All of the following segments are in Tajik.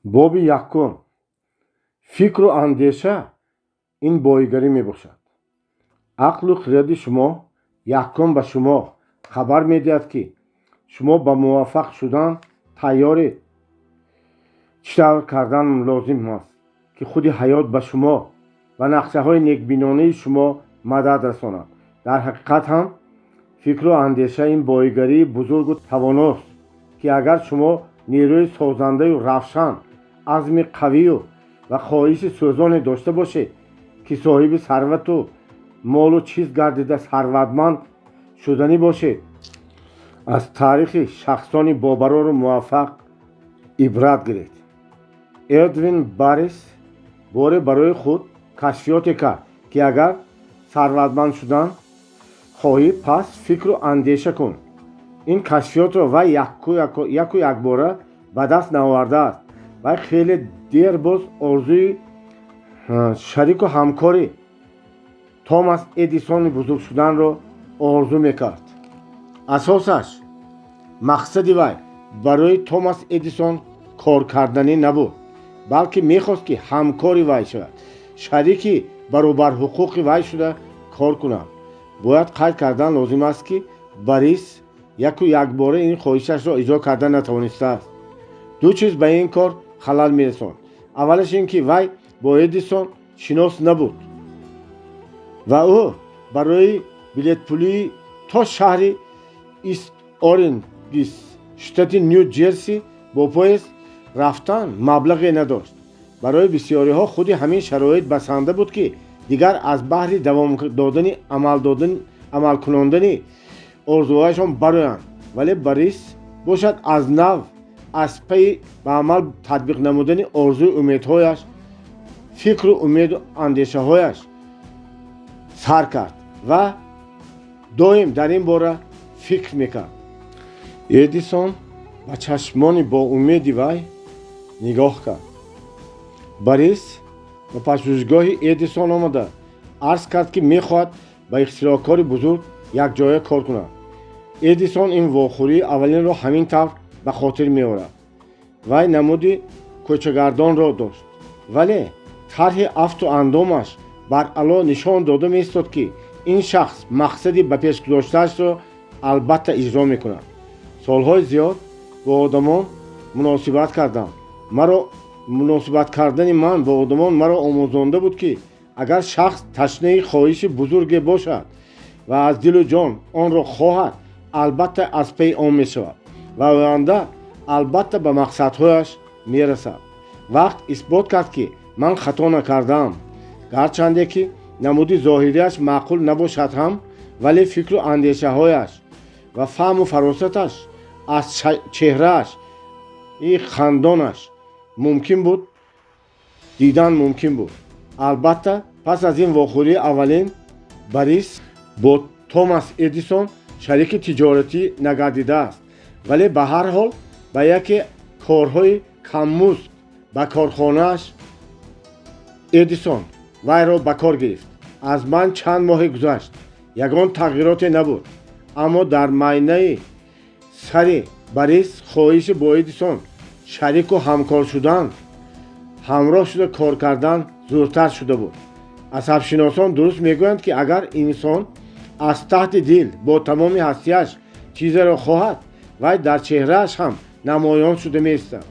Боби якум. Фикру андеша ин боигарӣ мебошад. Ақлу хиради шумо якум ба шумо хабар медиҳад, ки шумо ба муваффақ шудан тайёред. Чӣ тавр кардан лозим аст, ки худи ҳаёт ба шумо ва нақшаҳои некбинонаи шумо мадад расонад. Дар ҳақиқат ҳам фикру андеша ин боигарии бузургу тавоност, ки агар шумо нерӯи созандаю равшан, азми қавию ва хоҳиши сӯзоне дошта бошед, ки соҳиби сарвату молу чиз гардида, сарватманд шуданӣ бошед, аз таърихи шахсони бобарору муваффақ ибрат гиред. Эдвин Баррис боре барои худ кашфиёте кард, ки агар сарватманд шудан хоҳӣ, пас фикру андеша кун. Ин кашфиётро вай яку якбора ба даст наовардааст. Вай хеле дер боз орзуи шарику ҳамкори Томас Эдисони бузург шуданро орзу мекард. Асосаш мақсади вай барои Томас Эдисон кор карданӣ набуд, балки мехост, ки ҳамкори вай шавад, шарики баробарҳуқуқи вай шуда кор кунад. Бояд қайд кардан лозим аст, ки Баррис яку якбора ин хоҳишашро иҷро карда натавонистааст. Ду чиз ба ин кор халал мерасонд. Аввалаш ин ки вай бо Эдисон шинос набуд ва ӯ барои билетпулии то шаҳри Ист Орингис, штати Ню Ҷерси, бо поезд рафтан маблағе надошт. Барои бисёриҳо худи ҳамин шароит басанда буд, ки дигар аз баҳри давом додани амалкунондани орзуҳояшон бароянд. Вале Баррис бошад, аз нав аз пайи ба амал татбиқ намудани орзую умедҳояш, фикру умеду андешаҳояш сар кард ва доим дар ин бора фикр мекард. Эдисон ба чашмони боумеди вай нигоҳ кард. Баррис ба пажӯҳишгоҳи Эдисон омада, арз кард, ки мехоҳад ба ихтироъкори бузург якҷоя кор кунад. Эдисон ин вохӯрии аввалинро ҳамин тавр ба хотир меорад: «Вай намуди кӯчагардонро дошт, вале тарҳи афту андомаш баръало нишон дода меистод, ки ин шахс мақсади ба пеш гузоштаашро албатта иҷро мекунад. Солҳои зиёд бо одамон муносибат кардам. Маро муносибат кардани ман бо одамон маро омӯзонда буд, ки агар шахс ташнаи хоҳиши бузурге бошад ва аз дилу ҷон онро хоҳад, албатта аз паи он мешавад ва оянда албатта ба мақсадҳояш мерасад. Вақт исбот кард, ки ман хато накардаам. Гарчанде ки намуди зоҳирияш маъқул набошад ҳам, вале фикру андешаҳояш ва фаҳму фаросаташ аз чеҳрааш и хандонаш мумкин буд дидан мумкин буд». Албатта, пас аз ин вохӯрии аввалин Баррис бо Томас Эдисон шарики тиҷоратӣ нагардидааст, вале ба ҳар ҳол ба яке корҳои каммузд ба корхонааш Эдисон вайро ба кор гирифт. Аз ман чанд моҳе гузашт, ягон тағйироте набуд, аммо дар майнаи сари Баррис хоҳиши бо Эдисон шарику ҳамкор шудан, ҳамроҳ шуда кор кардан зӯртар шуда буд. Асабшиносон дуруст мегӯянд, ки агар инсон аз таҳти дил бо тамоми ҳастияш чизеро хоҳад, вай дар чеҳрааш ҳам намоён шуда меистад.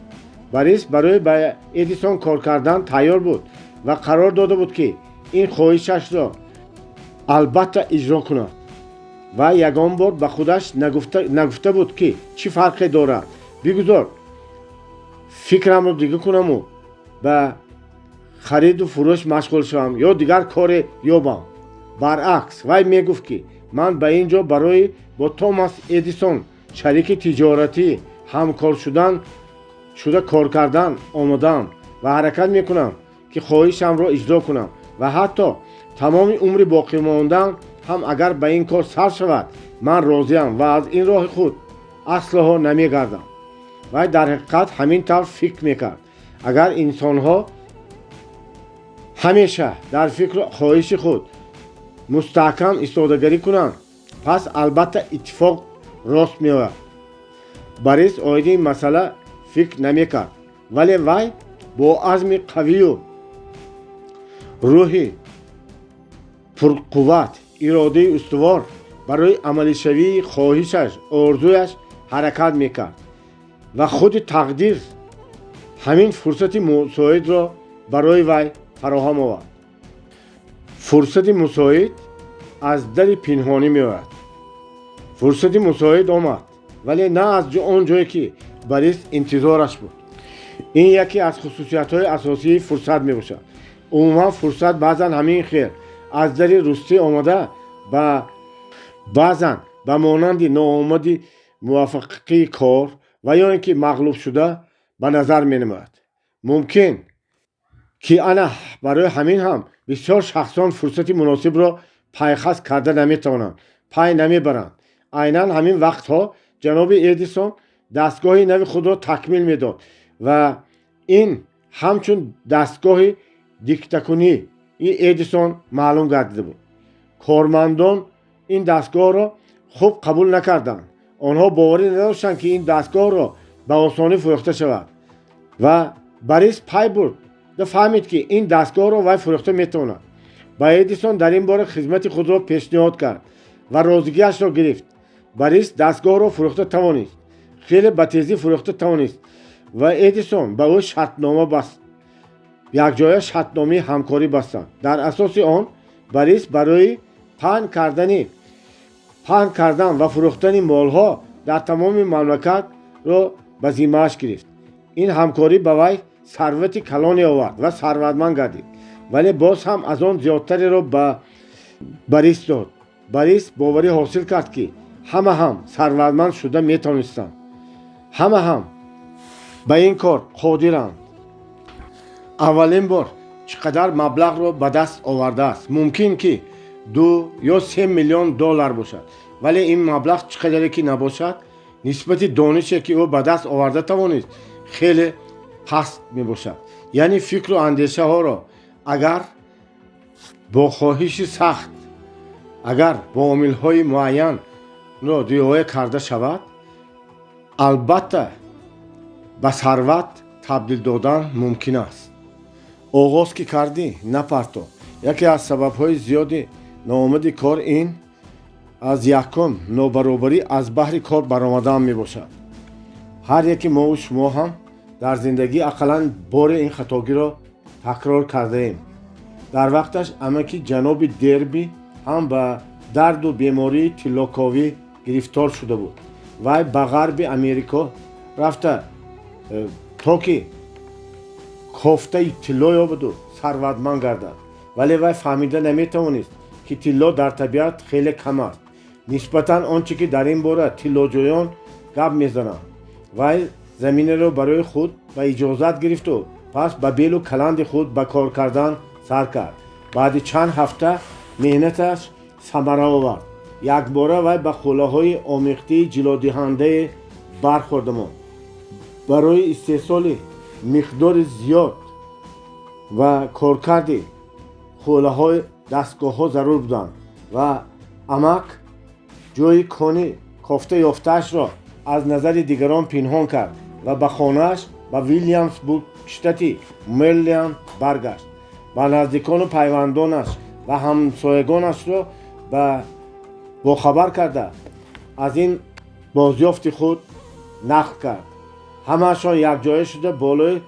Баррис барои ба Эдисон кор кардан тайёр буд ва қарор дода буд, ки ин хоҳишашро албатта иҷро кунад. Вай ягон бор ба худаш нагуфта буд, ки чӣ фарқе дорад, бигузор фикрамро дига кунаму ба хариду фурӯш машғул шавам ё дигар коре ёбам. Баръакс, вай мегуфт, ки ман ба ин ҷо барои бо Томас Эдисон шарики тиҷоратӣ ҳамкор шудан шуда кор кардан омодаам ва ҳаракат мекунам, ки хоҳишамро иҷро кунам ва ҳатто тамоми умри боқимондаам ҳам агар ба ин кор сарф шавад, ман розиам ва аз ин роҳи худ аслоҳо намегардам. Вай дар ҳақиқат ҳамин тавр фикр мекард. Агар инсонҳо ҳамеша дар фикру хоҳиши худ мустаҳкам истодагарӣ кунанд, пас албатта иттифоқ рост меояд. Баррис оиди ин масъала фикр намекард. Вале вай бо азми қавию рӯҳи пурқувват, иродаи устувор барои амалишавии хоҳишаш, орзуяш ҳаракат мекард ва худи тақдир ҳамин фурсати мусоидро барои вай фароҳам овард. Фурсати мусоид аз дари пинҳонӣ меояд. Фурсати мусоид омад, вале на аз он ҷое, ки Борис интизораш буд. Ин яке аз хусусиятҳои асосии фурсат мебошад. Умуман, фурсат баъзан ҳамин хел аз дари рустӣ омада, ба баъзан ба монанди ноомади муваффақии кор ва ё ин ки мағлуб шуда ба назар менамояд. Мумкин ки ана барои ҳамин ҳам бисёр шахсон фурсати муносибро пайхас карда наметавонанд, пай намебаранд. Айнан ҳамин вақтҳо ҷаноби Эдисон дастгоҳи нави худро такмил медод ва ин ҳамчун дастгоҳи диктакунии Эдисон маълум гардида буд. Кормандон ин дастгоҳро хуб қабул накарданд. Онҳо боварӣ надоштанд, ки ин дастгоҳро ба осонӣ фурӯхта шавад, ва Борис пай бурд ва фаҳмид, ки ин дастгоҳро вай фурӯхта метавонад. Ба Эдисон дар ин бора хизмати худро пешниҳод кард ва розигиашро гирифт. Борис дастгоҳро фурӯхта тавонист, хеле ба тезӣ фурӯхта тавонист ва Эдисон ба ӯ шартнома баст. Якҷоя шартномаи ҳамкорӣ бастанд. Дар асоси он Борис барои паҳн кардан ва фурӯхтани молҳо дар тамоми мамлакатро ба зиммааш гирифт. Ин ҳамкорӣ ба вай сарвати калоне овард ва сарватманд гардид, вале боз ҳам аз он зиёдтареро ба Борис дод. Борис боварӣ ҳосил кард, ки ҳама ҳам сарватманд шуда метавонистанд, ҳама ҳам ба ин кор қодиранд. Аввалин бор чӣ қадар маблағро ба даст овардааст? Мумкин ки 2 ё 3 миллион доллар бошад, вале ин маблағ чӣ қадаре ки набошад, нисбати донише, ки ӯ ба даст оварда тавонист, хеле паст мебошад. Яъне фикру андешаҳоро агар бо хоҳиши сахт, агар бо омилҳои муайянро риоя карда шавад, албатта ба сарват табдил додан мумкин аст. Оғоз ки кардӣ, напарто. Яке аз сабабҳои зиёди ноомади кор ин аз якум нобаробарӣ аз баҳри кор баромадан мебошад. Ҳар яке мову шумо ҳам дар зиндагӣ ақаллан боре ин хатогиро такрор кардаем. Дар вақташ амаки ҷаноби Дерби ҳам ба дарду бемории тиллоковӣ гирифтор шуда буд. Вай ба ғарби Америко рафта, то ки кофтаи тилло ёбаду сарватманд гардад, вале вай фаҳмида наметавонист, ки тилло дар табиат хеле кам аст нисбатан он чӣ ки дар ин бора тиллоҷӯён гап мезананд. Вай заминеро барои худ ба иҷозат гирифту пас ба белу каланди худ ба кор кардан сар кард. Баъди чанд ҳафта меҳнаташ самара овард. Якбора вай ба хӯлаҳои омехтии ҷилодиҳандае бархӯрда монд. Барои истеҳсоли миқдори зиёд ва коркарди хӯлаҳои дастгоҳҳо зарур буданд ва амак ҷои кони кофта ёфтаашро аз назари дигарон пинҳон кард ва ба хонааш ба Вилямсбург, штати Мериленд баргашт. Ба наздикону пайвандонаш ва ҳамсоягонашро ба бохабар карда, аз ин бозёфти худ нақл кард. Ҳамаашон якҷоя шуда болои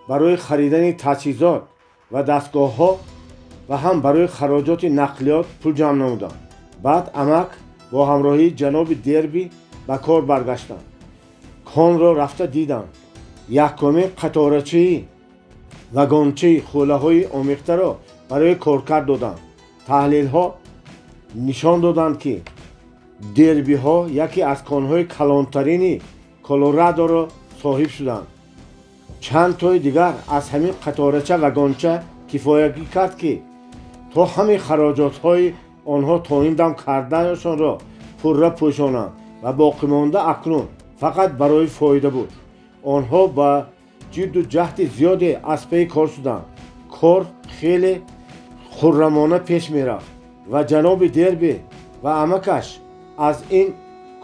барои харидани таҷҳизот ва дастгоҳҳо ва ҳам барои хароҷоти нақлиёт пул ҷамъ намуданд. Баъд амак бо ҳамроҳии ҷаноби Дерби ба кор баргаштанд. Конро рафта диданд. Якумин қаторачии вагончаи хӯлаҳои омехтаро барои коркард доданд. Таҳлилҳо нишон доданд, ки Дербиҳо яке аз конҳои калонтарини Колорадоро соҳиб шуданд. Чанд тои дигар аз ҳамин қаторача вагонча кифоягӣ кард, ки то ҳамин хароҷотҳои онҳо то ин дам кардаашонро пурра пӯшонанд ва боқимонда акнун фақат барои фоида буд. Онҳо ба ҷидду ҷаҳди зиёде аз паи кор шуданд. Кор хеле хуррамона пеш мерафт ва ҷаноби Дерби ва амакаш аз ин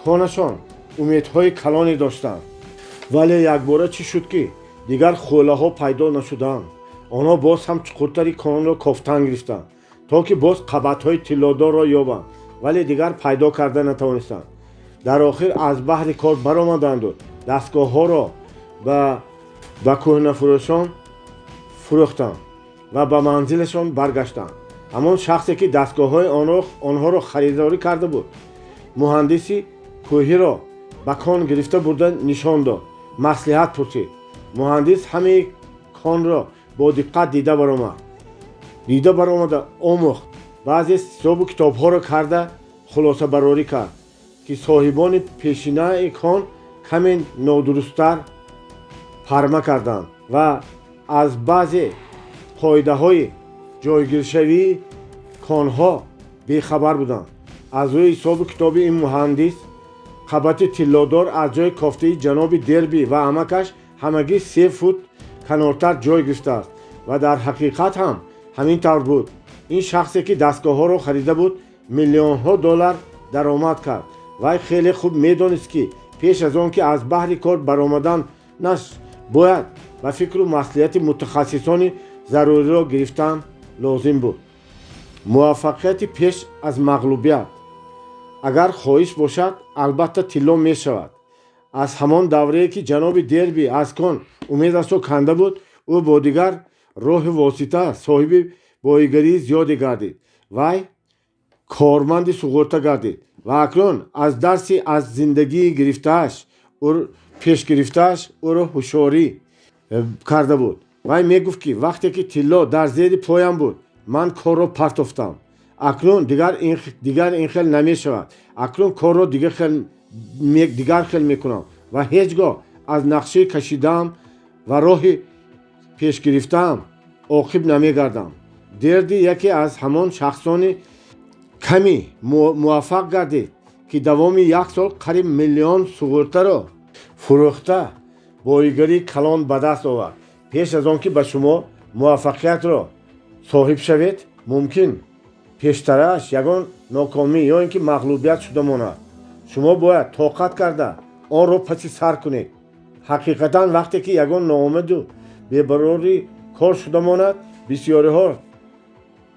конашон умедҳои калоне доштанд. Вале якбора чӣ шуд, ки Дигар хӯлаҳо пайдо нашуданд. Онҳо боз ҳам чуқуртари конро кофтан гирифтанд, то ки боз қабатҳои тиллодорро ёбанд, вале дигар пайдо карда натавонистанд. Дар охир аз баҳри кор баромаданду дастгоҳҳоро ба кӯҳнафурӯшон фурӯхтанд ва ба манзилашон баргаштанд. Ҳамон шахсе, ки дастгоҳҳои онҳоро харидорӣ карда буд, муҳандиси кӯҳиро ба кон гирифта бурда нишон дод, маслиҳат пурсид. Муҳандис ҳамаи конро бо диққат дида баромад. Дида баромада омӯхт, баъзе ҳисобу китобҳоро карда хулосабарорӣ кард, ки соҳибони пешинаи кон каме нодурусттар парма карданд ва аз баъзе қоидаҳои ҷойгиршавии конҳо бехабар буданд. Аз рӯи ҳисобу китоби ин муҳандис, қабати тиллодор аз ҷои кофтаи ҷаноби Дерби ва амакаш ҳамагӣ 3 фут канортар ҷой гирифтааст ва дар ҳақиқат ҳам ҳамин тавр буд. Ин шахсе, ки дастгоҳҳоро харида буд, миллионҳо доллар даромад кард. Вай хеле хуб медонист, ки пеш аз он ки аз баҳри кор баромаданаш бояд ба фикру маслиҳати мутахассисони заруриро гирифтан лозим буд. Муваффақияти пеш аз мағлубият. Агар хоҳиш бошад, албатта тилло мешавад. Аз ҳамон даврае, ки ҷаноби Дерби аз кон умедашро канда буд, ӯ бо дигар роҳу восита соҳиби боигарии зиёде гардид. Вай корманди суғурта гардид ва акнун аз дарси аз зиндагии гирифтааш пеш гирифтааш ӯро ҳушёрӣ карда буд. Вай мегуфт, ки вақте ки тилло дар зери поям буд, ман корро партофтам. Акнун дигар ин хел намешавад. Акнун корро дигар хел мекунам ва ҳеҷ гоҳ аз нақшаи кашидаам ва роҳи пешгирифтаам оқиб намегардам. Дерби яке аз ҳамон шахсони ками муваффақ гардид, ки давоми як сол қариб миллион суғуртаро фурӯхта, боигарии калон ба даст овард. Пеш аз он ки ба шумо муваффақиятро соҳиб шавед, мумкин пештараш ягон нокомӣ ё ин ки мағлубият шуда монад. Шумо бояд тоқат карда онро паси сар кунед. Ҳақиқатан, вақте ки ягон ноомаду бебарори кор шуда монад, бисёриҳо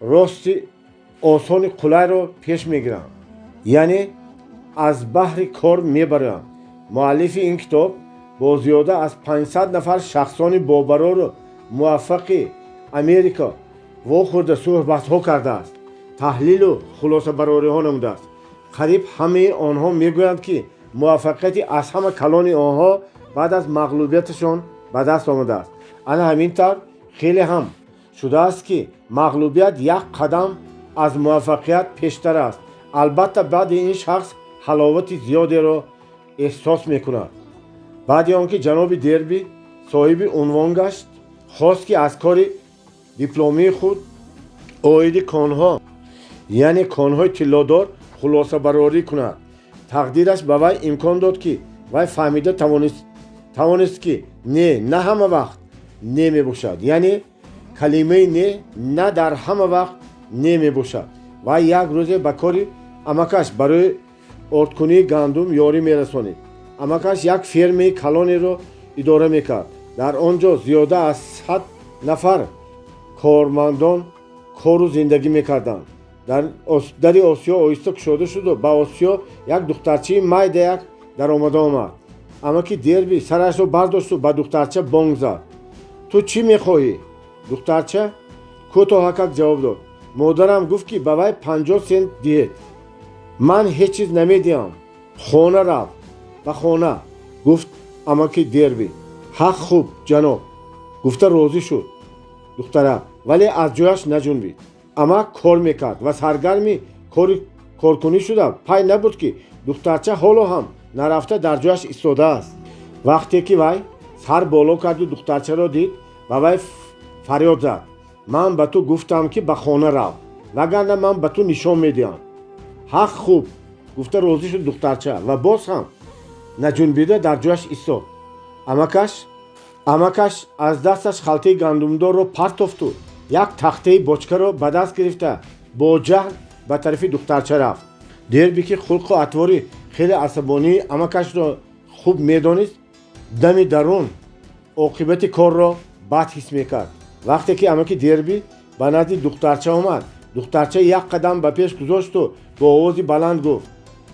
рости осони қулайро пеш мегиранд, яъне аз баҳри кор мебароянд. Муаллифи ин китоб бо зиёда аз 500 нафар шахсони бобарору муваффақи Америка вохӯрда, суҳбатҳо кардааст, таҳлилу хулосабарориҳо намудааст. Қариб ҳамаи онҳо мегӯянд, ки муваффақияти аз ҳама калони онҳо баъд аз мағлубияташон ба даст омадааст. Ана ҳамин тавр хеле ҳам шудааст, ки мағлубият як қадам аз муваффақият пештар аст. Албатта, баъди ин шахс ҳаловати зиёдеро эҳсос мекунад. Баъди он ки ҷаноби Дерби соҳиби унвон гашт, хост, ки аз кори дипломии худ оиди конҳо, яъне конҳои тиллодор, хулосабарорӣ кунад. Тақдираш ба вай имкон дод, ки вай фаҳмида тавонист, ки не на ҳама вақт не мебошад, яъне калимаи не на дар ҳама вақт не мебошад. Вай як рӯзе ба кори амакаш барои ордкунии гандум ёрӣ мерасонид. Амакаш як фермаи калонеро идора мекард. Дар он ҷо зиёда аз 100 нафар кормандон кору зиндагӣ мекарданд. Дари осиё оҳиста кушода шуду ба осиё як духтарчаи майдаяк даромада омад. Амаки Дерби сарашро бардошту ба духтарча бонг зад: «Ту чӣ мехоҳӣ?» Духтарча кӯтоҳакак ҷавоб дод: «Модарам гуфт, ки ба вай 50 сент диҳед. Ман ҳеҷ чиз намедиҳам. Хона рав, ба хона», гуфт амаки Дерби. «Ҳақ хуб, ҷаноб», гуфта розӣ шуд духтарак, вале аз ҷояш наҷунбид. Амак кор мекард ва саргарми кори коркунӣ шуда, пай набуд, ки духтарча ҳоло ҳам нарафта дар ҷояш истодааст. Вақте ки вай сар боло карду духтарчаро дид, ба вай фарёд зад: «Ман ба ту гуфтам, ки ба хона рав, вагарна ман ба ту нишон медиҳам». «Ҳақ хуб», гуфта розӣ шуд духтарча ва боз ҳам наҷунбида дар ҷояш истод. Амакаш аз дасташ халтаи гандумдорро партофту як тахтаи бочкаро ба даст гирифта, бо ҷаҳл ба тарафи духтарча рафт. Дерби, ки хулқу атвори хеле асабонии амакашро хуб медонист, дами дарун Оқибати корро бад ҳис мекард. Вақте ки амаки Дерби ба назди духтарча омад, духтарча як қадам ба пеш гузошту бо овози баланд гуфт: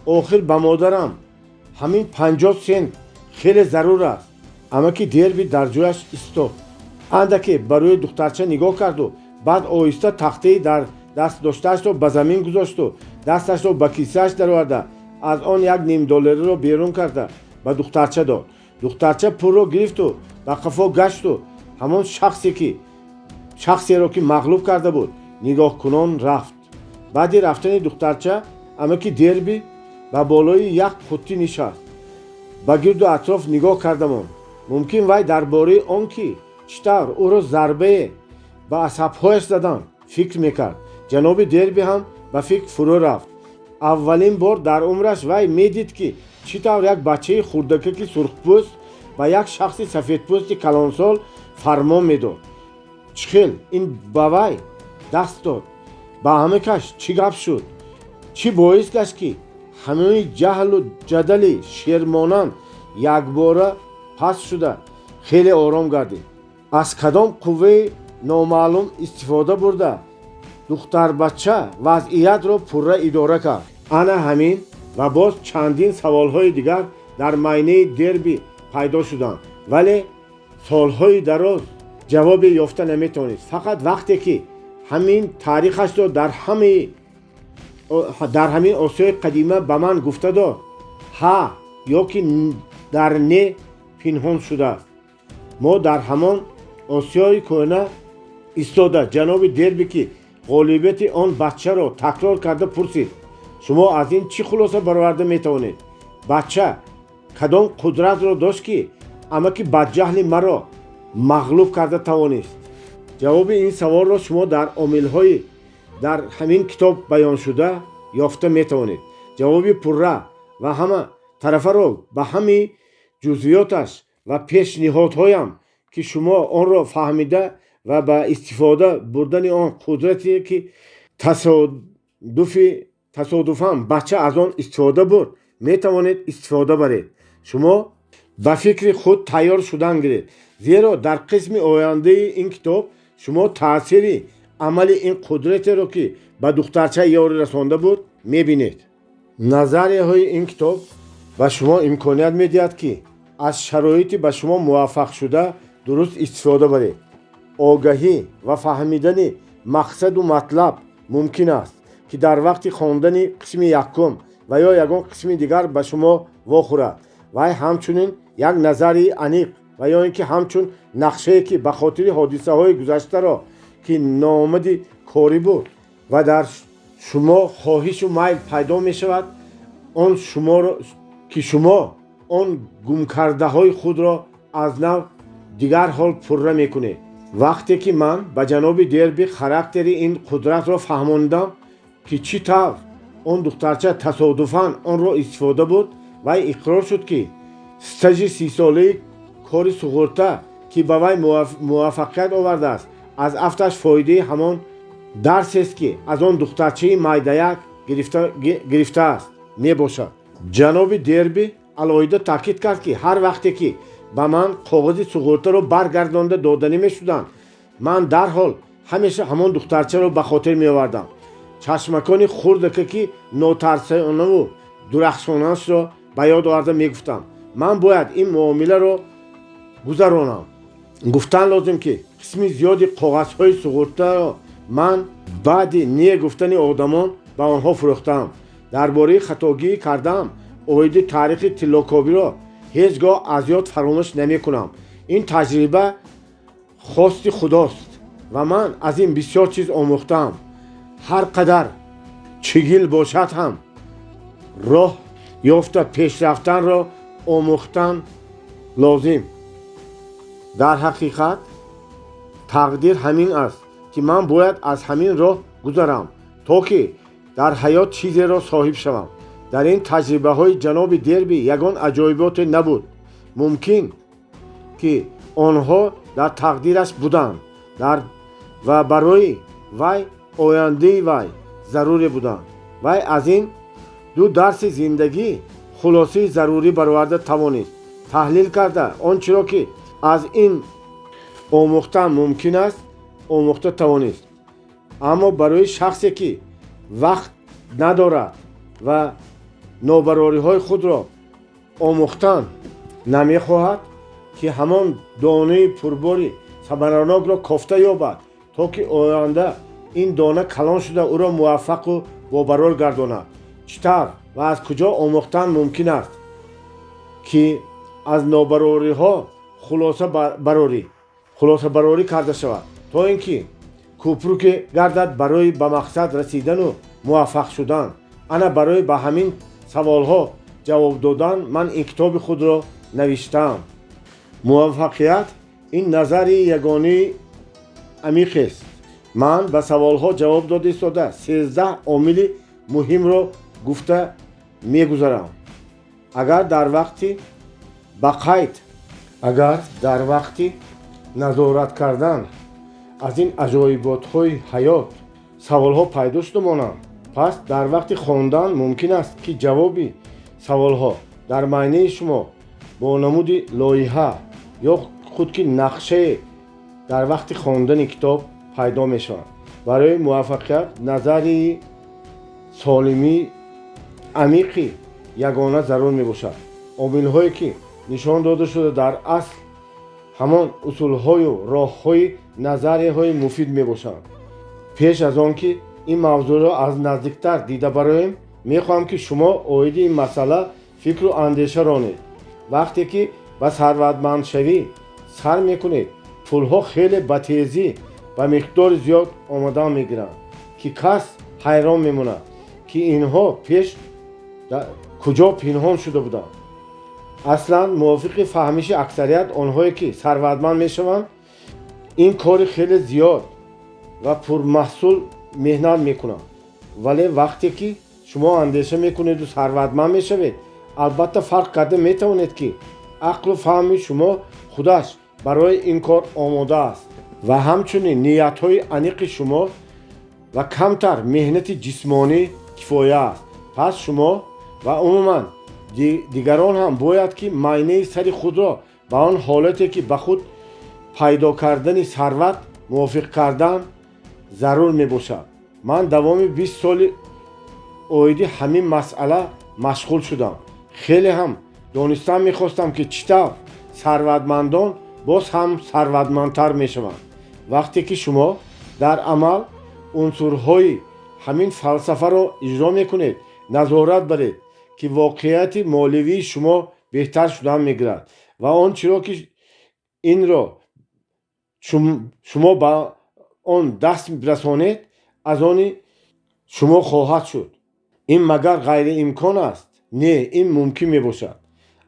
«Охир, ба модарам ҳамин 50 сент хеле зарур аст». Амаки Дерби дар ҷояш истод, андаке ба рӯи духтарча нигоҳ карду баъд оҳиста тахтаи дар даст доштаашро ба замин гузошту дасташро ба кисааш дароварда, аз он як нимдоллариро берун карда, ба духтарча дод. Духтарча пулро гирифту ба қафо гашту ҳамон шахсе ки шахсеро, ки мағлуб карда буд, нигоҳкунон рафт. Баъди рафтани духтарча амаки Дерби ба болои як қуттӣ нишаст, ба гирду атроф нигоҳ карда монд. Мумкин, вай дар бораи он ки чӣ тавр ӯро зарбае ба асабҳояш заданд, фикр мекард. Ҷаноби Дерби ҳам ба фикр фурӯ рафт. Аввалин бор дар умраш вай медид, ки чӣ тавр як бачаи хурдакаки сурхпӯст ба як шахси сафедпӯсти калонсол фармон медод. Чӣ хел ин ба вай даст дод? Ба амакаш чӣ гап шуд? Чӣ боис гашт, ки ҳамаи ҷаҳлу ҷадали шермонанд якбора паст шуда, хеле ором гардид? Аз кадом қувваи номаълум истифода бурда, духтарбача вазъиятро пурра идора кард? Ана ҳамин ва боз чандин саволҳои дигар дар майнаи Дерби пайдо шуданд, вале солҳои дароз ҷавобе ёфта наметавонист. Фақат вақте ки ҳамин таърихашро дар ҳамин Осиёи қадима ба ман гуфта дод, ҳа ё ки дар не пинҳон шудааст. Мо дар ҳамон Осиёи кӯҳна истода, ҷаноби Дерби, ки ғолибияти он бачаро такрор карда, пурсид: «Шумо аз ин чӣ хулоса бароварда метавонед? Бача кадом қудратро дошт, ки амаки бадҷаҳли маро мағлуб карда тавонист?» Ҷавоби ин саволро шумо дар омилҳои дар ҳамин китоб баёншуда ёфта метавонед. Ҷавоби пурра ва ҳама тарафаро ба ҳамаи ҷузъиёташ ва пешниҳодҳоям, ки шумо онро фаҳмида ва ба истифода бурдани он қудрате, ки тасодуфан бача аз он истифода бурд, метавонед истифода баред. Шумо ба фикри худ тайёр шудан гиред, зеро дар қисми ояндаи ин китоб шумо таъсири амали ин қудратеро, ки ба духтарча ёрӣ расонда буд, мебинед. Назарияҳои ин китоб ба шумо имконият медиҳад, ки аз шароити ба шумо муваффақшуда дуруст истифода баред. Огаҳӣ ва фаҳмидани мақсаду матлаб мумкин аст, ки дар вақти хондани қисми якум ва ё ягон қисми дигар ба шумо вохӯрад. Вай ҳамчунин як назарияи аниқ ва ё ин ки ҳамчун нақшае, ки ба хотири ҳодисаҳои гузаштаро, ки номади корӣ буд ва дар шумо хоҳишу майл пайдо мешавад, он шуморо, ки шумо он гумкардаҳои худро аз нав дигар ҳол пурра мекунед. Вақте ки ман ба ҷаноби Дерби характери ин қудратро фаҳмондам, ки чӣ тавр он духтарча тасодуфан онро истифода бурд, вай иқрор шуд, ки стажи 30-солаи кори суғурта, ки ба вай муваффақият овардааст, аз афташ фоидаи ҳамон дарсест, ки аз он духтарчаи майдаяк гирифтааст, мебошад. Ҷаноби Дерби алоҳида таъкид кард, ки ҳар вақте ки ба ман коғази суғуртаро баргардонда доданӣ мешуданд, ман дарҳол ҳамеша ҳамон духтарчаро ба хотир меовардам. Чашмакони хурдака, ки нотарсонаву дурахшонашро ба ёд оварда, мегуфтам: «Ман бояд ин муомиларо гузаронам». Гуфтан лозим, ки қисми зиёди коғазҳои суғуртаро ман баъди не гуфтани одамон ба онҳо фурӯхтаам. Дар бораи хатогӣ кардаам оиди таърихи тиллокобиро ҳеҷ гоҳ аз ёд фаромӯш намекунам. Ин таҷриба хости Худост ва ман аз ин бисёр чиз омӯхтаам. Ҳар қадар чигил бошад ҳам, роҳ ёфта пешрафтанро омӯхтан лозим. Дар ҳақиқат, тақдир ҳамин аст, ки ман бояд аз ҳамин роҳ гузарам, то ки дар ҳаёт чизеро соҳиб шавам. Дар ин таҷрибаҳои ҷаноби Дерби ягон аҷоиботе набуд. Мумкин, ки онҳо дар тақдираш буданд ва барои вай ояндаи вай заруре буданд. Вай аз ин ду дарси зиндагӣ хулосаи зарурӣ бароварда тавонист. Таҳлил карда он чиро, ки Аз ин омӯхтан мумкин аст, омӯхта тавонист, аммо барои шахсе, ки вақт надорад ва нобарориҳои худро омӯхтан намехоҳад, ки ҳамон донаи пурбори самаранокро кофта ёбад, то ки оянда ин дона калон шуда ӯро муваффақу бобарор гардонад. Чӣ тавр ва аз куҷо омӯхтан мумкин аст, ки аз нобарориҳо хулосабарорӣ карда шавад, то ин ки кӯпруке гардад барои ба мақсад расидану муваффақ шудан? Ана барои ба ҳамин саволҳо ҷавоб додан ман ин китоби худро навиштаам. Муваффақият ин назари ягонии амиқест. Ман ба саволҳо ҷавоб дода истода 13 омили муҳимро гуфта мегузарам. Агар дар вақти ба қайд, агар дар вақти назорат кардан аз ин аҷоиботҳои ҳаёт саволҳо пайдо шуда монанд, пас дар вақти хондан мумкин аст, ки ҷавоби саволҳо дар майнаи шумо бо намуди лоиҳа ё худ ки нақшае дар вақти хондани китоб пайдо мешаванд. Барои муваффақият назарии солимии амиқи ягона зарур мебошад. Омилҳое, ки нишон дода шуда, дар асл ҳамон усулҳою роҳҳои назарияҳои муфид мебошанд. Пеш аз он ки ин мавзӯъро аз наздиктар дида бароем, мехоҳам, ки шумо оиди ин масъала фикру андеша ронед. Вақте ки ба сарватмандшавӣ сар мекунед, пулҳо хеле ба тезӣ ба миқдори зиёд омадан мегиранд, ки кас ҳайрон мемонад, ки инҳо пеш куҷо пинҳон шуда буданд. Аслан, мувофиқи фаҳмиши аксарият, онҳое, ки сарватманд мешаванд, ин кори хеле зиёд ва пурмаҳсул меҳнат мекунанд. Вале вақте ки шумо андеша мекунеду сарватманд мешавед, албатта фарқ карда метавонед, ки ақлу фаҳми шумо худаш барои ин кор омода аст ва ҳамчунин ниятҳои аниқи шумо ва камтар меҳнати ҷисмонӣ кифоя аст. Пас шумо ва умуман дигарон ҳам бояд, ки майнаи сари худро ба он ҳолате, ки ба худ пайдо кардани сарват мувофиқ кардан зарур мебошад. Ман давоми 20 соли оиди ҳамин масъала машғул шудам. Хеле ҳам донистан мехостам, ки чӣ тавр сарватмандон боз ҳам сарватмандтар мешаванд. Вақте ки шумо дар амал унсурҳои ҳамин фалсафаро иҷро мекунед, назорат баред, ки воқеияти моливии шумо беҳтар шудан мегирад ва он чиро, ки инро шумо ба он даст расонед, аз они шумо хоҳад шуд. Ин магар ғайриимкон аст? Не, ин мумкин мебошад.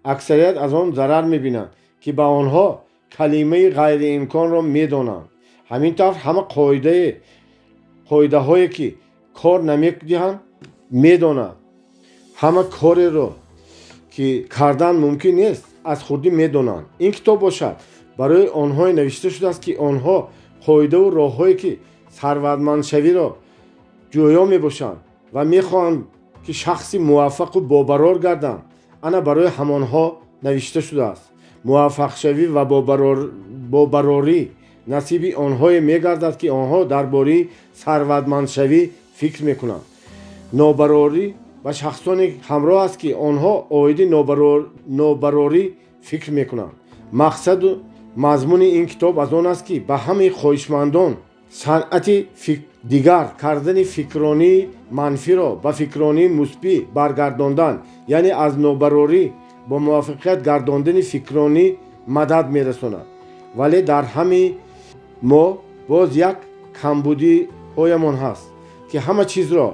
Аксарият аз он зарар мебинанд, ки ба онҳо калимаи ғайриимконро медонанд. Ҳамин тавр ҳама қоидаҳое, ки кор намедиҳанд, медонанд. Ҳама кореро, ки кардан мумкин нест, аз хурдӣ медонанд. Ин китоб бошад, барои онҳое навишта шудааст, ки онҳо қоидаву роҳҳое, ки сарватмандшавиро ҷӯё мебошанд ва мехоҳанд, ки шахси муваффақу бобарор гарданд. Ана барои ҳамонҳо навишта шудааст. Муваффақшавӣ ва бобарорӣ насиби онҳое мегардад, ки онҳо дар бораи сарватмандшавӣ фикр мекунанд. Нобарорӣ ба шахсоне ҳамроҳ аст, ки онҳо оиди нобарорӣ фикр мекунанд. Мақсаду мазмуни ин китоб аз он аст, ки ба ҳамаи хоҳишмандон санъати дигар кардани фикронии манфиро ба фикронии мусбӣ баргардондан, яъне аз нобарорӣ бо муваффақият гардондани фикронӣ мадад мерасонад. Вале дар ҳамаи мо боз як камбудиҳоямон ҳаст, ки ҳама чизро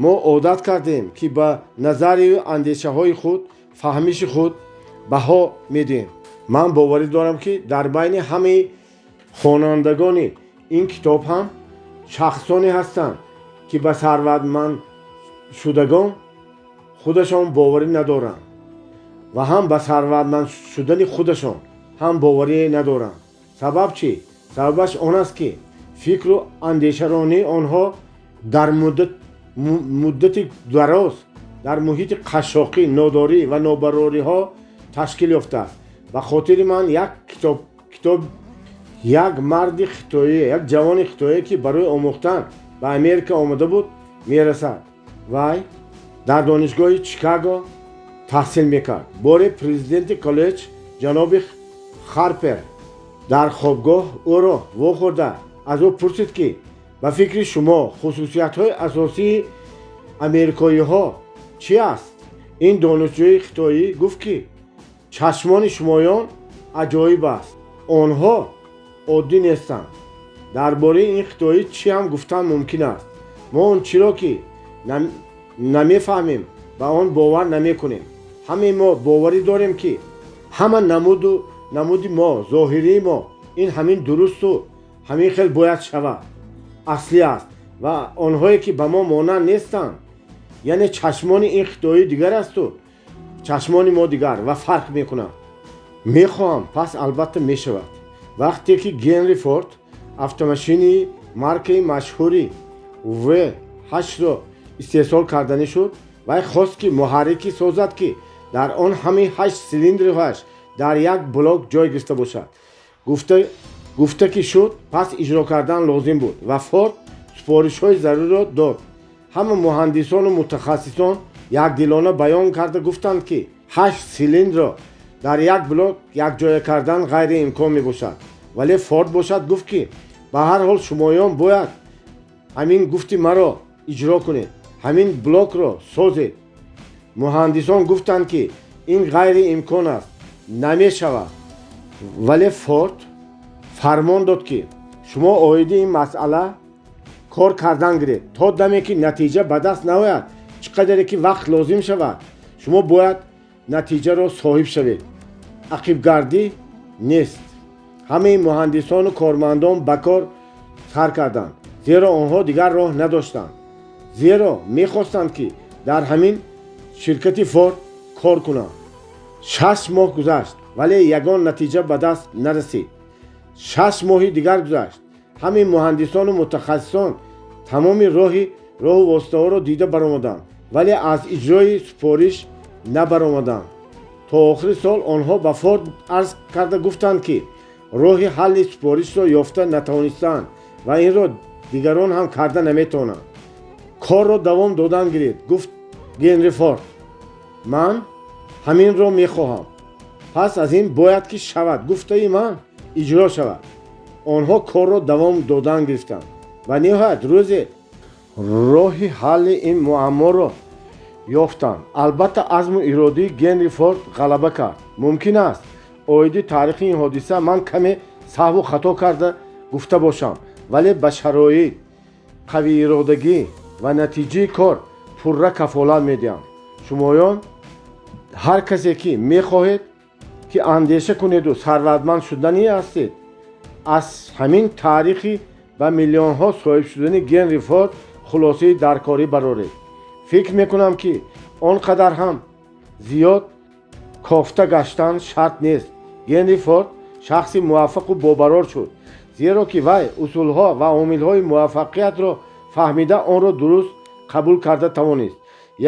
мо одат кардем, ки ба назарию андешаҳои худ, фаҳмиши худ баҳо медиҳем. Ман боварӣ дорам, ки дар байни ҳамаи хонандагони ин китоб ҳам шахсоне ҳастанд, ки ба сарватмандшудагон худашон боварӣ надоранд ва ҳам ба сарватманд шудани худашон ҳам боварӣ надоранд. Сабаб чӣ? Сабабаш он аст, ки фикру андешаронии онҳо дар муддати дароз дар муҳити қашшоқӣ, нодорӣ ва нобарориҳо ташкил ёфтааст. Ба хотири ман як китоб, як марди хитоӣ, як ҷавони хитоӣ, ки барои омӯхтан ба Америка омада буд, мерасад. Вай дар донишгоҳи Чикаго таҳсил мекард. Боре президенти коллеҷ, ҷаноби Харпер, дар хобгоҳ ӯро вохӯрда, аз ӯ пурсид, ки ба фикри шумо хусусиятҳои асосии америкоиҳо чӣ аст? Ин донишҷӯи хитоӣ гуфт, ки чашмони шумоён аҷоиб аст, онҳо оддӣ нестанд. Дар бораи ин хитоӣ чӣ ҳам гуфтан мумкин аст? Мо он чиро, ки намефаҳмем, ба он бовар намекунем. Ҳамаи мо боварӣ дорем, ки ҳама намуди мо, зоҳирии мо, ин ҳамин дурусту ҳамин хел бояд шавад, аслӣ аст, ва онҳое, ки ба мо монанд нестанд, яъне чашмони ин хитоӣ дигар асту чашмони мо дигар ва фарқ мекунад. Мехоҳам, пас албатта мешавад. Вақте ки Генри Форд автомошини маркаи машҳури В ҳаштро истеҳсол карданӣ шуд, вай хост, ки муҳаррике созад, ки дар он ҳамаи ҳашт силиндрҳояш дар як блок ҷой гирифта бошад. Гуфта ки шуд, пас иҷро кардан лозим буд ва Форд супоришҳои заруриро дод. Ҳама муҳандисону мутахассисон якдилона баён карда гуфтанд, ки ҳашт силиндрро дар як блок якҷоя кардан ғайриимкон мебошад. Вале Форд бошад гуфт, ки ба ҳар ҳол шумоён бояд ҳамин гуфти маро иҷро кунед, ҳамин блокро созед. Муҳандисон гуфтанд, ки ин ғайриимкон аст, намешавад. Вале Форд фармон дод, ки шумо оиди ин масъала кор кардан гиред, то даме ки натиҷа ба даст наояд. Чӣ қадаре ки вақт лозим шавад, шумо бояд натиҷаро соҳиб шавед, ақибгардӣ нест. Ҳамаи муҳандисону кормандон ба кор сар карданд, зеро онҳо дигар роҳ надоштанд, зеро мехостанд, ки дар ҳамин ширкати Форд кор кунанд. 6 моҳ гузашт, вале ягон натиҷа ба даст нарасид. 6 моҳи дигар гузашт. Ҳамаи муҳандисону мутахассисон тамоми роҳу воситаҳоро дида баромаданд, вале аз иҷрои супориш набаромаданд. То охири сол онҳо ба Форд арз карда гуфтанд, ки роҳи ҳалли супоришро ёфта натавонистаанд ва инро дигарон ҳам карда наметавонанд. Корро давом додан гиред, гуфт Генри Форд. Ман ҳаминро мехоҳам. Пас аз ин бояд ки шавад, гуфтаи ман иҷро шавад. Онҳо корро давом додан гирифтанд ва ниҳоят рӯзе роҳи ҳалли ин муамморо ёфтанд. Албатта, азму иродии Генри Форд ғалаба кард. Мумкин аст, оиди таърихи ин ҳодиса ман каме саҳву хато карда гуфта бошам, вале ба шароит, қавииродагӣ ва натиҷаи кор пурра кафолат медиҳам. Шумоён, ҳар касе ки мехоҳед, ки андеша кунеду сарватманд шуданӣ ҳастед, аз ҳамин таърихи ба миллионҳо соҳиб шудани Генри Форд хулосаи даркорӣ бароред. Фикр мекунам, ки он қадар ҳам зиёд кофта гаштан шарт нест. Генри Форд шахси муваффақу бобарор шуд, зеро ки вай усулҳо ва омилҳои муваффақиятро фаҳмида, онро дуруст қабул карда тавонист.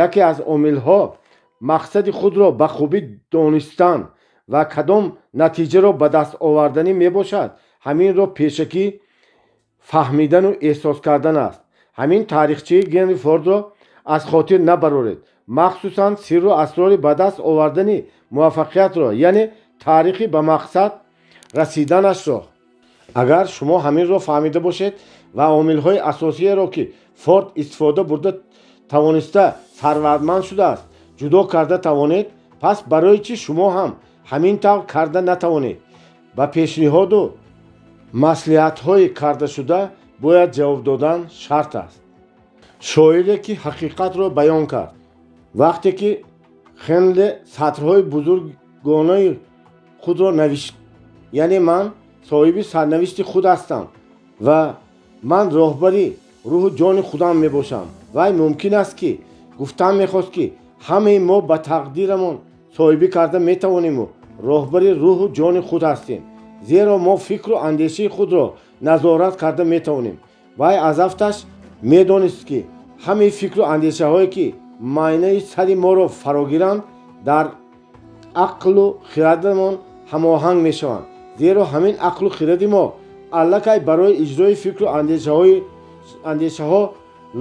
Яке аз омилҳо мақсади худро ба хубӣ донистан ва кадом натиҷаро ба даст оварданӣ мебошад, ҳаминро пешакӣ фаҳмидану эҳсос кардан аст. Ҳамин таърихчаи Генри Фордро аз хотир набароред, махсусан сирру асрори ба даст овардани муваффақиятро, яъне таърихи ба мақсад расиданашро. Агар шумо ҳаминро фаҳмида бошед ва омилҳои асосиеро, ки Форд истифода бурда тавониста сарватманд шудааст, ҷудо карда тавонед, пас барои чӣ шумо ҳам ҳамин тавр карда натавонед? Ба пешниҳоду маслиҳатҳои кардашуда бояд ҷавоб додан шарт аст. Шоире, ки ҳақиқатро баён кард. Вақте ки Хенле сатрҳои бузургонаи худро навишт, яъне ман соҳиби сарнавишти худ ҳастам ва ман роҳбари рӯҳу ҷони худам мебошам, вай мумкин аст, ки гуфтан мехост, ки ҳамаи мо ба тақдирамон соҳибӣ карда метавониму роҳбари рӯҳу ҷони худ ҳастем, зеро мо фикру андешаи худро назорат карда метавонем. Вай аз афташ медонист, ки ҳамаи фикру андешаҳое, ки майнаи сари моро фарогиранд, дар ақлу хирадамон ҳамоҳанг мешаванд, зеро ҳамин ақлу хиради мо аллакай барои иҷрои фикру андешаҳо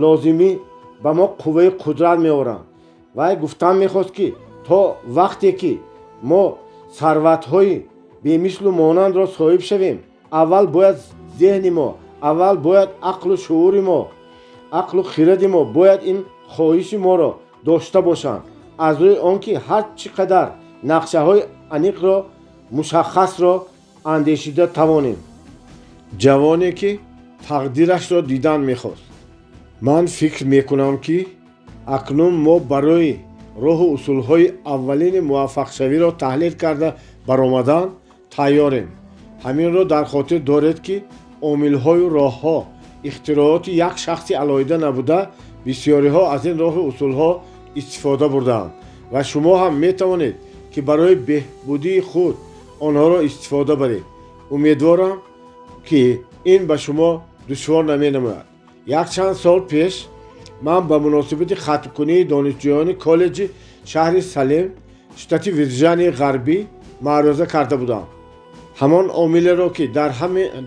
лозимӣ ба мо қувваи қудрат меоранд. Вай гуфтан мехост, ки то вақте ки мо сарватҳои бемислу монандро соҳиб шавем, аввал бояд зеҳни мо, аввал бояд ақлу шуури мо, ақлу хиради мо бояд ин хоҳиши моро дошта бошанд, аз рӯи он ки ҳар чӣ қадар нақшаҳои аниқро, мушаххасро андешида тавонем. Ҷавоне, ки тақдирашро дидан мехост. Ман фикр мекунам, ки акнун мо барои роҳу усулҳои аввалини муваффақшавиро таҳлил карда баромадан тайёрем. Ҳаминро дар хотир доред, ки омилҳою роҳҳо ихтирооти як шахси алоҳида набуда, бисёриҳо аз ин роҳу усулҳо истифода бурдаанд ва шумо ҳам метавонед, ки барои беҳбудии худ онҳоро истифода баред. Умедворам, ки ин ба шумо душвор наменамояд. Якчанд сол пеш ман ба муносибати хатмкунии донишҷӯёни коллеҷи шаҳри Салем, штати Вирҷинияи Ғарбӣ, маъруза карда будам. Ҳамон омилеро, ки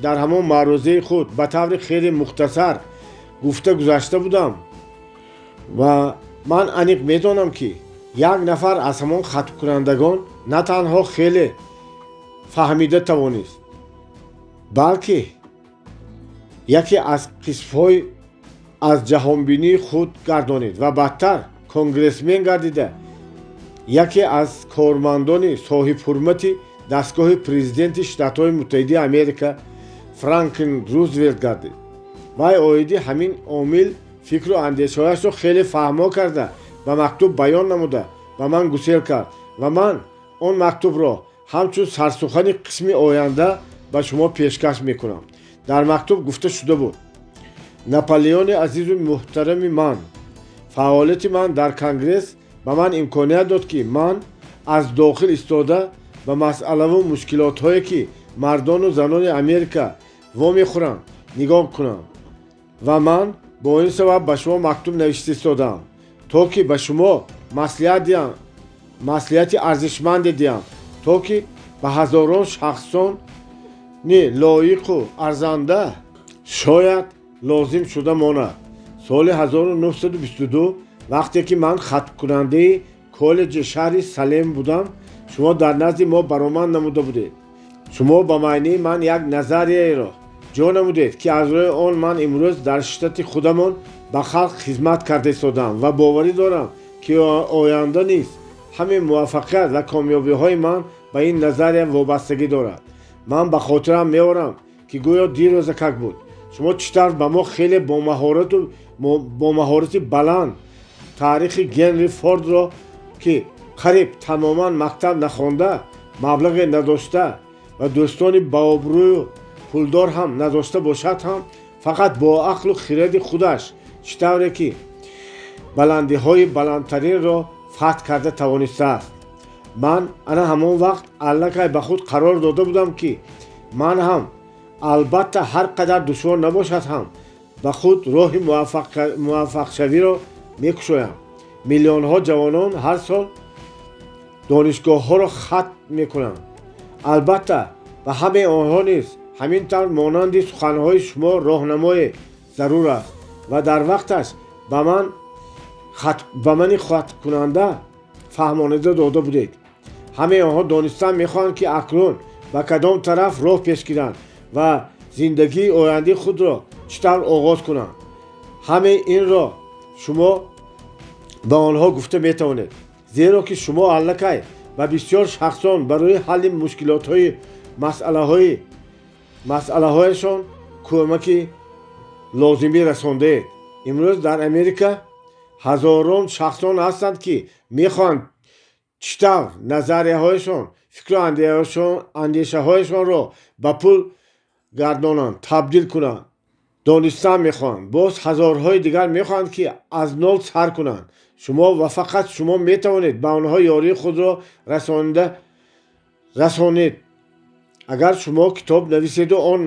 дар ҳамон маърузаи худ ба таври хеле мухтасар гуфта гузашта будам, ва ман аниқ медонам, ки як нафар аз ҳамон хатмкунандагон на танҳо хеле фаҳмида тавонист, балки яке аз қисмҳои аз ҷаҳонбинии худ гардонид ва баъдтар конгрессмен гардида, яке аз кормандони соҳибҳурмати дастгоҳи президенти Штатҳои Муттаҳидаи Америка Франклин Рузвелт гардид. Вай оиди ҳамин омил фикру андешаҳояшро хеле фаҳмо карда, ба мактуб баён намуда, ба ман гусел кард ва ман он мактубро ҳамчун сарсухани қисми оянда ба шумо пешкаш мекунам. Дар мактуб гуфта шуда буд: «Наполеони азизу муҳтарами ман, фаъолияти ман дар Конгресс ба ман имконият дод, ки ман аз дохил истода ба масъалаву мушкилотҳое, ки мардону занони Америка вомехӯранд, нигоҳ кунам ва ман бо ин сабаб ба шумо мактуб навишта истодаам, то ки ба шумо маслиҳат диҳам, маслиҳати арзишманде диҳам, то ки ба ҳазорон шахсони лоиқу арзанда шояд лозим шуда монад. Соли 1922, вақте ки ман хатмкунандаи коллеҷи шаҳри Салем будам, шумо дар назди мо баромад намуда будед. Шумо ба маънии ман як назарияеро ҷо намудед, ки аз рӯи он ман имрӯз дар штати худамон ба халқ хизмат карда истодаам ва боварӣ дорам, ки оянда низ ҳамин муваффақият ва комёбиҳои ман ба ин назария вобастагӣ дорад. Ман ба хотирам меорам, ки гӯё дирӯзакак буд, шумо чӣ тавр ба мо хеле бомаҳорату бо маҳорати баланд таърихи Генри Фордро, ки қариб тамоман мактаб нахонда, маблағе надошта ва дӯстони баобрӯю пулдор ҳам надошта бошад ҳам, фақат бо ақлу хиради худаш чӣ тавре ки баландиҳои баландтаринро фатҳ карда тавонистааст. Ман ана ҳамон вақт аллакай ба худ қарор дода будам, ки ман ҳам албатта, ҳар қадар душвор набошад ҳам, ба худ роҳи муваффақшавиро мекушоям. Миллионҳо ҷавонон ҳар сол донишгоҳҳоро хатм мекунанд. Албатта, ба ҳамаи онҳо низ ҳамин тавр монанди суханҳои шумо роҳнамое зарур аст ва дар вақташ ба мани хатмкунанда фаҳмонида дода будед. Ҳамаи онҳо донистан мехоҳанд, ки акнун ба кадом тараф роҳ пеш гиранд ва зиндагии ояндаи худро чӣ тавр оғоз кунанд. Ҳамаи инро шумо ба онҳо гуфта метавонед, зеро ки шумо аллакай ба бисёр шахсон барои ҳалли мушкилотҳои масъалаҳояшон кӯмаки лозимӣ расондаед. Имрӯз дар Америка ҳазорон шахсон ҳастанд, ки мехоҳанд чӣ тавр назарияҳояшон, фикру андешаҳояшонро ба пул гардонанд, табдил кунанд, донистан мехоҳанд. Боз ҳазорҳои дигар мехоҳанд, ки аз нол сар кунанд. Шумо ва фақат шумо метавонед ба онҳо ёрии худро расонида расонед. Агар шумо китоб нависеду он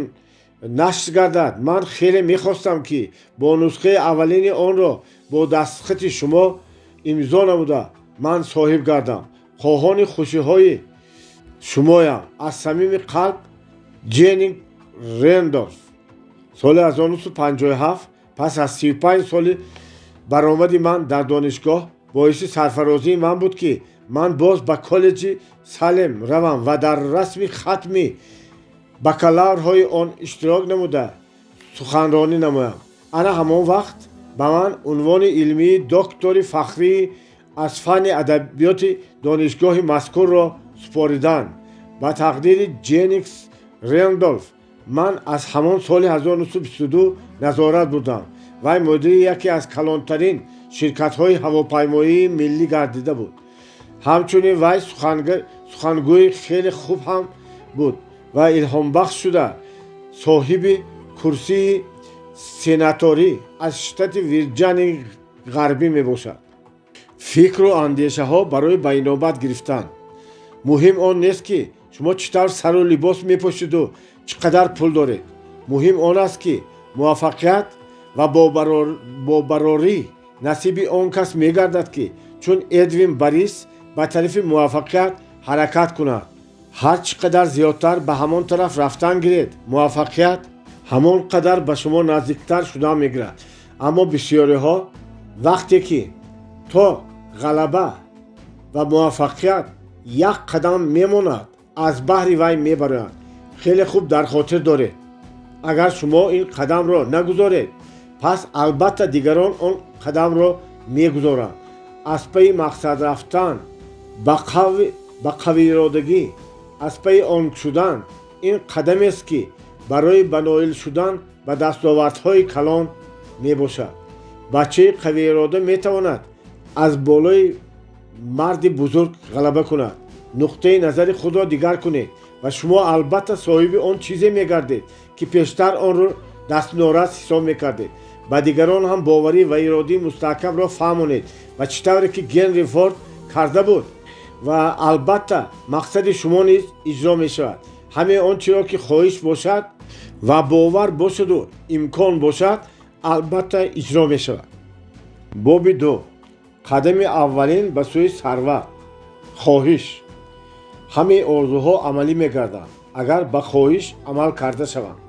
нашр гардад, ман хеле мехостам, ки бо нусхаи аввалини онро бо дастхати шумо имзо намуда ман соҳиб гардам. Хоҳони хушиҳои Шумоям. Аз самими қалб, Ҷеннинг Рендолф. Соли 1957, пас аз 35 соли баромади ман дар донишгоҳ, боиси сарфарозии ман буд, ки ман боз ба коллеҷи Салем равам ва дар расми хатми бакалаврҳои он иштирок намуда, суханронӣ намоям. Ана ҳамон вақт ба ман унвони илмии доктори фахрии аз фанни адабиёти донишгоҳи мазкурро супориданд. Ба тақдири Ҷеннингс Рендолф ман аз ҳамон соли 1922 назорат будам. Вай мудири яке аз калонтарин ширкатҳои ҳавопаймоии миллӣ гардида буд. Ҳамчунин вай сухангӯи хеле хуб ҳам буд ва илҳомбахш шуда, соҳиби курсии сенаторӣ аз штати Вирҷинияи Ғарбӣ мебошад. Фикру андешаҳо барои ба инобат гирифтан. Муҳим он нест, ки шумо чӣ тавр сару либос мепӯшиду чӣ қадар пул доред. Муҳим он аст, ки муваффақият ва бобарорӣ насиби он кас мегардад, ки чун Эдвин Барис ба тарафи муваффақият ҳаракат кунад. Ҳар чӣ қадар зиёдтар ба ҳамон тараф рафтан гиред, муваффақият ҳамон қадар ба шумо наздиктар шудан мегирад. Аммо бисёриҳо вақте ки то ғалаба ва муваффақият як қадам мемонад, аз баҳри вай мебароянд. Хеле хуб дар хотир доред: агар шумо ин қадамро нагузоред, пас албатта дигарон он қадамро мегузоранд. Аз пайи мақсад рафтан ба қавииродагӣ, аз пайи он шудан, ин қадамест, ки барои ба ноил шудан ба дастовардҳои калон мебошад. Бачаи қавиирода метавонад аз болои марди бузург ғалаба кунад. Нуқтаи назари худро дигар кунед ва шумо албатта соҳиби он чизе мегардед, ки пештар онро дастнорас ҳисоб мекардед. Ба дигарон ҳам боварӣ ва иродии мустаҳкамро фаҳмонед ва чӣ тавре ки Генри Форд карда буд, ва албатта мақсади шумо низ иҷро мешавад. Ҳамаи он чиро ки хоҳиш бошад ва бовар бошаду имкон бошад, албатта иҷро мешавад. Боби 2. Қадами аввалин ба сӯи сарват. Хоҳиш. Ҳамаи орзуҳо амалӣ мегарданд, агар ба хоҳиш амал карда шаванд.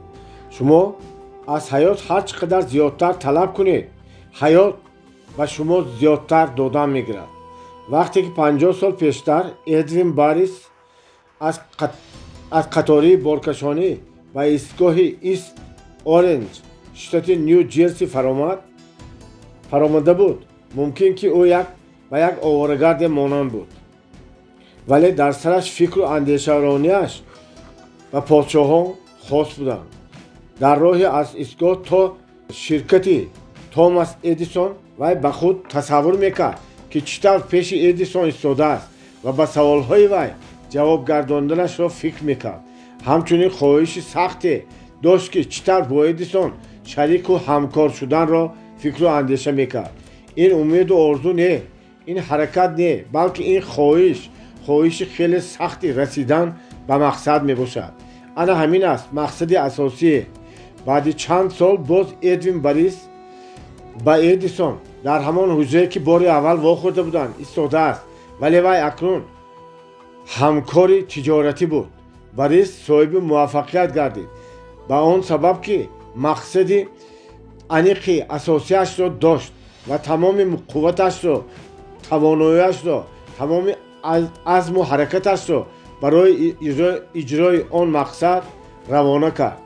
Шумо аз ҳаёт ҳар чӣ қадар зиёдтар талаб кунед, ҳаёт ба шумо зиёдтар додан мегирад. Вақте ки 50 сол пештар Эдвин Барис аз қатории боркашонӣ ба истгоҳи Ист Оренҷ, штати Ню Ҷерси фаромада буд, мумкин ки ӯ ба як оворагарде монанд буд, вале дар сараш фикру андешаронияш ба подшоҳон хос буданд. Дар роҳи аз истгоҳ то ширкати Томас Эдисон вай ба худ тасаввур мекард, ки чӣ тавр пеши Эдисон истодааст ва ба саволҳои вай ҷавоб гардонданашро фикр мекард. Ҳамчунин хоҳиши сахте дошт, ки чӣ тавр бо Эдисон шарику ҳамкор шуданро фикру андеша мекард. Ин умеду орзу не, ин ҳаракат не, балки ин хоҳиш, хоҳиши хеле сахти расидан ба мақсад мебошад. Ана ҳамин аст мақсади асосие. Баъди чанд сол боз Эдвин Барис ба Эдисон дар ҳамон ҳуҷрае, ки бори аввал вохӯрда буданд, истодааст, вале вай акнун ҳамкори тиҷоратӣ буд. Барис соҳиби муваффақият гардид ба он сабаб, ки мақсади аниқи асосиашро дошт ва тамоми қувваташро, тавоноиашро, тамоми азму ҳаракаташро барои иҷрои он мақсад равона кард.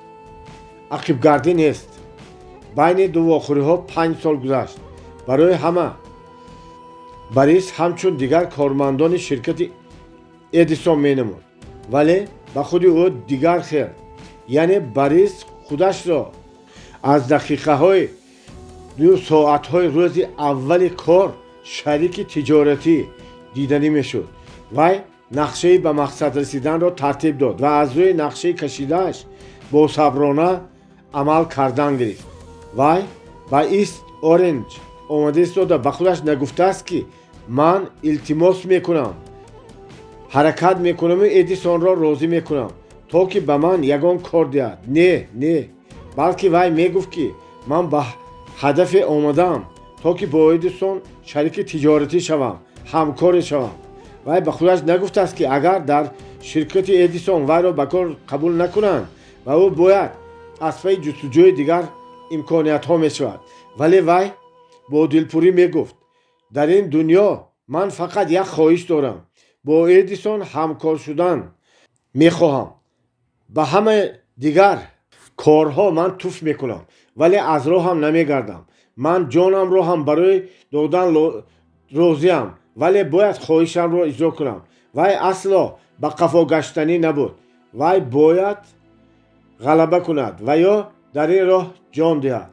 Ақибгардӣ нест. Байни ду вохӯриҳо 5 сол гузашт. Барои ҳама Барис ҳамчун дигар кормандони ширкати Эдисон менамуд, вале ба худи ӯ дигар хел. Яъне Барис худашро аз дақиқаҳои ду соатҳои рӯзи аввали кор шарики тиҷоратӣ диданӣ мешуд. Вай нақшаи ба мақсад расиданро тартиб дод ва аз рӯи нақшаи кашидааш босаброна амал кардан гирифт. Вай ба Ист Оренҷ омада истода ба худаш нагуфтааст, ки ман илтимос мекунам, ҳаракат мекунаму Эдисонро розӣ мекунам, то ки ба ман ягон кор диҳад. Не, не, балки вай мегуфт, ки ман ба ҳадафе омадаам, то ки бо Эдисон шарики тиҷоратӣ шавам, ҳамкоре шавам. Вай ба худаш нагуфтааст, ки агар дар Ширкати Эдисон вайро ба кор қабул накунанд ва ӯ бояд аз пайи ҷустуҷӯи дигар имкониятҳо мешавад. Вале вай бо дилпурӣ мегуфт: «Дар ин дунё ман фақат як хоҳиш дорам: бо Эдисон ҳамкор шудан мехоҳам. Ба ҳамаи дигар корҳо ман туф мекунам, вале аз роҳам намегардам. Ман ҷонамро ҳам барои додан розиам, вале бояд хоҳишамро иҷро кунам». Вай асло ба қафо гаштанӣ набуд. Вай бояд ғалаба кунад ва ё дар ин роҳ ҷон диҳад.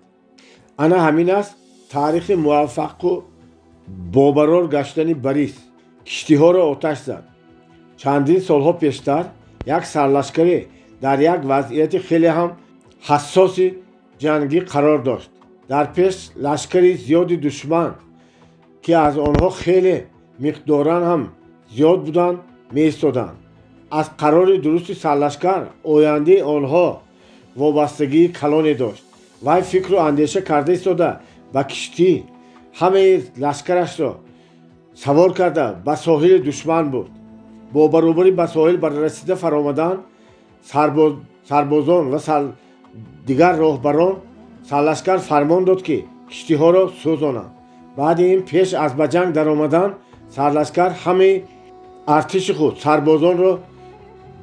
Ана ҳамин аст таърихи муваффақу бобарор гаштани Борис. Киштиҳоро оташ зад. Чандин солҳо пештар як сарлашкаре дар як вазъияти хеле ҳам ҳассоси ҷангӣ қарор дошт. Дар пеш лашкари зиёди душман, ки аз онҳо хеле миқдоран ҳам зиёд буданд, меистоданд. Аз қарори дурусти сарлашкар ояндаи онҳо вобастагии калоне дошт. Вай фикру андеша карда истода, ба киштӣ ҳамаи лашкарашро савор карда, ба соҳили душман бурд. Бо баробарӣ ба соҳил расида фаромадан, сарбозон ва дигар роҳбарон, сарлашкар фармон дод, ки киштиҳоро сӯзонанд. Баъди ин, пеш аз ба ҷанг даромадан, сарлашкар ҳамаи артиши худ, сарбозонро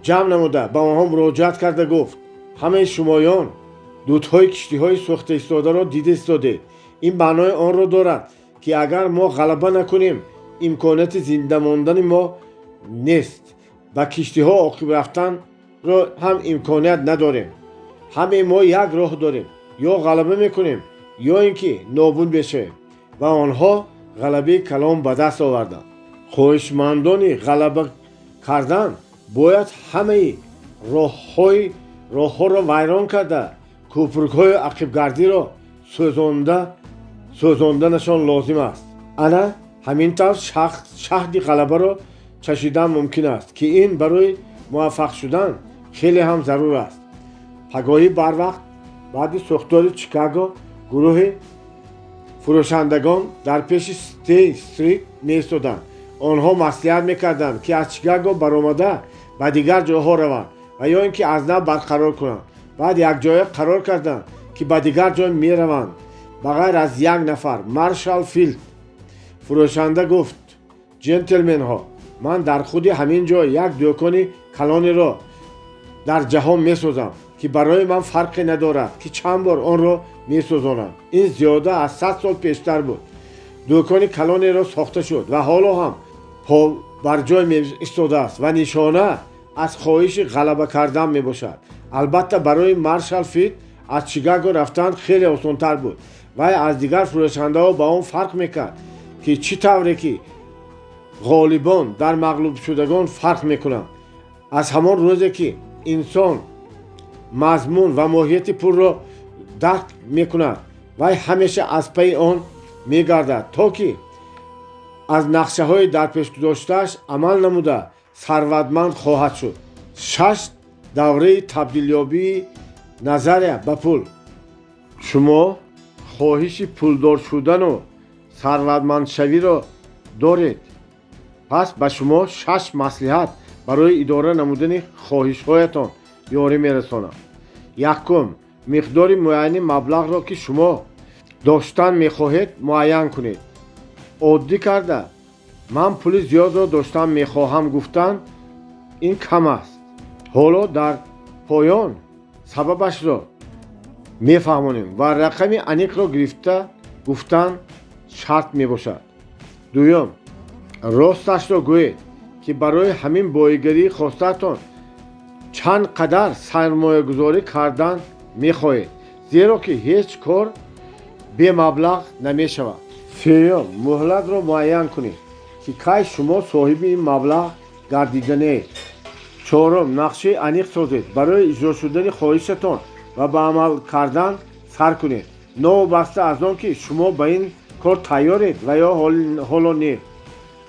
ҷамъ намуда, ба онҳо муроҷиат карда гуфт: «Ҳамаи шумоён дудҳои киштиҳои сӯхта истодаро дида истодед. Ин маънои онро дорад, ки агар мо ғалаба накунем, имконияти зинда мондани мо нест. Ба киштиҳо оқиб рафтанро ҳам имконият надорем. Ҳамаи мо як роҳ дорем: ё ғалаба мекунем, ё ин ки нобуд мешавем». Ва онҳо ғалабаи калон ба даст оварданд. Хоҳишмандони ғалаба кардан бояд ҳамаи роҳҳоро вайрон карда, кӯпрукҳои ақибгардиро сӯзонданашон лозим аст. Ана ҳамин тавр шаҳди ғалабаро чашидан мумкин аст, ки ин барои муваффақ шудан хеле ҳам зарур аст. Пагоҳӣ барвақт баъди сӯхтори Чикаго гурӯҳи фурӯшандагон дар пеши Стей Стрит меистоданд. Онҳо маслиҳат мекарданд, ки аз Чикаго баромада ба дигар ҷойҳо раванд ва ё ин ки аз нав барқарор кунанд. Баъд якҷоя қарор карданд, ки ба дигар ҷой мераванд, ба ғайр аз як нафар, Маршал Филд. Фурӯшанда гуфт: «Ҷентлменҳо, ман дар худи ҳамин ҷо як дӯкони калонеро дар ҷаҳон месозам, ки барои ман фарқе надорад, ки чанд бор онро месозонам». Ин зиёда аз 100 сол пештар буд. Дӯкони калонеро сохта шуд ва ҳоло ҳам бар ҷой истодааст ва нишона аз хоҳиши ғалаба кардан мебошад. Албатта, барои Маршал Филд аз Чикаго рафтан хеле осонтар буд. Вай аз дигар фурӯшандаҳо ба он фарқ мекард, ки чӣ тавре ки ғолибон дар мағлубшудагон фарқ мекунанд. Аз ҳамон рӯзе ки инсон мазмун ва моҳияти пулро дарк мекунад, вай ҳамеша аз пайи он мегардад, то ки аз нақшаҳои дар пешгузоштааш амал намуда, сарватманд хоҳад шуд. Шаш давраи табдилёбии назария ба пул. Шумо хоҳиши пулдор шудану сарватмандшавиро доред? Пас ба шумо шаш маслиҳат барои идора намудани хоҳишҳоятон ёрӣ мерасонам. Якум: миқдори муайяни маблағро, ки шумо доштан мехоҳед, муайян кунед. Оддӣ карда, «Ман пули зиёдро доштан мехоҳам» гуфтан ин кам аст. Ҳоло дар поён сабабашро мефаҳмонем ва рақами аниқро гирифта гуфтан шарт мебошад. Дуюм: росташро гӯед, ки барои ҳамин боигарии хостаатон чанд қадар сармоягузорӣ кардан мехоҳед, зеро ки ҳеҷ кор бемаблағ намешавад. Сеюм: муҳлатро муайян кунед, ки кай шумо соҳиби ин маблағ гардиданеед. Чорум: нақшаи аниқ созед барои иҷро шудани хоҳишатон ва ба амал кардан сар кунед, новобаста аз он ки шумо ба ин кор тайёред ва ё ҳоло не.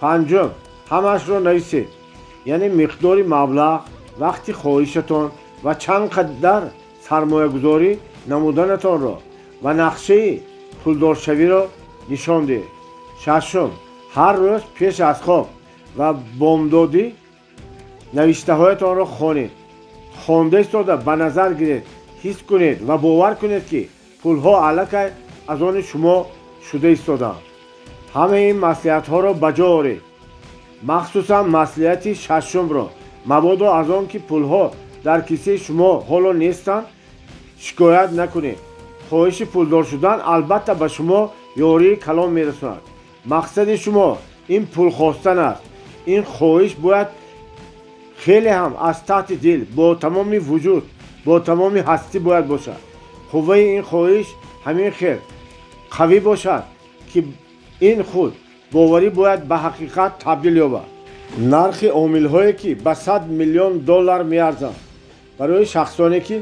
Панҷум: ҳамаашро нависед, яъне миқдори маблағ, вақти хоҳишатон ва чанд қадар сармоягузорӣ намуданатонро ва нақшаи пулдоршавиро нишон диҳед. Шашум: ҳар рӯз пеш аз хоб ва бомдодӣ Навиштаҳоятонро хонед, хонда истода ба назар гиред, ҳис кунед ва бовар кунед, ки пулҳо аллакай аз они шумо шуда истодаанд. Ҳамаи ин маслиҳатҳоро ба ҷо оред, махсусан маслиҳати шашумро. Мабодо аз он ки пулҳо дар кисаи шумо ҳоло нестанд, шикоят накунед. Хоҳиши пулдор шудан албатта ба шумо ёрии калон мерасонад. Мақсади шумо ин пул хостан аст. Ин хоҳиш бояд хеле ҳам аз таҳти дил, бо тамоми вуҷуд, бо тамоми ҳастӣ бояд бошад. Қувваи ин хоҳиш ҳамин хел қавӣ бошад, ки ин худ боварӣ бояд ба ҳақиқат табдил ёбад. Нархи омилҳое, ки ба 100 миллион доллар меарзанд. Барои шахсоне, ки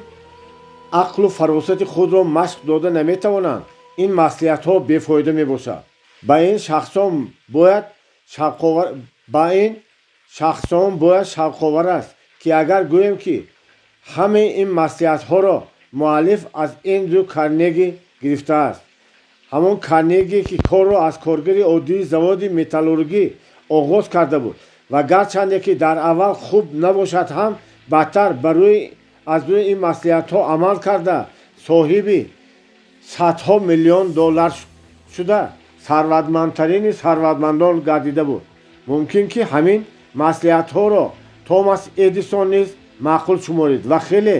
ақлу фаросати худро машқ дода наметавонанд, ин маслиҳатҳо бефоида мебошад. Ба ин шахсон бояд шавқовар аст, ки агар гӯем, ки ҳамаи ин маслиҳатҳоро муаллиф аз Эндрю Карнеги гирифтааст, ҳамон Карнеги, ки корро аз коргари оддии заводи металлургӣ оғоз карда буд ва гарчанде ки дар аввал хуб набошад ҳам, баъдтар аз рӯи ин маслиҳатҳо амал карда, соҳиби садҳо миллион доллар шуда, сарватмандтарини сарватмандон гардида буд. Мумкин ки ҳамин маслиҳатҳоро Томас Эдисон низ маъқул шуморид ва хеле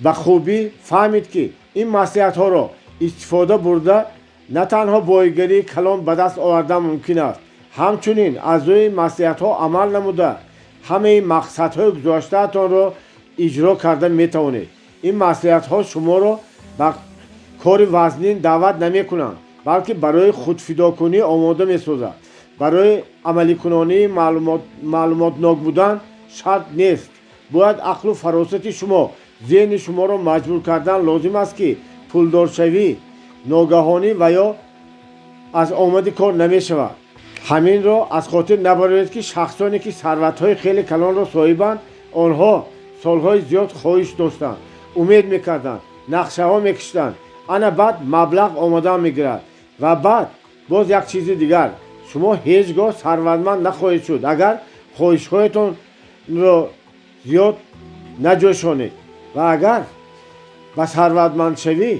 ба хубӣ фаҳмид, ки ин маслиҳатҳоро истифода бурда на танҳо боигарии калон ба даст овардан мумкин аст, ҳамчунин аз рӯи маслиҳатҳо амал намуда, ҳамаи мақсадҳои гузоштаатонро иҷро карда метавонед. Ин маслиҳатҳо шуморо ба кори вазнин даъват намекунанд, балки барои худфидокунӣ омода месозад. Барои амаликунонии маълумотнок будан шарт нест. Бояд ақлу фаросати шумо, зеҳни шуморо маҷбур кардан лозим аст, ки пулдоршавӣ ногаҳонӣ ва ё аз омади кор намешавад. Ҳаминро аз хотир набаред, ки шахсоне, ки сарватҳои хеле калонро соҳибанд, онҳо солҳои зиёд хоҳиш доштанд, умед мекарданд, нақшаҳо мекашиданд. Ана баъд маблағ омода мегирад. Ва баъд боз як чизи дигар: шумо ҳеҷ гоҳ сарватманд нахоҳед шуд, агар хоҳишҳоятонро зиёд наҷӯшонед ва агар ба сарватмандшавӣ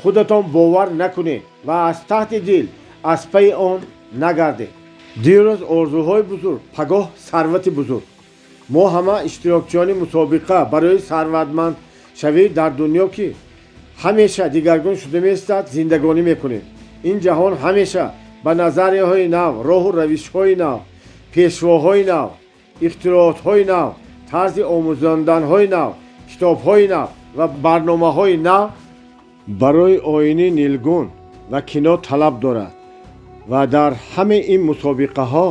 худатон бовар накунед ва аз таҳти дил аз пайи он нагардед. Дирӯз орзуҳои бузург, пагоҳ сарвати бузург. Мо ҳама иштирокчиёни мусобиқа барои сарватмандшавӣ дар дунё, ки ҳамеша дигаргун шуда меистад, зиндагонӣ мекунем. Ин ҷаҳон ҳамеша ба назарияҳои нав, роҳу равишҳои нав, пешвоҳои нав, ихтироотҳои нав, тарзи омӯзонданҳои нав, китобҳои нав ва барномаҳои нав барои оини нилгун ва кино талаб дорад. Ва дар ҳамаи ин мусобиқаҳо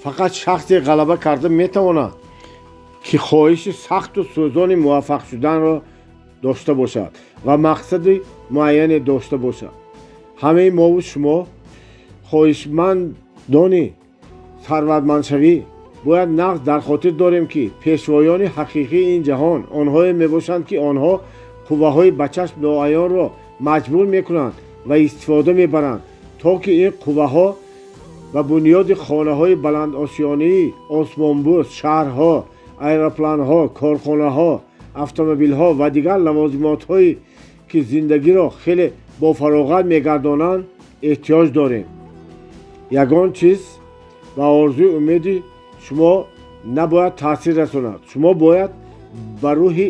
фақат шахсе ғалаба карда метавонад, ки хоҳиши сахту сӯзони муваффақ шуданро дошта бошад ва мақсади муайяне дошта бошад. Ҳамаи мову шумо, хоҳишмандони сарватмандшавӣ, бояд нағз дар хотир дорем, ки пешвоёни ҳақиқии ин ҷаҳон онҳое мебошанд, ки онҳо қувваҳои ба чашм ноаёнро маҷбур мекунанд ва истифода мебаранд, то ки ин қувваҳо ба бунёди хонаҳои баландошёнаи осмонбӯс, шаҳрҳо, аэропланҳо, корхонаҳо, автомобилҳо ва дигар лавозимотҳое, ки зиндагиро хеле бофароғат мегардонанд, эҳтиёҷ дорем. Ягон чиз ба орзуи умеди шумо набояд таъсир расонад. Шумо бояд ба рӯҳи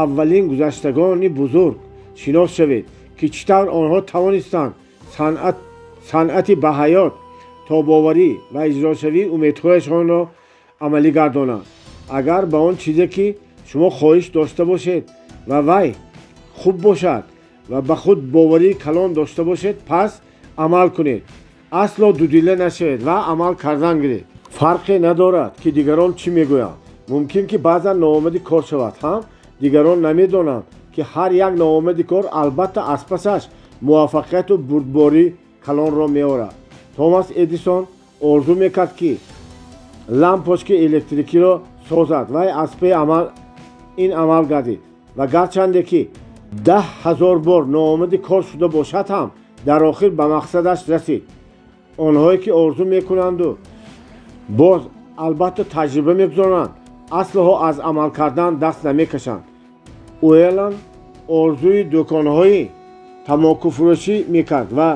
аввалин гузаштагони бузург шинос шавед, ки чӣ тавр онҳо тавонистанд санъати ба ҳаёт тобоварӣ ва иҷрошавии умедҳояшонро амалӣ гардонанд. Агар ба он чизе, ки шумо хоҳиш дошта бошед ва вай хуб бошад ва ба худ боварии калон дошта бошед, пас амал кунед. Асло дудила нашавед ва амал кардан гиред. Фарқе надорад, ки дигарон чӣ мегӯянд. Мумкин ки баъзан ноомади кор шавад ҳам, дигарон намедонанд, ки ҳар як ноомади кор албатта аз пасаш муваффақияту бурдбории калонро меорад. Томас Эдисон орзу мекард, ки лампочкаи электрикиро созад. Вай аз паи ин амал гардид ва гарчанде ки 10 000 бор ноомади кор шуда бошад ҳам, дар охир ба мақсадаш расид. Онҳое, ки орзу мекунанду боз албатта таҷриба мегузоранд. Аслҳо аз амал кардан даст намекашанд. Уэллан орзуи дӯконҳои тамокуфурӯшӣ мекард ва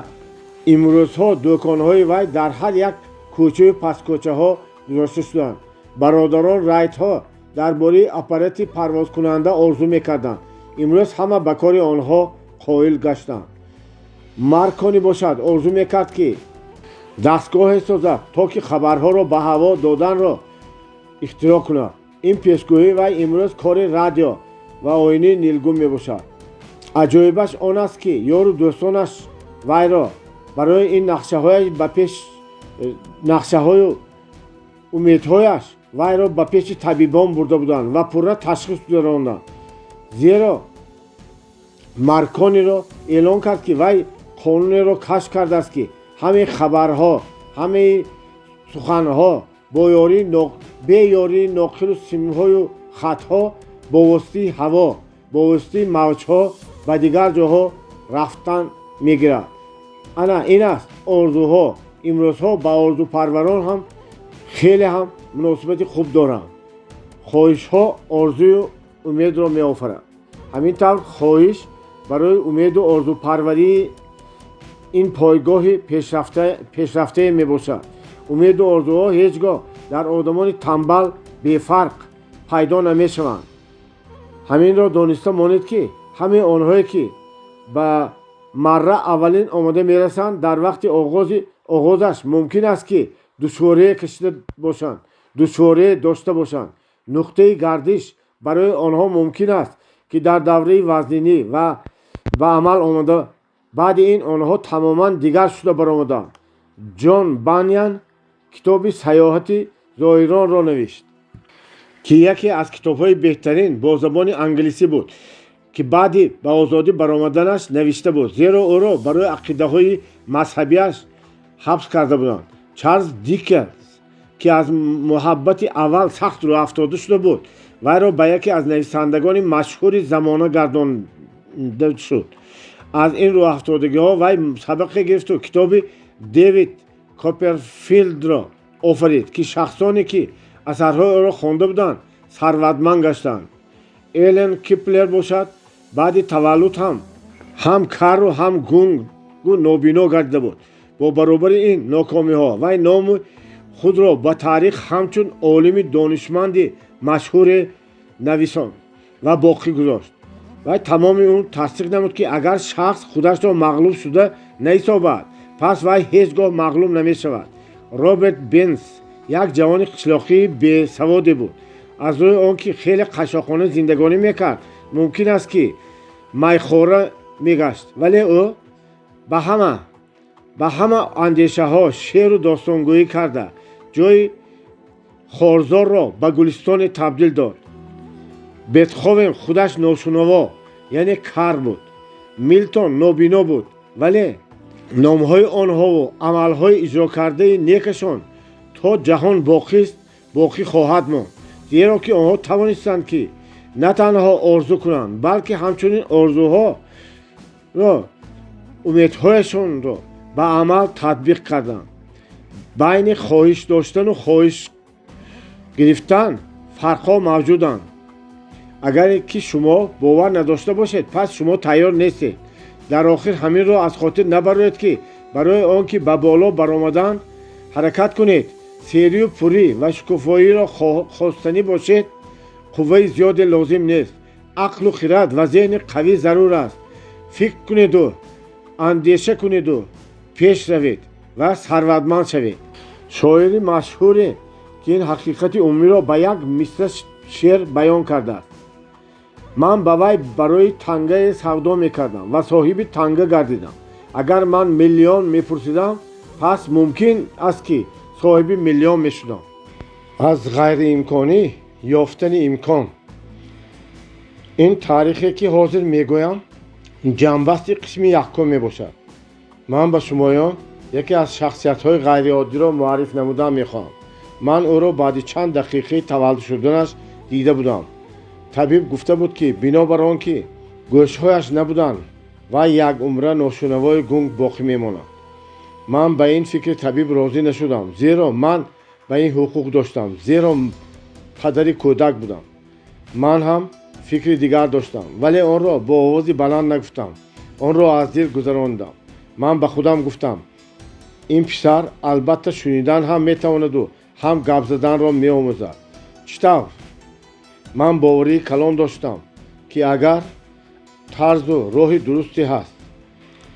имрӯзҳо дӯконҳои вай дар ҳар як кӯчаю пасткӯчаҳо гузошта шудаанд. Бародарон Райтҳо дар бораи аппарати парвозкунанда орзу мекарданд. Имрӯз ҳама ба кори онҳо қоил гаштанд. Маркони бошад, орзу мекард, ки дастгоҳе созад, то ки хабарҳоро ба ҳаво доданро ихтироъ кунад. Ин пешгӯии вай имрӯз кори радио ва оинаи нилгун мебошад. Аҷоибаш он аст, ки ёру дӯстонаш вайро барои ин нақшаҳояш ба пеш нақшаҳою умедҳояш вайро ба пеши табибон бурда буданд ва пурра ташхис гузаронданд, зеро Маркониро эълон кард, ки вай қонунеро кашф кардааст, ки ҳамаи хабарҳо, ҳамаи суханҳо бо ёрии бе ёрии ноқилу симҳою хатҳо, бо воситаи ҳаво, бо воситаи мавҷҳо ба дигар ҷоҳо рафтан мегирад. Ана ин аст орзуҳо. Имрӯзҳо ба орзупарварон ҳам хеле ҳам муносибати хуб доранд. Хоҳишҳо орзую умедро меофаранд. Ҳамин тавр, хоҳиш барои умеду орзупарварии ин пойгоҳи пешрафтае мебошад. Умеду орзуҳо ҳеҷ гоҳ дар одамони тамбал бефарқ пайдо намешаванд. Ҳаминро дониста монед, ки ҳамаи онҳое, ки ба марра аввалин омода мерасанд, дар вақти оғозаш мумкин аст, ки душворие кашида бошанд, душворие дошта бошанд. Нуқтаи гардиш барои онҳо мумкин аст, ки дар давраи вазнинӣ ва ба амал омада, баъди ин онҳо тамоман дигар шуда баромаданд. Ҷон Банян китоби «Саёҳати зоиронро» навишт, ки яке аз китобҳои беҳтарин бо забони англисӣ буд, ки баъди ба озодӣ баромаданаш навишта буд, зеро ӯро барои ақидаҳои мазҳабиаш ҳабс карда буданд. Чарлз Диккенс, ки аз муҳаббати аввал сахт рӯҳафтода шуда буд, вайро ба яке аз нависандагони машҳури замона гардонда шуд. Аз ин рӯҳафтодагиҳо вай сабақе гирифту китоби «Дэвид Копперфилдро» офарид, ки шахсоне, ки асарҳои ӯро хонда буданд, сарватманд гаштанд. Элен Киплер бошад, баъди таваллуд ҳам кару ҳам гунгу нобино гардида буд. Бо баробари ин нокомиҳо вай номи худро ба таърих ҳамчун олими донишманди машҳуре нависон ва боқӣ гузошт. Вай тамоми он тасдиқ намуд, ки агар шахс худашро мағлуб шуда наҳисобад, пас вай ҳеҷ гоҳ мағлуб намешавад. Роберт Бернс як ҷавони қишлоқии бесаводе буд. Аз рӯи он ки хеле қашшоқона зиндагонӣ мекард, мумкин аст, ки майхора мегашт, вале ӯ ба ҳама андешаҳо шеъру достонгӯӣ карда, ҷои хорзорро ба гулистоне табдил дод. Бетховен худаш ношунаво, яъне кар буд. Милтон нобино буд, вале номҳои онҳову амалҳои иҷрокардаи некашон то ҷаҳон боқист, боқӣ хоҳад монд, зеро ки онҳо тавонистанд, ки на танҳо орзу кунанд, балки ҳамчунин орзуҳоро, умедҳояшонро ба амал татбиқ карданд. Байни хоҳиш доштану хоҳиш гирифтан фарқҳо мавҷуданд. Агар ки шумо бовар надошта бошед, пас шумо тайёр нестед. Дар охир ҳаминро аз хотир набароед, ки барои он ки ба боло баромадан ҳаракат кунед, серию пурӣ ва шукуфоиро хостанӣ бошед, қувваи зиёде лозим нест. Ақлу хирад ва зеҳни қавӣ зарур аст. Фикр кунеду андеша кунеду пеш равед ва сарватманд шавед. Шоири машҳуре, ки ин ҳақиқати умумиро ба як мисра шеър баён кардааст: «Ман ба вай барои тангае савдо мекардам ва соҳиби танга гардидам. Агар ман миллион мепурсидам, пас мумкин аст, ки соҳиби миллион мешудам». Аз ғайриимконӣ ёфтани имкон. Ин таърихе, ки ҳозир мегӯям, ҷамъбасти қисми якум мебошад. Ман ба шумоён яке аз шахсиятҳои ғайриоддиро муарриф намудан мехоҳам. Ман ӯро баъди чанд дақиқаи таваллуд шуданаш дида будам. Табиб гуфта буд, ки бинобар он ки гӯшҳояш набуданд, вай як умра ношунавои гунг боқӣ мемонад. Ман ба ин фикри табиб розӣ нашудам, зеро ман ба ин ҳуқуқ доштам, зеро Падари кӯдак будам. Ман ҳам фикри дигар доштам, вале онро бо овози баланд нагуфтам, онро аз дил гузарондам. Ман ба худам гуфтам: ин писар албатта шунидан ҳам метавонаду ҳам гап заданро меомӯзад. Чӣ тавр? Ман боварии калон доштам, ки агар тарзу роҳи дурусте ҳаст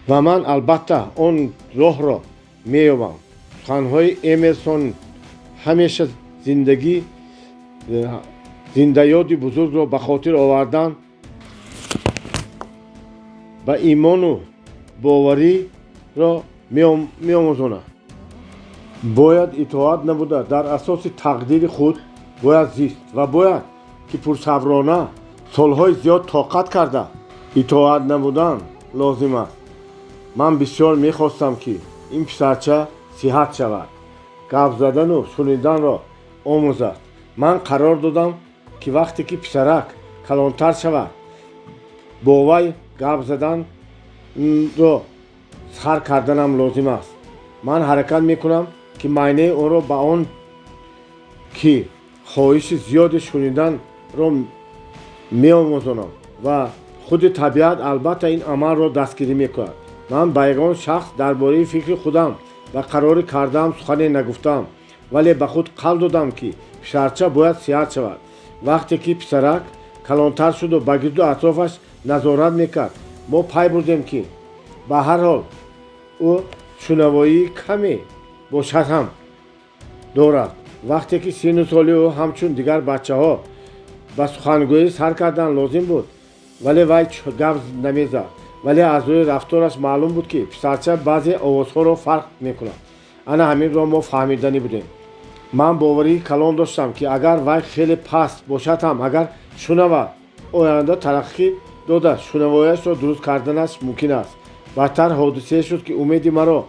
ва ман албатта он роҳро меёбам. Суханҳои Эмерсон ҳамеша зиндагӣ зиндаёди бузургро ба хотир овардан ба имону бовариро меомӯзонад. Бояд итоат набуда, дар асоси тақдири худ бояд зист ва бояд ки пурсаброна солҳои зиёд тоқат карда итоат намудан лозим аст. Ман бисёр мехостам, ки ин писарча сиҳат шавад, гап задану шуниданро омӯзад. Ман қарор додам, ки вақте ки писарак калонтар шавад, бо вай гап заданро сар карданам лозим аст. Ман ҳаракат мекунам, ки майнаи ӯро ба он ки хоҳиши зиёди шуниданро меомӯзонам ва худи табиат албатта ин амалро дастгирӣ мекунад. Ман ба ягон шахс дар бораи фикри худам ва қарори кардаам сухане нагуфтам, вале ба худ қавл додам, ки писарча бояд сиҳат шавад. Вақте ки писарак калонтар шуду ба гирду атрофаш назорат мекард, мо пай бурдем, ки ба ҳар ҳол ӯ шунавоии каме бошад ҳам дорад. Вақте ки синну соли ӯ ҳамчун дигар бачаҳо ба сухангӯӣ сар кардан лозим буд, вале вай гап намезад. Вале аз рӯи рафтораш маълум буд, ки писарча баъзе овозҳоро фарқ мекунад. Ана ҳаминро мо фаҳмиданӣ будем. Ман боварии калон доштам, ки агар вай хеле паст бошад ҳам, агар шунавад, оянда тараққӣ дода шунавояшро дуруст карданаш мумкин аст. Бадтар ҳодисае шуд, ки умеди маро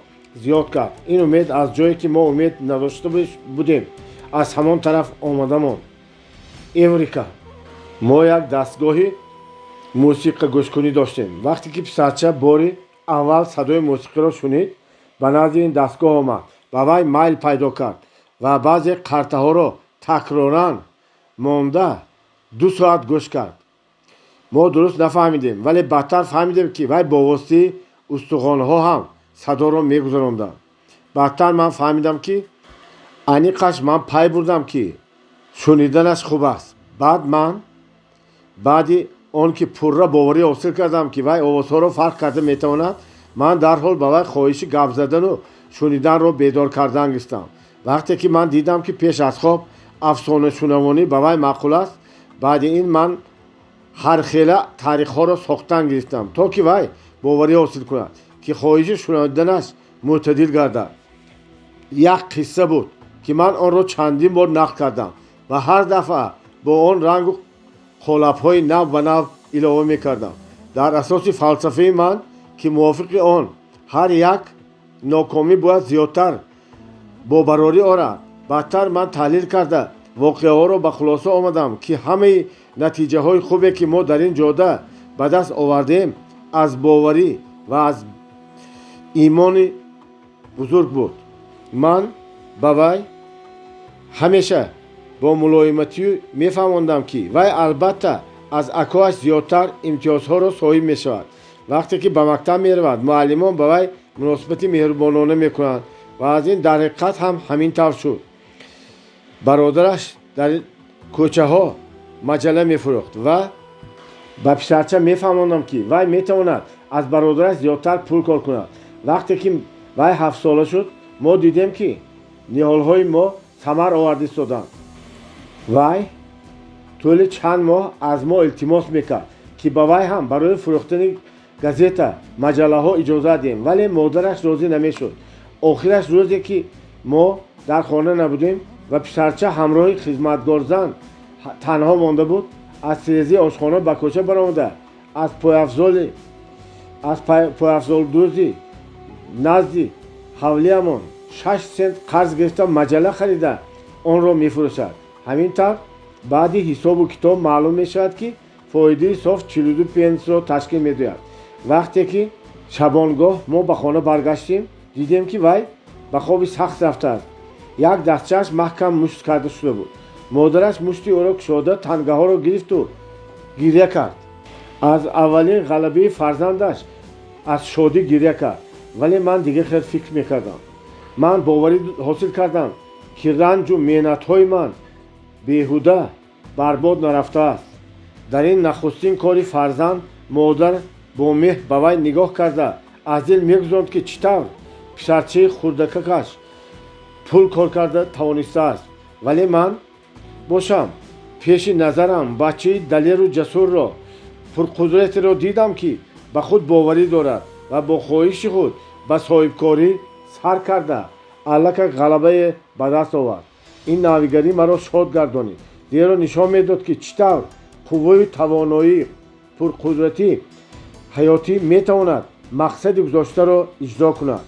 зиёд кард. Ин умед аз ҷое ки мо умед надошта будем, аз ҳамон тараф омада монд. Эврика! Мо як дастгоҳи мусиқагӯшкунӣ доштем. Вақте ки писарча бори аввал садои мусиқиро шунид, ба назди ин дастгоҳ омад, ба вай майл пайдо кард ва баъзе қартаҳоро такроран монда 2 соат гӯш кард. Мо дуруст нафаҳмидем, вале баъдтар фаҳмидем, ки вай бо воситаи устухонҳо ҳам садоро мегузаронданд. Баъдтар ман фаҳмидам, ки аниқаш ман пай бурдам, ки шуниданаш хуб аст. Баъд ман баъди он ки пурра боварӣ ҳосил кардам, ки вай овозҳоро фарқ карда метавонад, ман дарҳол ба вай хоҳиши гап задану шуниданро бедор кардан гирифтам. Вақте ки ман дидам, ки пеш аз хоб афсонашунавонӣ ба вай маъқул аст, баъди ин ман ҳархела таърихҳоро сохтан гирифтам, то ки вай боварӣ ҳосил кунад, ки хоҳиши шуниданаш мӯътадил гардад. Як қисса буд, ки ман онро чандин бор нақл кардам ва ҳар дафъа бо он рангу қолабҳои нав ба нав илова мекардам. Дар асоси фалсафаи ман, ки мувофиқи он ҳар як нокомӣ бояд зиёдтар бобарорӣ орад, баъдтар ман таҳлил карда воқеаҳоро ба хулоса омадам, ки ҳамаи натиҷаҳои хубе, ки мо дар ин ҷода ба даст овардем, аз боварӣ ва аз имони бузург буд. Ман ба вай ҳамеша бо мулоиматӣ мефаҳмондам, ки вай албатта аз акоаш зиёдтар имтиёзҳоро соҳиб мешавад. Вақте ки ба мактаб меравад, муаллимон ба вай муносибати меҳрубонона мекунанд ва аз ин дар ҳақиқат ҳам ҳамин тавр шуд. Бародараш дар кӯчаҳо маҷалла мефурӯхт ва ба писарча мефаҳмондам, ки вай метавонад аз бародараш зиёдтар пул кор кунад. Вақте ки вай 7-сола шуд, мо дидем, ки ниҳолҳои мо самар оварда истоданд. Вай тӯли чанд моҳ аз мо илтимос мекард, ки ба вай ҳам барои фурӯхтани газета, маҷаллаҳо иҷозат диҳем, вале модараш розӣ намешуд. Охираш рӯзе ки мо дар хона набудем ва писарча ҳамроҳи хизматгорзан танҳо монда буд, аз тирезаи ошхона ба кӯча баромада, аз пойафзолдӯзи назди ҳавлиямон 6 сент қарз гирифта, маҷалла харида, онро мефурӯшад. Ҳамин тавр, баъди ҳисобу китоб маълум мешавад, ки фоидаи соф 42 пенсро ташкил медиҳад. Вақте ки шабонгоҳ мо ба хона баргаштем, дидем, ки вай ба хоби сахт рафтааст. Як дастчааш маҳкам мушт карда шуда буд. Модараш мушти ӯро кушода, тангаҳоро гирифту гиря кард. Аз аввалин ғалабаи фарзандаш аз шодӣ гиря кард. Вале ман дигар хел фикр мекардам. Ман боварӣ ҳосил кардам, ки ранҷу меҳнатҳои ман беҳуда барбод нарафтааст. Дар ин нахустин кори фарзанд модар бо меҳр ба вай нигоҳ карда, аз дил мегузаронд, ки чӣ тавр писарчаи хурдакакаш пул кор карда тавонистааст. Вале ман бошам, пеши назарам бачаи далеру ҷасурро, пурқудратеро дидам, ки ба худ боварӣ дорад ва бо хоҳиши худ ба соҳибкорӣ сар карда, аллакай ғалабае ба даст овард. Ин навигарӣ маро шод гардонид, зеро нишон медод, ки чӣ тавр қувваю тавоноӣ, пурқудратӣ ҳаётӣ метавонад мақсади гузоштаро иҷро кунад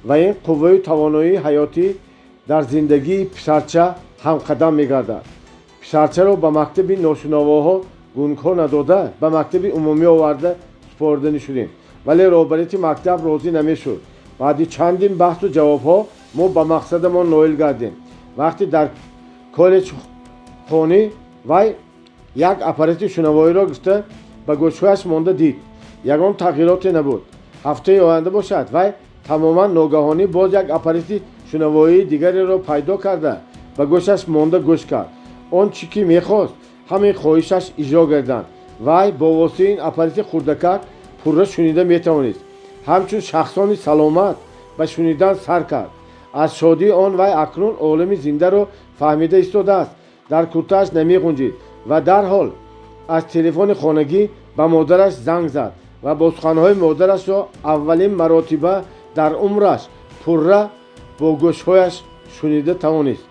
ва ин қувваю тавоноии ҳаётӣ дар зиндагии писарча ҳамқадам мегардад. Писарчаро ба мактаби ношунавоҳо гунгҳо надода, ба мактаби умумӣ оварда супориданӣ шудем, вале роҳбарияти мактаб розӣ намешуд. Баъди чандин баҳсу ҷавобҳо мо ба мақсадамон ноил гардем. Вақте дар коллеҷ хонӣ, вай як аппарати шунавоиро гирифта, ба гӯшҳояш монда дид, ягон тағйироте набуд. Ҳафтаи оянда бошад, вай тамоман ногаҳонӣ боз як аппарати шунавоии дигареро пайдо карда, ба гӯшаш монда гӯш кард. Он чӣ ки мехост, ҳамин хоҳишаш иҷро гарданд. Вай бо воситаи ин аппарати хурдакак пурра шунида метавонист. Ҳамчун шахсони саломат ба шунидан сар кард. Аз шодии он вай акнун олами зиндаро фаҳмида истодааст, дар куртааш намеғунҷид ва дарҳол аз телефони хонагӣ ба модараш занг зад ва бо суханҳои модарашро аввалин маротиба дар умраш пурра бо гӯшҳояш шунида тавонист.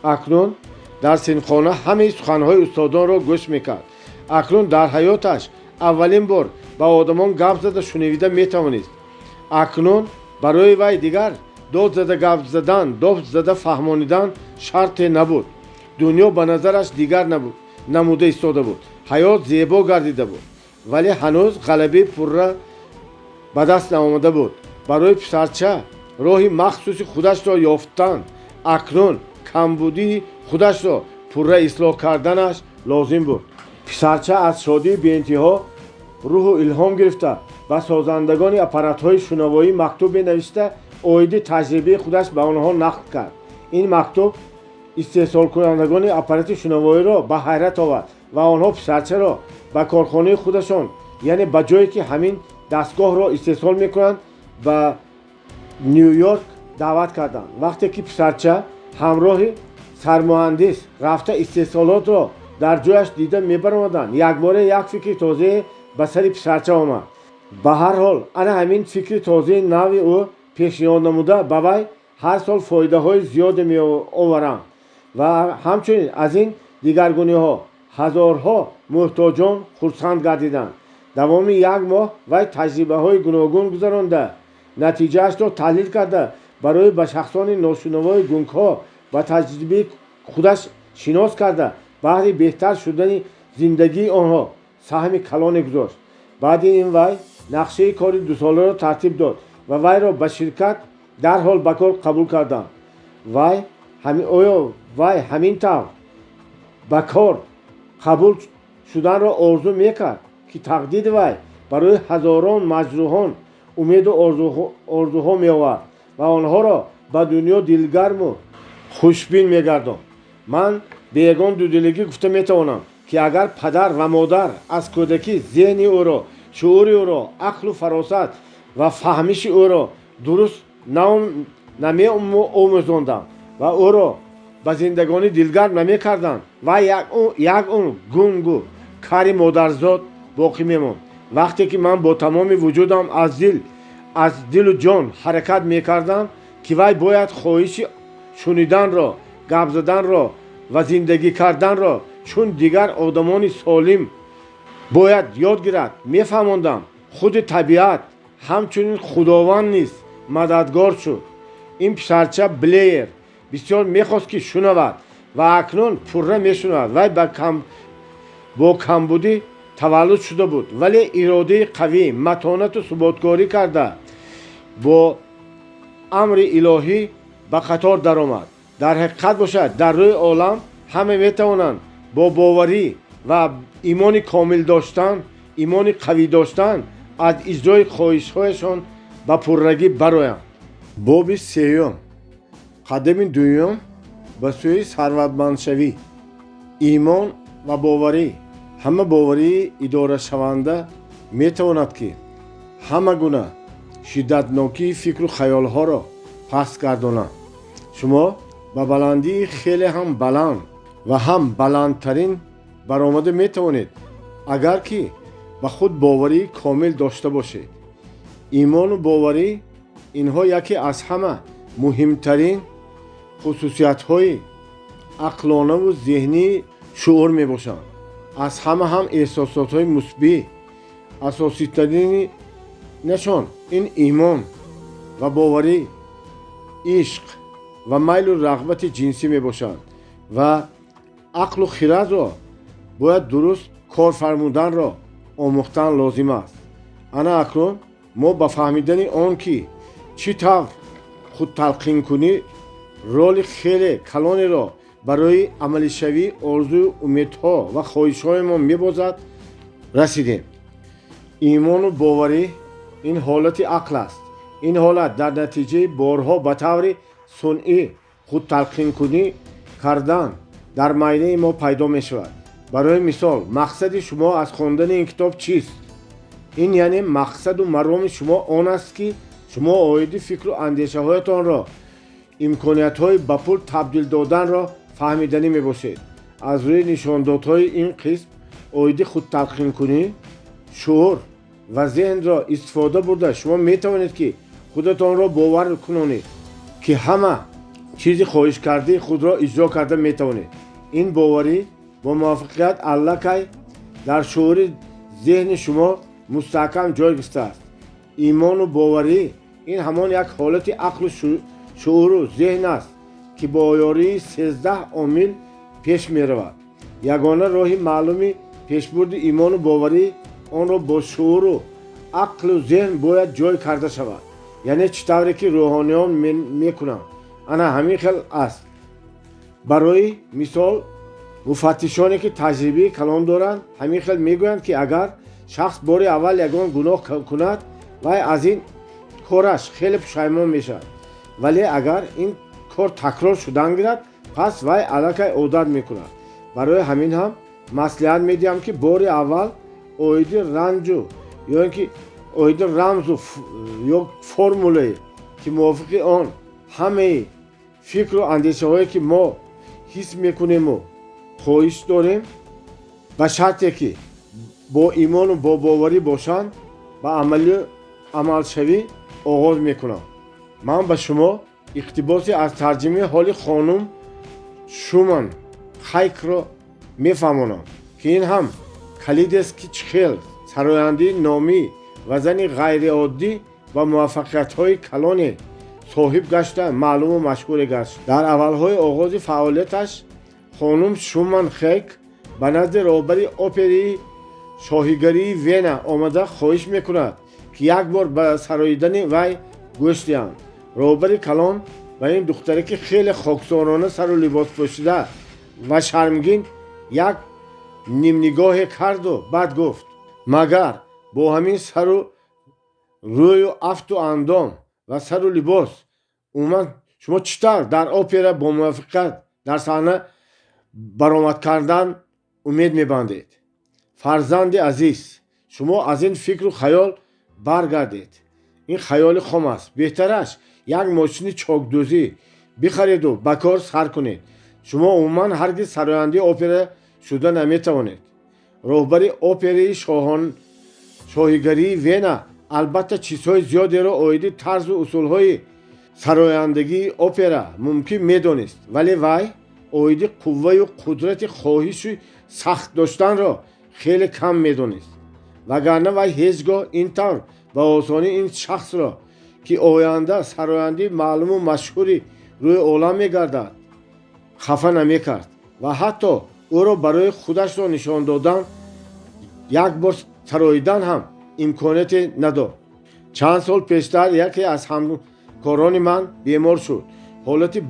Акнун дар синфхона ҳамаи суханҳои устодонро гӯш мекард. Акнун дар ҳаёташ аввалин бор ба одамон гап зада шунавида метавонист. Акнун барои вай дигар дод зада гап задан, дод зада фаҳмонидан шарте набуд. Дунё ба назараш дигар набуд, намуда истода буд. Ҳаёт зебо гардида буд, вале ҳанӯз ғалабаи пурра ба даст наомада буд. Барои писарча роҳи махсуси худашро ёфтан, акнун камбудии худашро пурра ислоҳ карданаш лозим буд. Писарча аз шодии беинтиҳо рӯҳу илҳом гирифта, ба созандагони аппаратҳои шунавоӣ мактубе навишта, оиди таҷрибаи худаш ба онҳо нақл кард. Ин мактуб истеҳсолкунандагони аппарати шунавоиро ба ҳайрат овард ва онҳо писарчаро ба корхонаи худашон, яъне ба ҷое ки ҳамин дастгоҳро истеҳсол мекунанд, ба Ню Йорк даъват карданд. Вақте ки писарча ҳамроҳи сармуҳандис рафта, истеҳсолотро дар ҷояш дида мебаромаданд, якбора як фикри тозае ба сари писарча омад. Ба ҳар ҳол, ана ҳамин фикри тозаи нави ӯ пешниҳод намуда ба вай ҳар сол фоидаҳои зиёде меоваранд ва ҳамчунин аз ин дигаргуниҳо ҳазорҳо муҳтоҷон хурсанд гардиданд. Давоми як моҳ вай таҷрибаҳои гуногун гузаронда, натиҷаашро таҳлил карда, барои ба шахсони ношунавои гунгҳо ба таҷрибаи худаш шинос карда, баҳри беҳтар шудани зиндагии онҳо саҳми калоне гузошт. Баъди ин вай нақшаи кори дусоларо тартиб дод ва вайро ба ширкат дарҳол ба кор қабул карданд. Вай оё вай ҳамин тавр ба кор қабул шуданро орзу мекард, ки тақдири вай барои ҳазорон маҷрӯҳон умеду орзуҳо меовард ва онҳоро ба дунё дилгарму хушбин мегардонд? Ман бе ягон дудилагӣ гуфта метавонам, ки агар падар ва модар аз кӯдакӣ зеҳни ӯро, шуури ӯро, ақлу фаросат ва фаҳмиши ӯро дуруст намеомӯзонданд ва ӯро ба зиндагонӣ дилгарм намекарданд, вай як умр гунгу кари модарзод боқӣ мемонд. Вақте ки ман бо тамоми вуҷудам аз дилу ҷон ҳаракат мекардам, ки вай бояд хоҳиши шуниданро, гап заданро ва зиндагӣ карданро чун дигар одамони солим бояд ёд гирад, мефаҳмондам, худи табиат, ҳамчунин Худованд низ мададгор шуд. Ин писарча Блеер бисёр мехост, ки шунавад, ва акнун пурра мешунавад. Вай бо камбудӣ таваллуд шуда буд, вале иродаи қавӣ, матонату суботкорӣ карда, бо амри илоҳӣ ба қатор даромад. Дар ҳақиқат бошад, дар рӯи олам Ҳама метавонанд бо боварӣ ва имони комил доштан, имони қавӣ доштан аз иҷрои хоҳишҳояшон ба пуррагӣ бароянд. Боби сеюм, қадами дуюм ба сӯи сарватмандшавӣ. Имон ва боварӣ. Ҳама боварии идорашаванда метавонад, ки ҳама гуна шиддатнокии фикру хаёлҳоро паст гардонад. Шумо ба баландии хеле ҳам баланд ва ҳам баландтарин баромада метавонед, агар ки ба худ боварии комил дошта бошед. Имону боварӣ инҳо яке аз ҳама муҳимтарин хусусиятҳои ақлонаву зеҳнии шуур мебошанд. Аз ҳама ҳам эҳсосотҳои мусбӣ асоситарини нишон ин имон ва боварӣ, ишқ ва майлу рағбати ҷинсӣ мебошанд ва ақлу хирадро бояд дуруст кор фармуданро омӯхтан лозим аст. Ана акнун мо ба фаҳмидани он, ки чӣ тавр худталқинкунӣ роли хеле калонеро барои амалишавии орзую умедҳо ва хоҳишҳоямон мебозад, расидем. Имону боварӣ ин ҳолати ақл аст. Ин ҳолат дар натиҷаи борҳо ба таври сунъӣ худталқинкунӣ кардан дар майнаи мо пайдо мешавад. Барои мисол, мақсади шумо аз хондани ин китоб чист? Ин яъне мақсаду мароми шумо он аст, ки шумо оиди фикру андешаҳоятонро имкониятҳои ба пул табдил доданро фаҳмиданӣ мебошед. Аз рӯи нишондодҳои ин қисм оиди худталқинкунӣ, шуур ва зеҳнро истифода бурда, шумо метавонед, ки худатонро бовар кунонед, ки ҳама чизи хоҳишкардаи худро иҷро карда метавонед. Ин боварӣ бо муваффақият аллакай дар шуури зеҳни шумо мустаҳкам ҷой гирифтааст. Имону боварӣ ин ҳамон як ҳолати ақлу шууру зеҳн аст, ки бо ёрии 13 омил пеш меравад. Ягона роҳи маълуми пешбурди имону боварӣ онро бо шууру ақлу зеҳн бояд ҷой карда шавад, яъне чӣ тавре ки рӯҳониён мекунанд, ана ҳамин хел аст. Барои мисол, муфаттишоне, ки таҷрибаи калон доранд, ҳамин хел мегӯянд, ки агар шахс бори аввал ягон гуноҳ кунад, вай аз ин кораш хеле пушаймон мешавад, вале агар ин кор такрор шудан гирад, пас вай аллакай одат мекунад. Барои ҳамин ҳам маслиҳат медиҳам, ки бори аввал оиди ранҷу ё ин ки оиди рамзу ё формулае, ки мувофиқи он ҳамаи фикру андешаҳое, ки мо ҳис мекунему хоҳиш дорем, ба шарте ки бо имону бо боварӣ бошанд, ба амалшавӣ оғоз мекунам. Ман ба шумо иқтибосе аз тарҷимаи ҳоли хонум Шуман Хайкро мефаҳмонам, ки ин ҳам калидест, ки чӣ хел сарояндаи номӣ ва зани ғайриоддӣ ба муваффақиятҳои калоне соҳиб гашта, маълуму машҳуре гашт. Дар аввалҳои оғози фаъолияташ хонум Шуман Хейк ба назди роҳбари операи шоҳигарии Вена омада хоҳиш мекунад, ки як бор ба сароидани вай гӯш диҳанд. Роҳбари калон ба ин духтаре, ки хеле хоксорона сару либос пӯшида ва шармгин, як нимнигоҳе карду баъд гуфт: «Магар бо ҳамин сару рӯю афту андом ва сару либос умуман шумо чӣ тавр дар опера бо муваффақият дар саҳна баромад кардан умед мебандед? Фарзанди азиз, шумо аз ин фикру хаёл баргардед, ин хаёли хом аст. Беҳтараш як мошини чокдӯзӣ бихареду ба кор сар кунед. Шумо умуман ҳаргиз сарояндаи опера шуда наметавонед». Роҳбари операи шоҳигарии Вена албатта чизҳои зиёдеро оиди тарзу усулҳои сарояндагии опера мумкин медонист, вале вай оиди қувваю қудрати хоҳиши сахт доштанро хеле кам медонист, вагарна вай ҳеҷ гоҳ ин тавр ба осонӣ ин шахсро, ки оянда сарояндаи маълуму машҳури рӯи олам мегардад, хафа намекард ва ҳатто ӯро барои худашро нишон додан, як бор сароидан ҳам имконияте надод. Чанд сол пештар яке аз ҳамкорони ман бемор шуд, ҳолати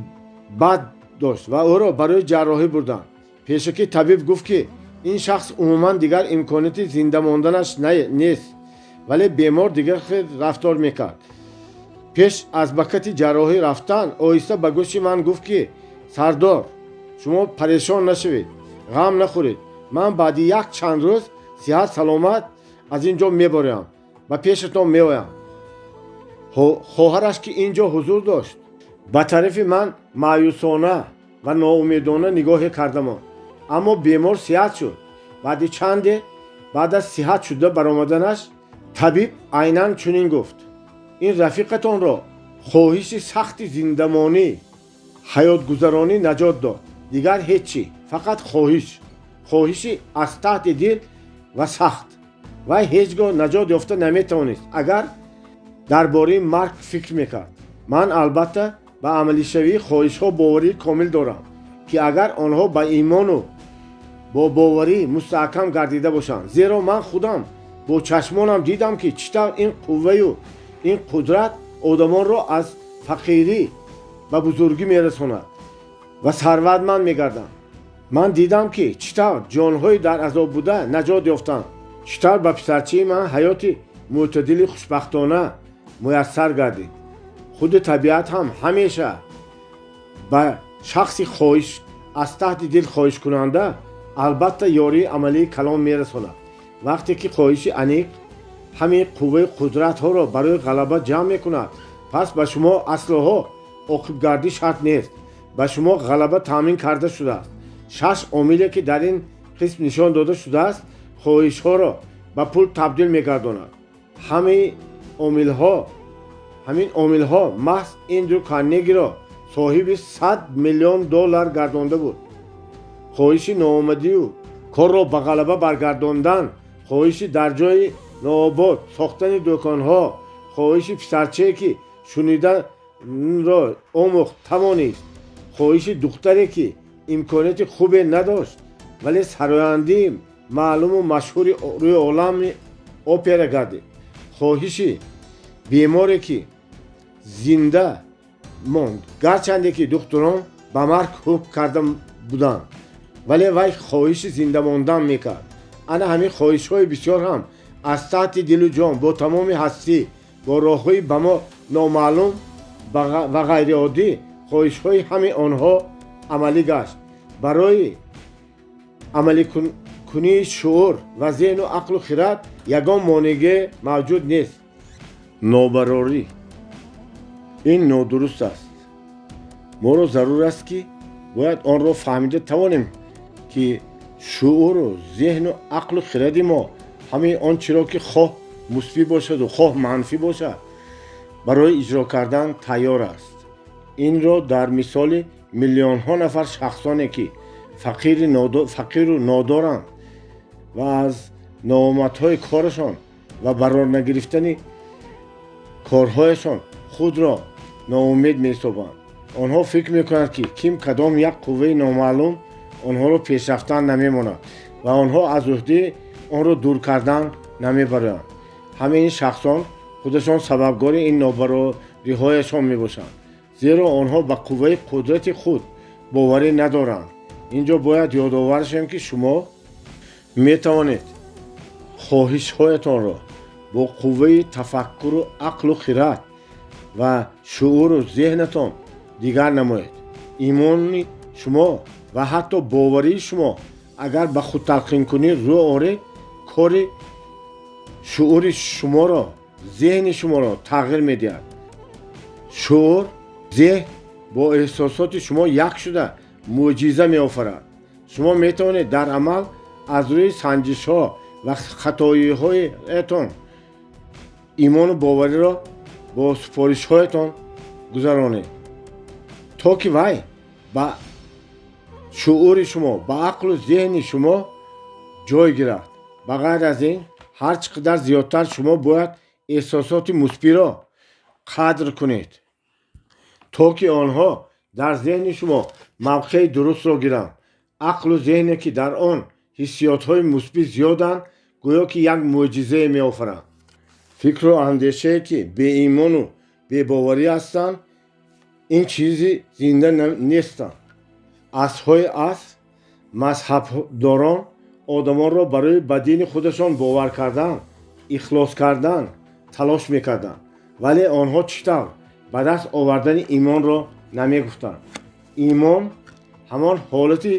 бад дошт ва ӯро барои ҷарроҳӣ бурданд. Пешакӣ табиб гуфт, ки ин шахс умуман дигар имконияти зинда монданаш нест, вале бемор дигар хел рафтор мекард. Пеш аз ба кати ҷарроҳӣ рафтан оҳиста ба гӯши ман гуфт, ки сардор, шумо парешон нашавед, ғам нахӯред, ман баъди як чанд рӯз сиҳат саломат аз ин ҷо мебароям, ба пешатон меоям. Хоҳараш, ки ин ҷо ҳузур дошт, ба тарафи ман маъюсона ва ноумедона нигоҳе карда монд. Аммо бемор сиҳат шуд. Баъди чанде баъд аз сиҳат шуда баромаданаш табиб айнан чунин гуфт: ин рафиқатонро хоҳиши сахти зиндамонӣ, ҳаётгузаронӣ наҷот дод, дигар ҳеҷ чӣ, фақат хоҳиш, хоҳиши аз таҳти дил ва сахт. Вай ҳеҷ гоҳ наҷот ёфта наметавонист, агар дар бораи марг фикр мекард. Ман албатта ба амалишавии хоҳишҳо боварии комил дорам, ки агар онҳо ба имону бо боварӣ мустаҳкам гардида бошанд, зеро ман худам бо чашмонам дидам, ки чӣ тавр ин қувваю ин қудрат одамонро аз фақирӣ ба бузургӣ мерасонад ва сарватманд мегарданд. Ман дидам, ки чӣ тавр ҷонҳои дар азоб буда наҷот ёфтанд, чӣ тавр ба писарчаи ман ҳаёти мӯътадили хушбахтона муяссар гардид. Худи табиат ҳам ҳамеша ба шахси хоҳиш аз таҳти дил хоҳишкунанда албатта ёрии амалии калон мерасонад. Вақте ки хоҳиши аниқ ҳамин қувваи қудратҳоро барои ғалаба ҷамъ мекунад, пас ба шумо аслоҳо оқибгардӣ шарт нест, ба шумо ғалаба таъмин карда шудааст. Шаш омиле, ки дар ин қисм нишон дода шудааст, хоҳишҳоро ба пул табдил мегардонад. Ҳамин омилҳо маҳз Эндрю Карнегиро соҳиби 100 миллион доллар гардонда буд. Хоҳиши ноомадию корро ба ғалаба баргардондан, хоҳиши дар ҷои нообод сохтани дӯконҳо, хоҳиши писарчае, ки шуниданро омӯхт тавонист, хоҳиши духтаре, ки имконияти хубе надошт, вале сарояндии маълуму машҳури рӯи олами опера гардид, хоҳиши беморе, ки зинда монд, гарчанде ки духтурон ба марг ҳукм карда буданд, вале вай хоҳиши зинда мондан мекард. Ана ҳамин хоҳишҳои бисёр ҳам аз таҳти дилу ҷон, бо тамоми ҳастӣ, бо роҳҳои ба мо номаълум ва ғайриоддӣ хоҳишҳои ҳамаи онҳо амалӣ гашт. Барои амаликунии шуур ва зеҳну ақлу хирад ягон монеъе мавҷуд нест. Нобарорӣ ин нодуруст аст. Моро зарур аст, ки бояд онро фаҳмида тавонем, ки шууру зеҳну ақлу хиради мо ҳамаи он чиро, ки хоҳ мусбӣ бошаду хоҳ манфӣ бошад, барои иҷро кардан тайёр аст. Инро дар мисоли миллионҳо нафар шахсоне, ки фақиру нодоранд ва аз ноомадҳои корашон ва барор нагирифтани корҳояшон худро ноумед меҳисобанд. Онҳо фикр мекунанд, ки ким кадом як қувваи номаълум онҳоро пешрафтан намемонад ва онҳо аз уҳдаи онро дур кардан намебароянд. Ҳамаи ин шахсон худашон сабабгори ин нобарориҳояшон мебошанд, зеро онҳо ба қувваи қудрати худ боварӣ надоранд. Ин ҷо бояд ёдовар шавем, ки шумо метавонед хоҳишҳоятонро бо қувваи тафаккуру ақлу хирад ва шууру зеҳнатон дигар намоед. Имони шумо ва ҳатто боварии шумо, агар ба худталқинкунӣ рӯ оред, кори шуури шуморо, зеҳни шуморо тағйир медиҳад. Шуур, зеҳн бо эҳсосоти шумо як шуда мӯъҷиза меофарад. Шумо метавонед дар амал аз рӯи санҷишҳо ва хатоиҳоятон имону бовариро бо супоришҳоятон гузаронед, то ки вай ба шуури шумо, ба ақлу зеҳни шумо ҷой гирад. Ба ғайр аз ин, ҳар чӣ қадар зиёдтар шумо бояд эҳсосоти мусбиро қадр кунед, то ки онҳо дар зеҳни шумо мавқеи дурустро гиранд. Ақлу зеҳне, ки дар он ҳиссиётҳои мусбӣ зиёданд, гӯё ки як мӯъҷизае меофаранд. Фикру андешае, ки беимону бебоварӣ ҳастанд, ин чизи зинда нестанд. Аспҳои аср Мазҳабдорон одамонро барои ба дини худашон бовар кардан, ихлос кардан талош мекарданд, вале онҳо чӣ тавр ба даст овардани имонро намегуфтанд. Имон ҳамон ҳолати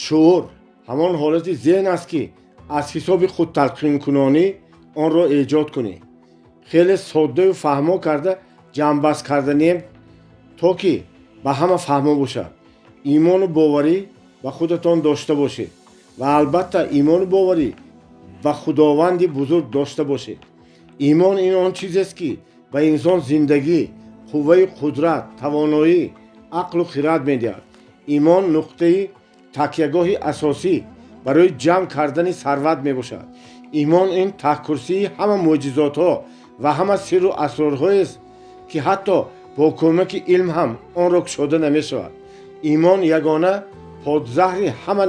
шуур, ҳамон ҳолати зеҳн аст, ки аз ҳисоби худталқинкунонӣ онро эҷод кунӣ. Хеле соддаю фаҳмо карда ҷамъбаст карданем, то ки ба ҳама фаҳмо бошад. Имону боварӣ ба худатон дошта бошед ва албатта имону боварӣ ба Худованди бузург дошта бошед. Имон ин он чизест, ки ба инсон зиндагӣ, қувваи қудрат, тавоноӣ, ақлу хирад медиҳад. Имон нуқтаи такягоҳи асосӣ барои ҷамъ кардани сарват мебошад. Имон ин таҳкурсии ҳама мӯъҷизотҳо ва ҳама сирру асрорҳоест, ки ҳатто бо кӯмаки илм ҳам онро кушода намешавад. Имон ягона подзаҳри ҳама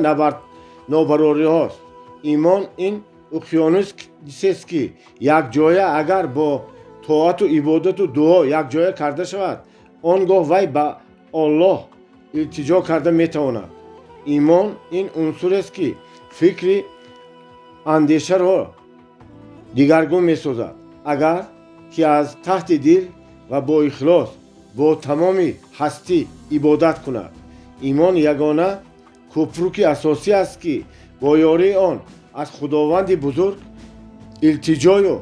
нобарориҳост. Имон ин уқёнусест, ки якҷоя агар бо тоату ибодату дуо якҷоя карда шавад, он гоҳ вай ба Оллоҳ илтиҷо карда метавонад. Имон ин унсурест, ки фикри андешаро дигаргун месозад, агар ки аз таҳти дил ва бо ихлос, бо тамоми ҳастӣ ибодат кунад. Имон ягона кӯпруки асосӣ аст, ки бо ёрии он аз Худованди бузург илтиҷою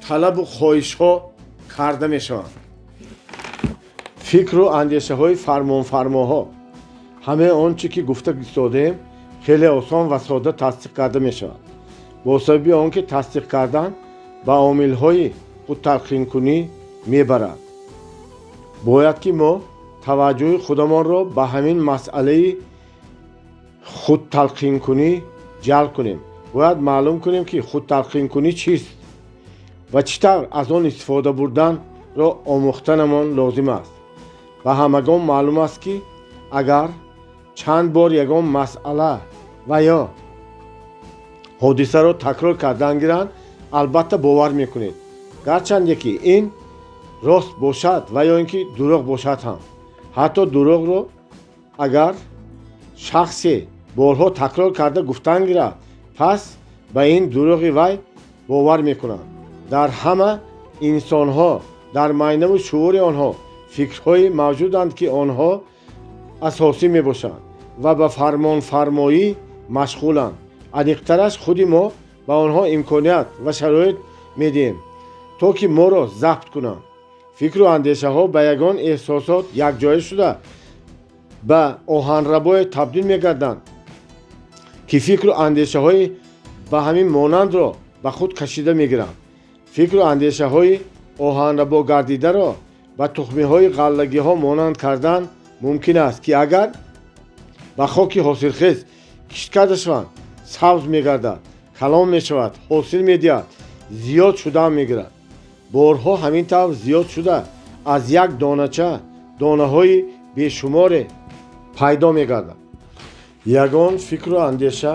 талабу хоҳишҳо карда мешаванд. Фикру андешаҳои фармонфармоҳо. Ҳамаи он чӣ ки гуфта истодаем, хеле осон ва сода тасдиқ карда мешавад, бо сабаби он ки тасдиқ кардан ба омилҳои худталқинкунӣ мебарад. Бояд ки мо таваҷҷӯҳи худамонро ба ҳамин масъалаи худталқинкунӣ ҷалб кунем. Бояд маълум кунем, ки худталқинкунӣ чист ва чӣ тавр аз он истифода бурданро омӯхтанамон лозим аст. Ба ҳамагон маълум аст, ки агар чанд бор ягон масъала ва ё ҳодисаро такрор кардан гиранд, албатта бовар мекунед, гарчанде ки ин рост бошад ва ё ин ки дурӯғ бошад ҳам. Ҳатто дурӯғро агар шахсе борҳо такрор карда гуфтан гирад, пас ба ин дурӯғи вай бовар мекунанд. Дар ҳама инсонҳо, дар майнаву шуури онҳо фикрҳое мавҷуданд, ки онҳо асосӣ мебошанд ва ба фармонфармоӣ машғуланд. Аниқтараш, худи мо ба онҳо имконият ва шароит медиҳем, то ки моро забт кунанд. Фикру андешаҳо ба ягон эҳсосот якҷоя шуда ба оҳанрабое табдил мегарданд, ки фикру андешаҳои ба ҳамин монандро ба худ кашида мегиранд. Фикру андешаҳои оҳанрабо гардидаро ба тухмиҳои ғаллагиҳо монанд кардан мумкин аст, ки агар ба хоки ҳосилхез кишт карда шаванд, сабз мегардад, калон мешавад, ҳосил медиҳад, зиёд шудан мегирад. Борҳо ҳамин тавр зиёд шуда аз як донача донаҳои бешуморе пайдо мегардад. Ягон фикру андеша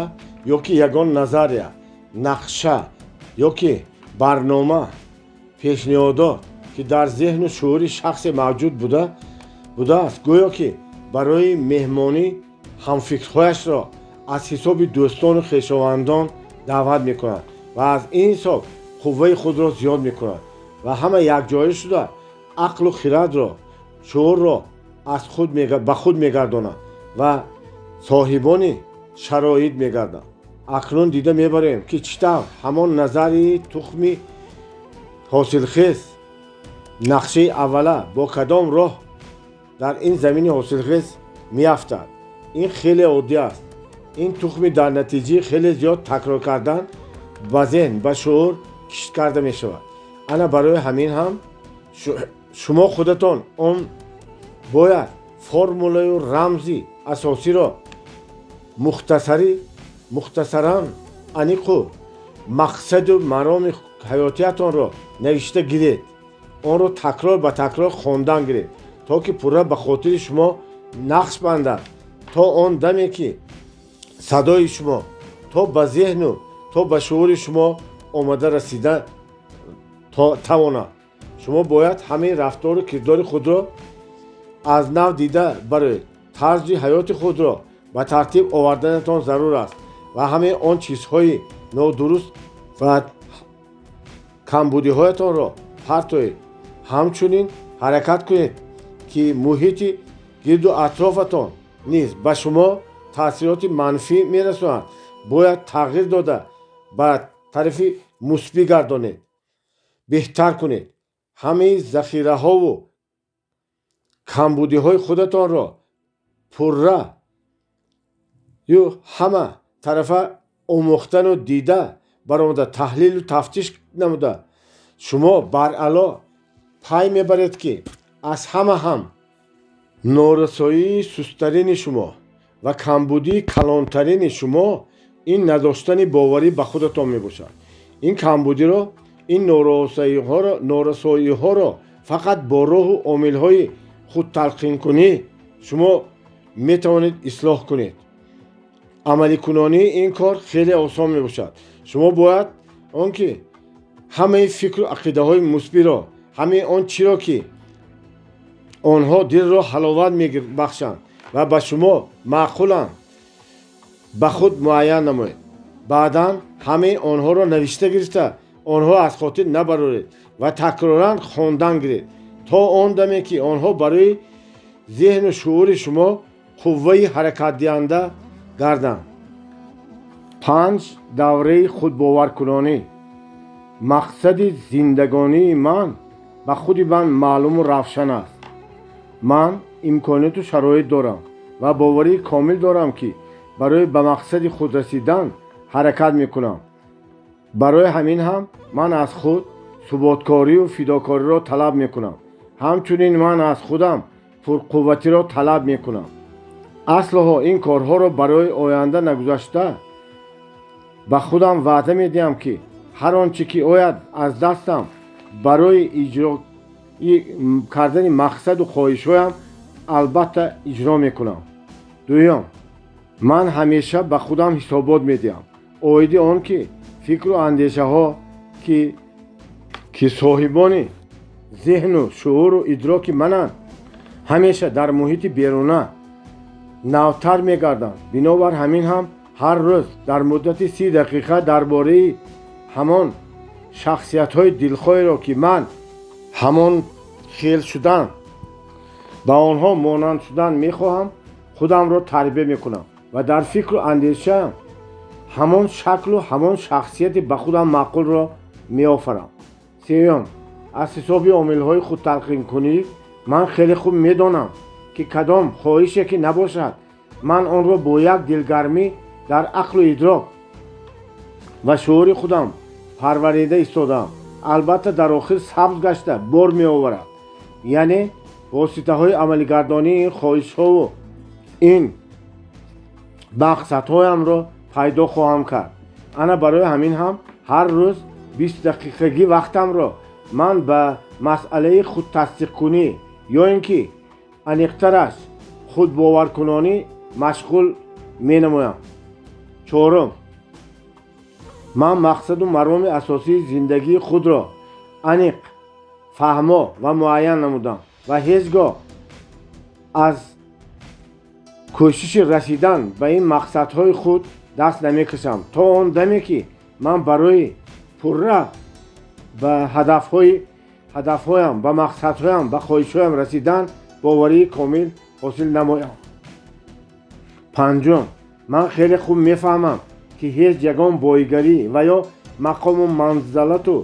ё ки ягон назария, нақша ё ки барнома, пешниҳодот, ки дар зеҳну шуури шахсе мавҷуд будааст, гӯё ки барои меҳмонӣ ҳамфикрҳояшро аз ҳисоби дӯстону хешовандон даъват мекунад ва аз ин ҳисоб қувваи худро зиёд мекунад ва ҳама якҷоя шуда ақлу хирадро, шуурро аз худ ба худ мегардонад ва соҳибони шароит мегарданд. Акнун дида мебарем, ки чӣ тавр ҳамон назарии тухми ҳосилхез, нақшаи аввала бо кадом роҳ дар ин замини ҳосилхез меафтад. Ин хеле оддӣ аст. Ин тухми дар натиҷаи хеле зиёд такрор кардан ба зеҳн, ба шуур кишт карда мешавад. Ана барои ҳамин ҳам шумо худатон он бояд формулаю рамзи асосиро мухтасаран, аниқу мақсаду мароми ҳаётиятонро навишта гиред, онро такрор ба такрор хондан гиред, то ки пурра ба хотири шумо нақш бандад, то он даме ки садои шумо то ба зеҳну то ба шуури шумо омада расида тавонад. Шумо бояд ҳамаи рафтору кирдори худро аз нав дида бароед, тарзи ҳаёти худро ба тартиб оварданатон зарур аст ва ҳамаи он чизҳои нодуруст ва камбудиҳоятонро партоед. Ҳамчунин ҳаракат кунед, ки муҳити гирду атрофатон низ ба шумо таъсироти манфӣ мерасонад, бояд тағйир дода, ба тарафи мусбӣ гардонед, беҳтар кунед. Ҳамаи захираҳову камбудиҳои худатонро пурра ю ҳама тарафа омӯхтану дида баромада, таҳлилу тафтиш намуда, шумо баръало пай мебаред, ки аз ҳама ҳам норасоии сусттарини шумо ва камбудии калонтарини шумо ин надоштани боварӣ ба худатон мебошад. Ин камбудиро, ин норасоиҳоро фақат бо роҳу омилҳои худталқинкунӣ шумо метавонед ислоҳ кунед. Амаликунонии ин кор хеле осон мебошад. Шумо бояд он ки ҳамаи фикру ақидаҳои мусбиро, ҳамаи он чиро, ки онҳо дилро ҳаловат мебахшанд ва ба шумо маъқуланд, ба худ муайян намоед. Баъдан ҳамаи онҳоро навишта гирифта, онҳо аз хотир набароред ва такроран хондан гиред, то он даме ки онҳо барои зеҳну шуури шумо қувваи ҳаракатдиҳанда гарданд. Панҷ давраи худбоваркунонӣ. Мақсади зиндагонии ман ба худи ман маълуму равшан аст. Ман имконияту шароит дорам ва боварии комил дорам, ки барои ба мақсади худ расидан ҳаракат мекунам. Барои ҳамин ҳам ман аз худ суботкорию фидокориро талаб мекунам. Ҳамчунин ман аз худам пурқувватиро талаб мекунам. Аслоҳо ин корҳоро барои оянда нагузашта, ба худам ваъда медиҳам, ки ҳар он чӣ ки ояд аз дастам, барои иҷро кардани мақсаду хоҳишҳоям албатта иҷро мекунам. Дуюм, ман ҳамеша ба худам ҳисобот медиҳам оиди он ки фикру андешаҳо, ки соҳибони зеҳну шууру идроки мананд, ҳамеша дар муҳити беруна навтар мегарданд. Бинобар ҳамин ҳам ҳар рӯз дар муддати 30 дақиқа дар бораи ҳамон шахсиятҳои дилхоҳеро, ки ман ҳамон хел шудан, ба онҳо монанд шудан мехоҳам, худамро тарбия мекунам ва дар фикру андешаам ҳамон шаклу ҳамон шахсияти ба худам маъқулро меофарам. Сеюм, аз ҳисоби омилҳои худталқинкунӣ ман хеле хуб медонам, ки кадом хоҳише ки набошад, ман онро бо як дилгармӣ дар ақлу идрок ва шуури худам парварида истодаам, албатта дар охир сабз гашта бор меоварад. Яъне воситаҳои амалигардонии ин хоҳишҳову ин мақсадҳоямро пайдо хоҳам кард. Ана барои ҳамин ҳам ҳар рӯз 20 дақиқагӣ вақтамро ман ба масъалаи худтасдиқкунӣ ё ин ки аниқтараш худбоваркунонӣ машғул менамоям. Чорум, ман мақсаду мароми асосии зиндагии худро аниқ, фаҳмо ва муайян намудам ва ҳеҷ гоҳ аз кӯшиши расидан ба ин мақсадҳои худ даст намекашам, то он даме ки ман барои пурра ба ҳадафҳоям, ба мақсадҳоям, ба хоҳишҳоям расидан боварии комил ҳосил намоям. Панҷум, ман хеле хуб мефаҳмам, ки ҳеҷ ягон боигарӣ ва ё мақому манзалату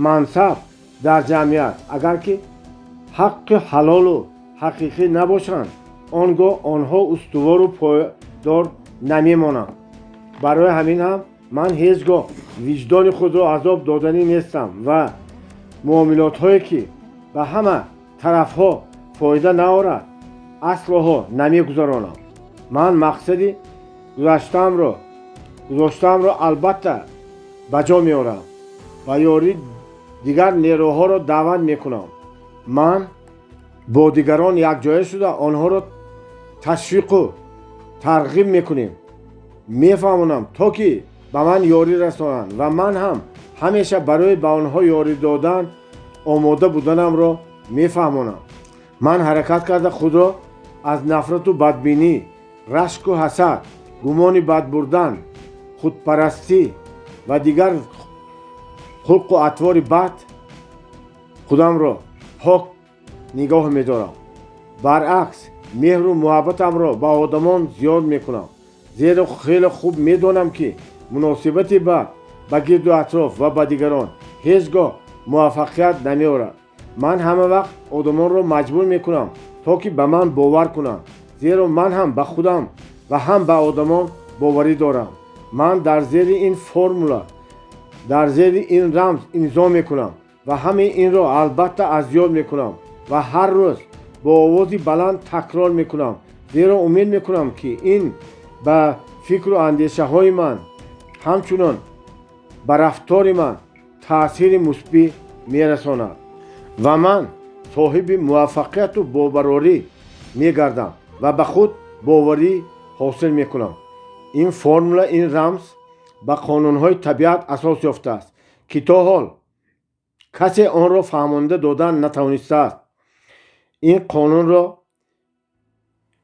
мансаб дар ҷамъият агар ки ҳаққи ҳалолу ҳақиқӣ набошанд, он гоҳ онҳо устувору пойдор намемонанд. Барои ҳамин ҳам ман ҳеҷ гоҳ виҷдони худро азоб доданӣ нестам ва муомилотҳое, ки ба ҳама тарафҳо фоида наорад, аслоҳо намегузаронам. Ман мақсади гузоштаамро албатта ба ҷо меорам ва ёрии дигар нерӯҳоро даъват мекунам. Ман бо дигарон якҷоя шуда, онҳоро ташвиқу тарғиб мекунем, мефаҳмонам, то ки ба ман ёрӣ расонанд ва ман ҳам ҳамеша барои ба онҳо ёрӣ додан омода буданамро мефаҳмонам. Ман ҳаракат карда худро аз нафрату бадбинӣ, Рашку ҳасад, гумони бад бурдан, худпарастӣ ва дигар хулқу атвори бад худамро пок нигоҳ медорам. Баръакс, меҳру муҳаббатамро ба одамон зиёд мекунам, зеро хеле хуб медонам, ки муносибати бад ба гирду атроф ва ба дигарон ҳеҷ гоҳ муваффақият намеорад. Ман ҳама вақт одамонро маҷбур мекунам, то ки ба ман бовар кунанд, зеро ман ҳам ба худам ва ҳам ба одамон боварӣ дорам. Ман дар зери ин формула, дар зери ин рамз имзо мекунам ва ҳамаи инро албатта аз ёд мекунам ва ҳар рӯз бо овози баланд такрор мекунам, зеро умед мекунам, ки ин ба фикру андешаҳои ман, ҳамчунон ба рафтори ман таъсири мусбӣ мерасонад ва ман соҳиби муваффақияту бобарорӣ мегардам ва ба худ боварӣ ҳосил мекунам. Ин формула, ин рамз ба қонунҳои табиат асос ёфтааст, ки то ҳол касе онро фаҳмонда додан натавонистааст. Ин қонунро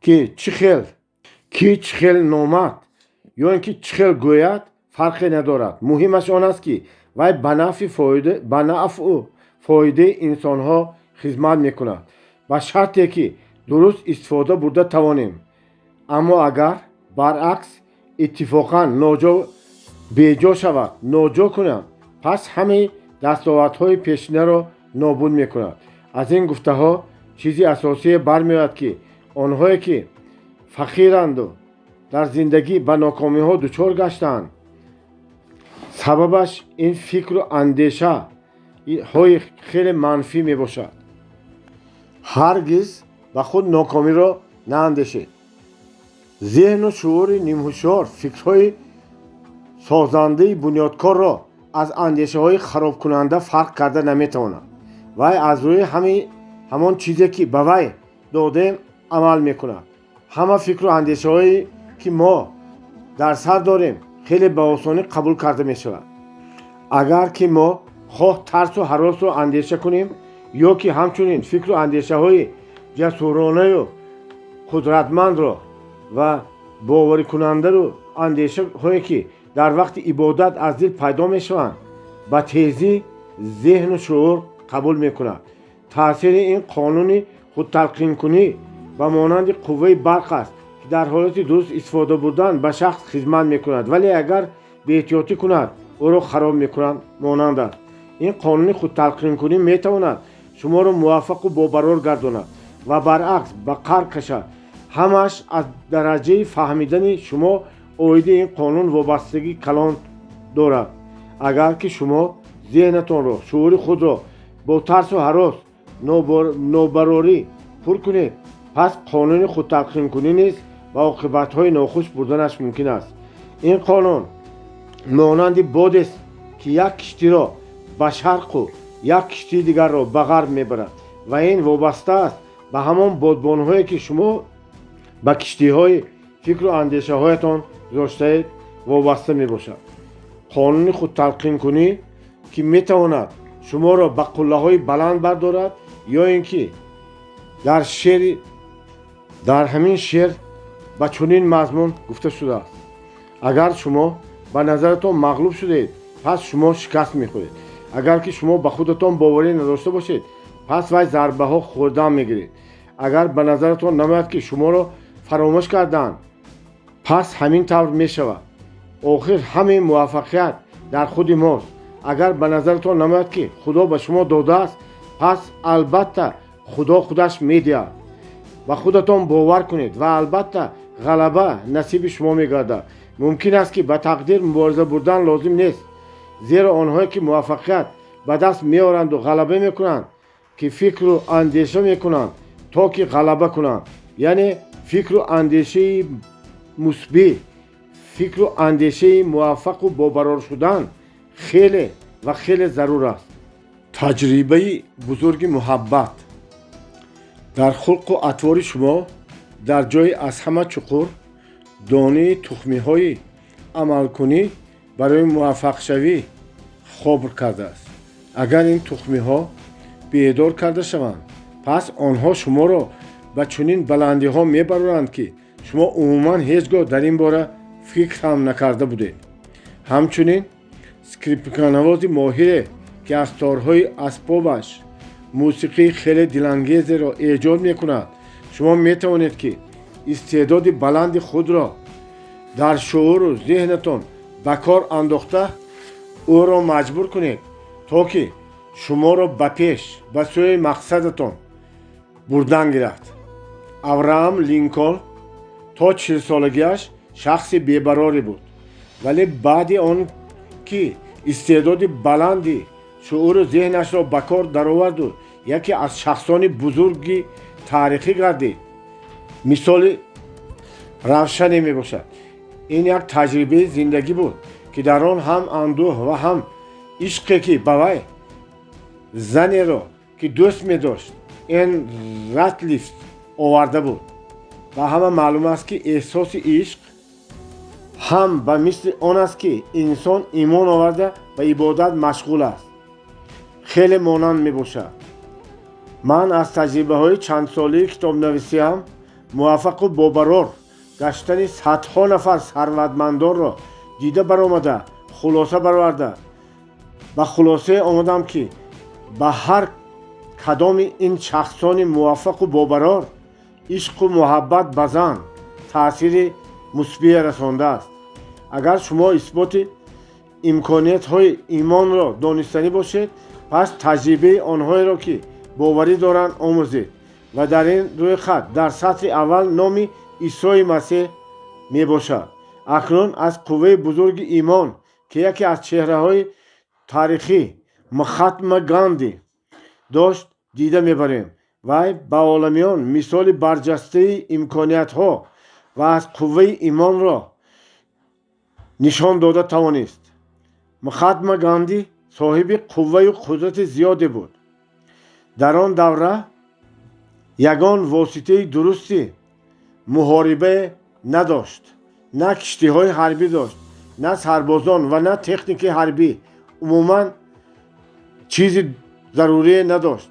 ки чӣ хел, ки чӣ хел номад ё ин ки чӣ хел гӯяд, фарқе надорад. Муҳимаш он аст, ки вай ба нафъу фоидаи инсонҳо хизмат мекунад, ба шарте ки дуруст истифода бурда тавонем. Аммо агар баръакс иттифоқан ноҷо беҷо шавад, ноҷо кунад, пас ҳамаи дастовардҳои пешинаро нобуд мекунад. Аз ин гуфтаҳо чизи асосие бармеояд, ки онҳое ки фақиранду дар зиндагӣ ба нокомиҳо дучор гаштаанд, сабабаш ин фикру андешаҳои хеле манфӣ мебошад. Ҳаргиз ба худ нокомиро наандешед. Зеҳну шуури нимҳушёр фикрҳои созандаи бунёдкорро аз андешаҳои харобкунанда фарқ карда наметавонад. Вай аз рӯи ҳамон чизе, ки ба вай додаем, амал мекунад. Ҳама фикру андешаҳое, ки мо дар сар дорем, хеле ба осонӣ қабул карда мешавад. Агар ки мо хоҳ тарсу ҳаросро андеша кунем ё ки ҳамчунин фикру андешаҳои ҷасуронаю қудратмандро ва боварикунандару андешаҳое, ки дар вақти ибодат аз дил пайдо мешаванд, ба тезӣ зеҳну шуур қабул мекунад. Таъсири ин қонуни худталқинкунӣ ба монанди қувваи барқ аст, ки дар ҳолати дуруст истифода бурдан ба шахс хизмат мекунад, вале агар беэҳтиётӣ кунад, ӯро хароб мекунад монанд аст. Ин қонуни худталқинкунӣ метавонад шуморо муваффақу бобарор гардонад ва баръакс ба қар кашад. Ҳамааш аз дараҷаи фаҳмидани шумо оиди ин қонун вобастагии калон дорад. Агар ки шумо зеҳнатонро, шуури худро бо тарсу ҳарос, нобарорӣ пур кунед, пас қонуни худталқинкунӣ низ ба оқибатҳои нохуш бурданаш мумкин аст. Ин қонун монанди бодест, ки як киштиро ба шарқу як киштии дигарро ба ғарб мебарад, ва ин вобаста аст ба ҳамон бодбонҳое, ки шумо ба киштиҳои фикру андешаҳоятон гузоштаед, вобаста мебошад. Қонуни худталқинкунӣ, ки метавонад шуморо ба қуллаҳои баланд бардорад ё ин ки дар ҳамин шеър ба чунин мазмун гуфта шудааст: агар шумо ба назаратон мағлуб шудаед, пас шумо шикаст мехӯред. Агар ки шумо ба худатон боварӣ надошта бошед, пас вай зарбаҳо хӯрдан мегиред. Агар ба назаратон намояд, ки шуморо фаромӯш кардаанд, пас ҳамин тавр мешавад. Охир ҳамаи муваффақият дар худи мост. Агар ба назаратон намояд, ки Худо ба шумо додааст, пас албатта Худо худаш медиҳад. Ба худатон бовар кунед ва албатта ғалаба насиби шумо мегардад. Мумкин аст, ки ба тақдир мубориза бурдан лозим нест, зеро онҳое, ки муваффақият ба даст меоранду ғалаба мекунанд, ки фикру андеша мекунанд, то ки ғалаба кунанд, яъне фикру андешаи мусбӣ, фикру андешаи муваффақу бобарор шудан хеле ва хеле зарур аст. Таҷрибаи бузурги муҳаббат дар хулқу атвори шумо дар ҷои аз ҳама чуқур донии тухмиҳои амалкунӣ барои муваффақшавӣ хобр кардааст. Агар ин тухмиҳо бедор карда шаванд, пас онҳо шуморо ба чунин баландиҳо мебароранд, ки Шумо умуман ҳеҷ гоҳ дар ин бора фикр ҳам накарда будед. Ҳамчунин скрипканавози моҳире, ки аз торҳои асбобаш мусиқии хеле дилангезеро эҷод мекунад, шумо метавонед, ки истеъдоди баланди худро дар шууру зеҳнатон ба кор андохта, ӯро маҷбур кунед, то ки шуморо ба пеш, ба сӯи мақсадатон бурдан гирад. Авраам Линколн то 40-солагиаш шахси бебароре буд, вале баъди он ки истеъдоди баланди шууру зеҳнашро ба кор дароварду яке аз шахсони бузурги таърихӣ гардид, мисоли равшане мебошад. Ин як таҷрибаи зиндагӣ буд, ки дар он ҳам андӯҳ ва ҳам ишқе, ки ба вай занеро, ки дӯст медошт, Эн Ратлиф оварда буд. Ба ҳама маълум аст, ки эҳсоси ишқ ҳам ба мисли он аст, ки инсон имон оварда ба ибодат машғул аст, хеле монанд мебошад. Ман аз таҷрибаҳои чандсолаи китобнависиам муваффақу бобарор гаштани садҳо нафар сарватмандонро дида баромада, хулоса бароварда, ба хулосае омадам, ки ба ҳар кадоми ин шахсони муваффақу бобарор ишқу муҳаббат ба зан таъсири мусбие расондааст. Агар шумо исботи имкониятҳои имонро донистанӣ бошед, пас таҷрибаи онҳоеро, ки боварӣ доранд, омӯзед ва дар ин рӯйхат дар сатри аввал номи Исои Масеҳ мебошад. Акнун аз қувваи бузурги имон, ки яке аз чеҳраҳои таърихӣ Махатма Ганди дошт, дида мебарем. Вай ба оламиён мисоли барҷастаи имкониятҳо ва аз қувваи имонро нишон дода тавонист. Махатма Ганди соҳиби қувваю қудрати зиёде буд. Дар он давра ягон воситаи дурусти муҳорибае надошт: на киштиҳои ҳарбӣ дошт, на сарбозон ва на техникаи ҳарбӣ, умуман чизи зарурие надошт.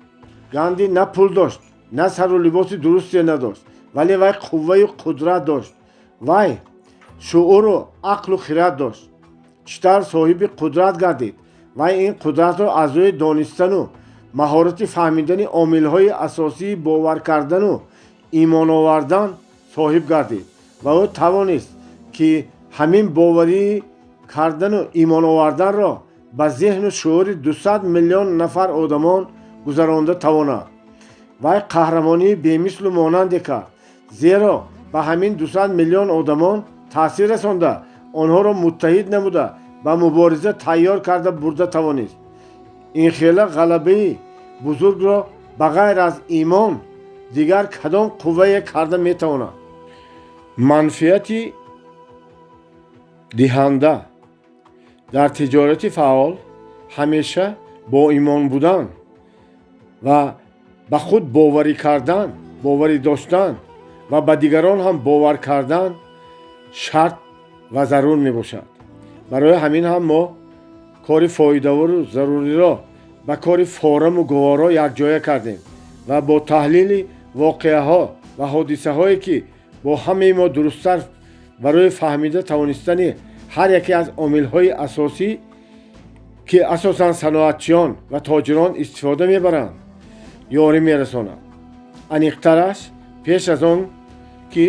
Ганди на пул дошт, на сару либоси дурусте надошт, вале вай қувваю қудрат дошт. Вай шууру ақлу хират дошт. Чӣ тавр соҳиби қудрат гардид? Вай ин қудратро аз рӯи донистану маҳорати фаҳмидани омилҳои асосии бовар кардану имоновардан соҳиб гардид ва ӯ тавонист, ки ҳамин боварӣ кардану имоноварданро ба зеҳну шуури 200 миллион нафар одамон гузаронда тавонад. Вай қаҳрамонии бемислу монанде кард, зеро ба ҳамин 200 миллион одамон таъсир расонда, онҳоро муттаҳид намуда, ба мубориза тайёр карда бурда тавонист. Ин хела ғалабаи бузургро ба ғайр аз имон дигар кадом қуввае карда метавонад? Манфиати диҳанда дар тиҷорати фаъол ҳамеша бо имон будан ва ба худ боварӣ кардан, боварӣ доштан ва ба дигарон ҳам бовар кардан шарт ва зарур мебошад. Барои ҳамин ҳам мо кори фоидавору заруриро ба кори фораму гуворо якҷоя кардем ва бо таҳлили воқеаҳо ва ҳодисаҳое, ки бо ҳамаи мо дурусттар барои фаҳмида тавонистани ҳар яке аз омилҳои асосӣ, ки асосан саноатчиён ва тоҷирон истифода мебаранд, ёрӣ мерасонад. Аниқтараш, пеш аз он ки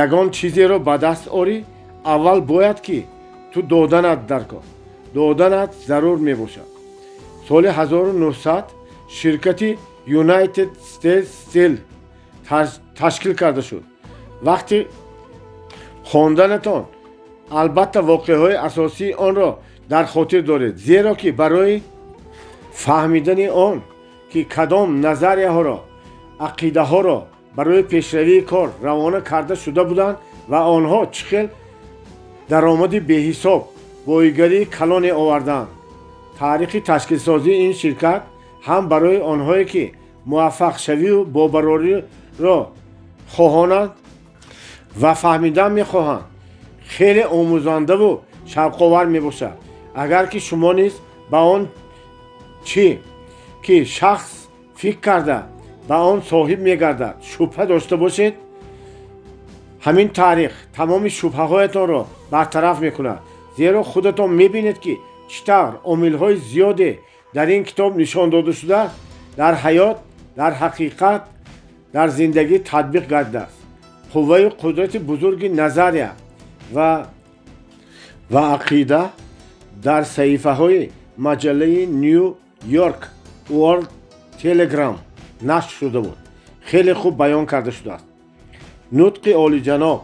ягон чизеро ба даст орӣ, аввал бояд ки ту доданат дар кор, доданат зарур мебошад. Соли 1900 ширкати United States Steel ташкил карда шуд. Вақти хонданатон албатта воқеаҳои асосии онро дар хотир доред, зеро ки барои фаҳмидани он, ки кадом назарияҳоро, ақидаҳоро барои пешравии кор равона карда шуда буданд ва онҳо чӣ хел даромади беҳисоб, боигарии калоне оварданд. Таърихи ташкилсозии ин ширкат ҳам барои онҳое, ки муваффақшавию бобарориро хоҳонанд ва фаҳмидан мехоҳанд, хеле омӯзандаву шавқовар мебошад. Агар ки шумо низ ба он чӣ ки шахс фикр карда ба он соҳиб мегардад шубҳа дошта бошед. Ҳамин таърих тамоми шубҳаҳоятонро бартараф мекунад, зеро худатон мебинед, ки чӣ тавр омилҳои зиёде дар ин китоб нишон дода шуда дар ҳаёт, дар ҳақиқат, дар зиндагӣ татбиқ гардидааст. Қувваю қудрати бузурги назария ва ақида дар саҳифаҳои маҷаллаи Ню Йорк Уорлд Телеграм нашр шуда буд, хеле хуб баён карда шудааст. Нутқи олиҷаноб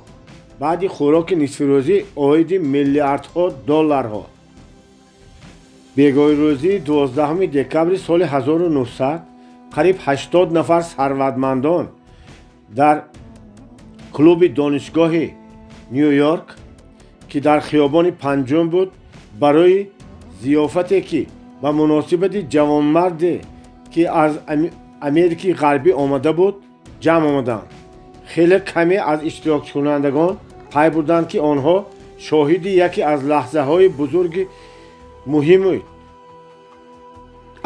баъди хӯроки нисфирӯзӣ оиди миллиардҳо долларҳо. Бегоҳирӯзии 12 декабри соли 1900 қариб 80 нафар сарватмандон дар клуби донишгоҳи Ню Йорк, ки дар хиёбони Панҷум буд, барои зиёфате, ки ба муносибати ҷавонмарде, ки аз Америкаи Ғарбӣ омада буд, ҷамъ омаданд. Хеле каме аз иштироккунандагон пай бурданд, ки онҳо шоҳиди яке аз лаҳзаҳои бузурги, муҳиму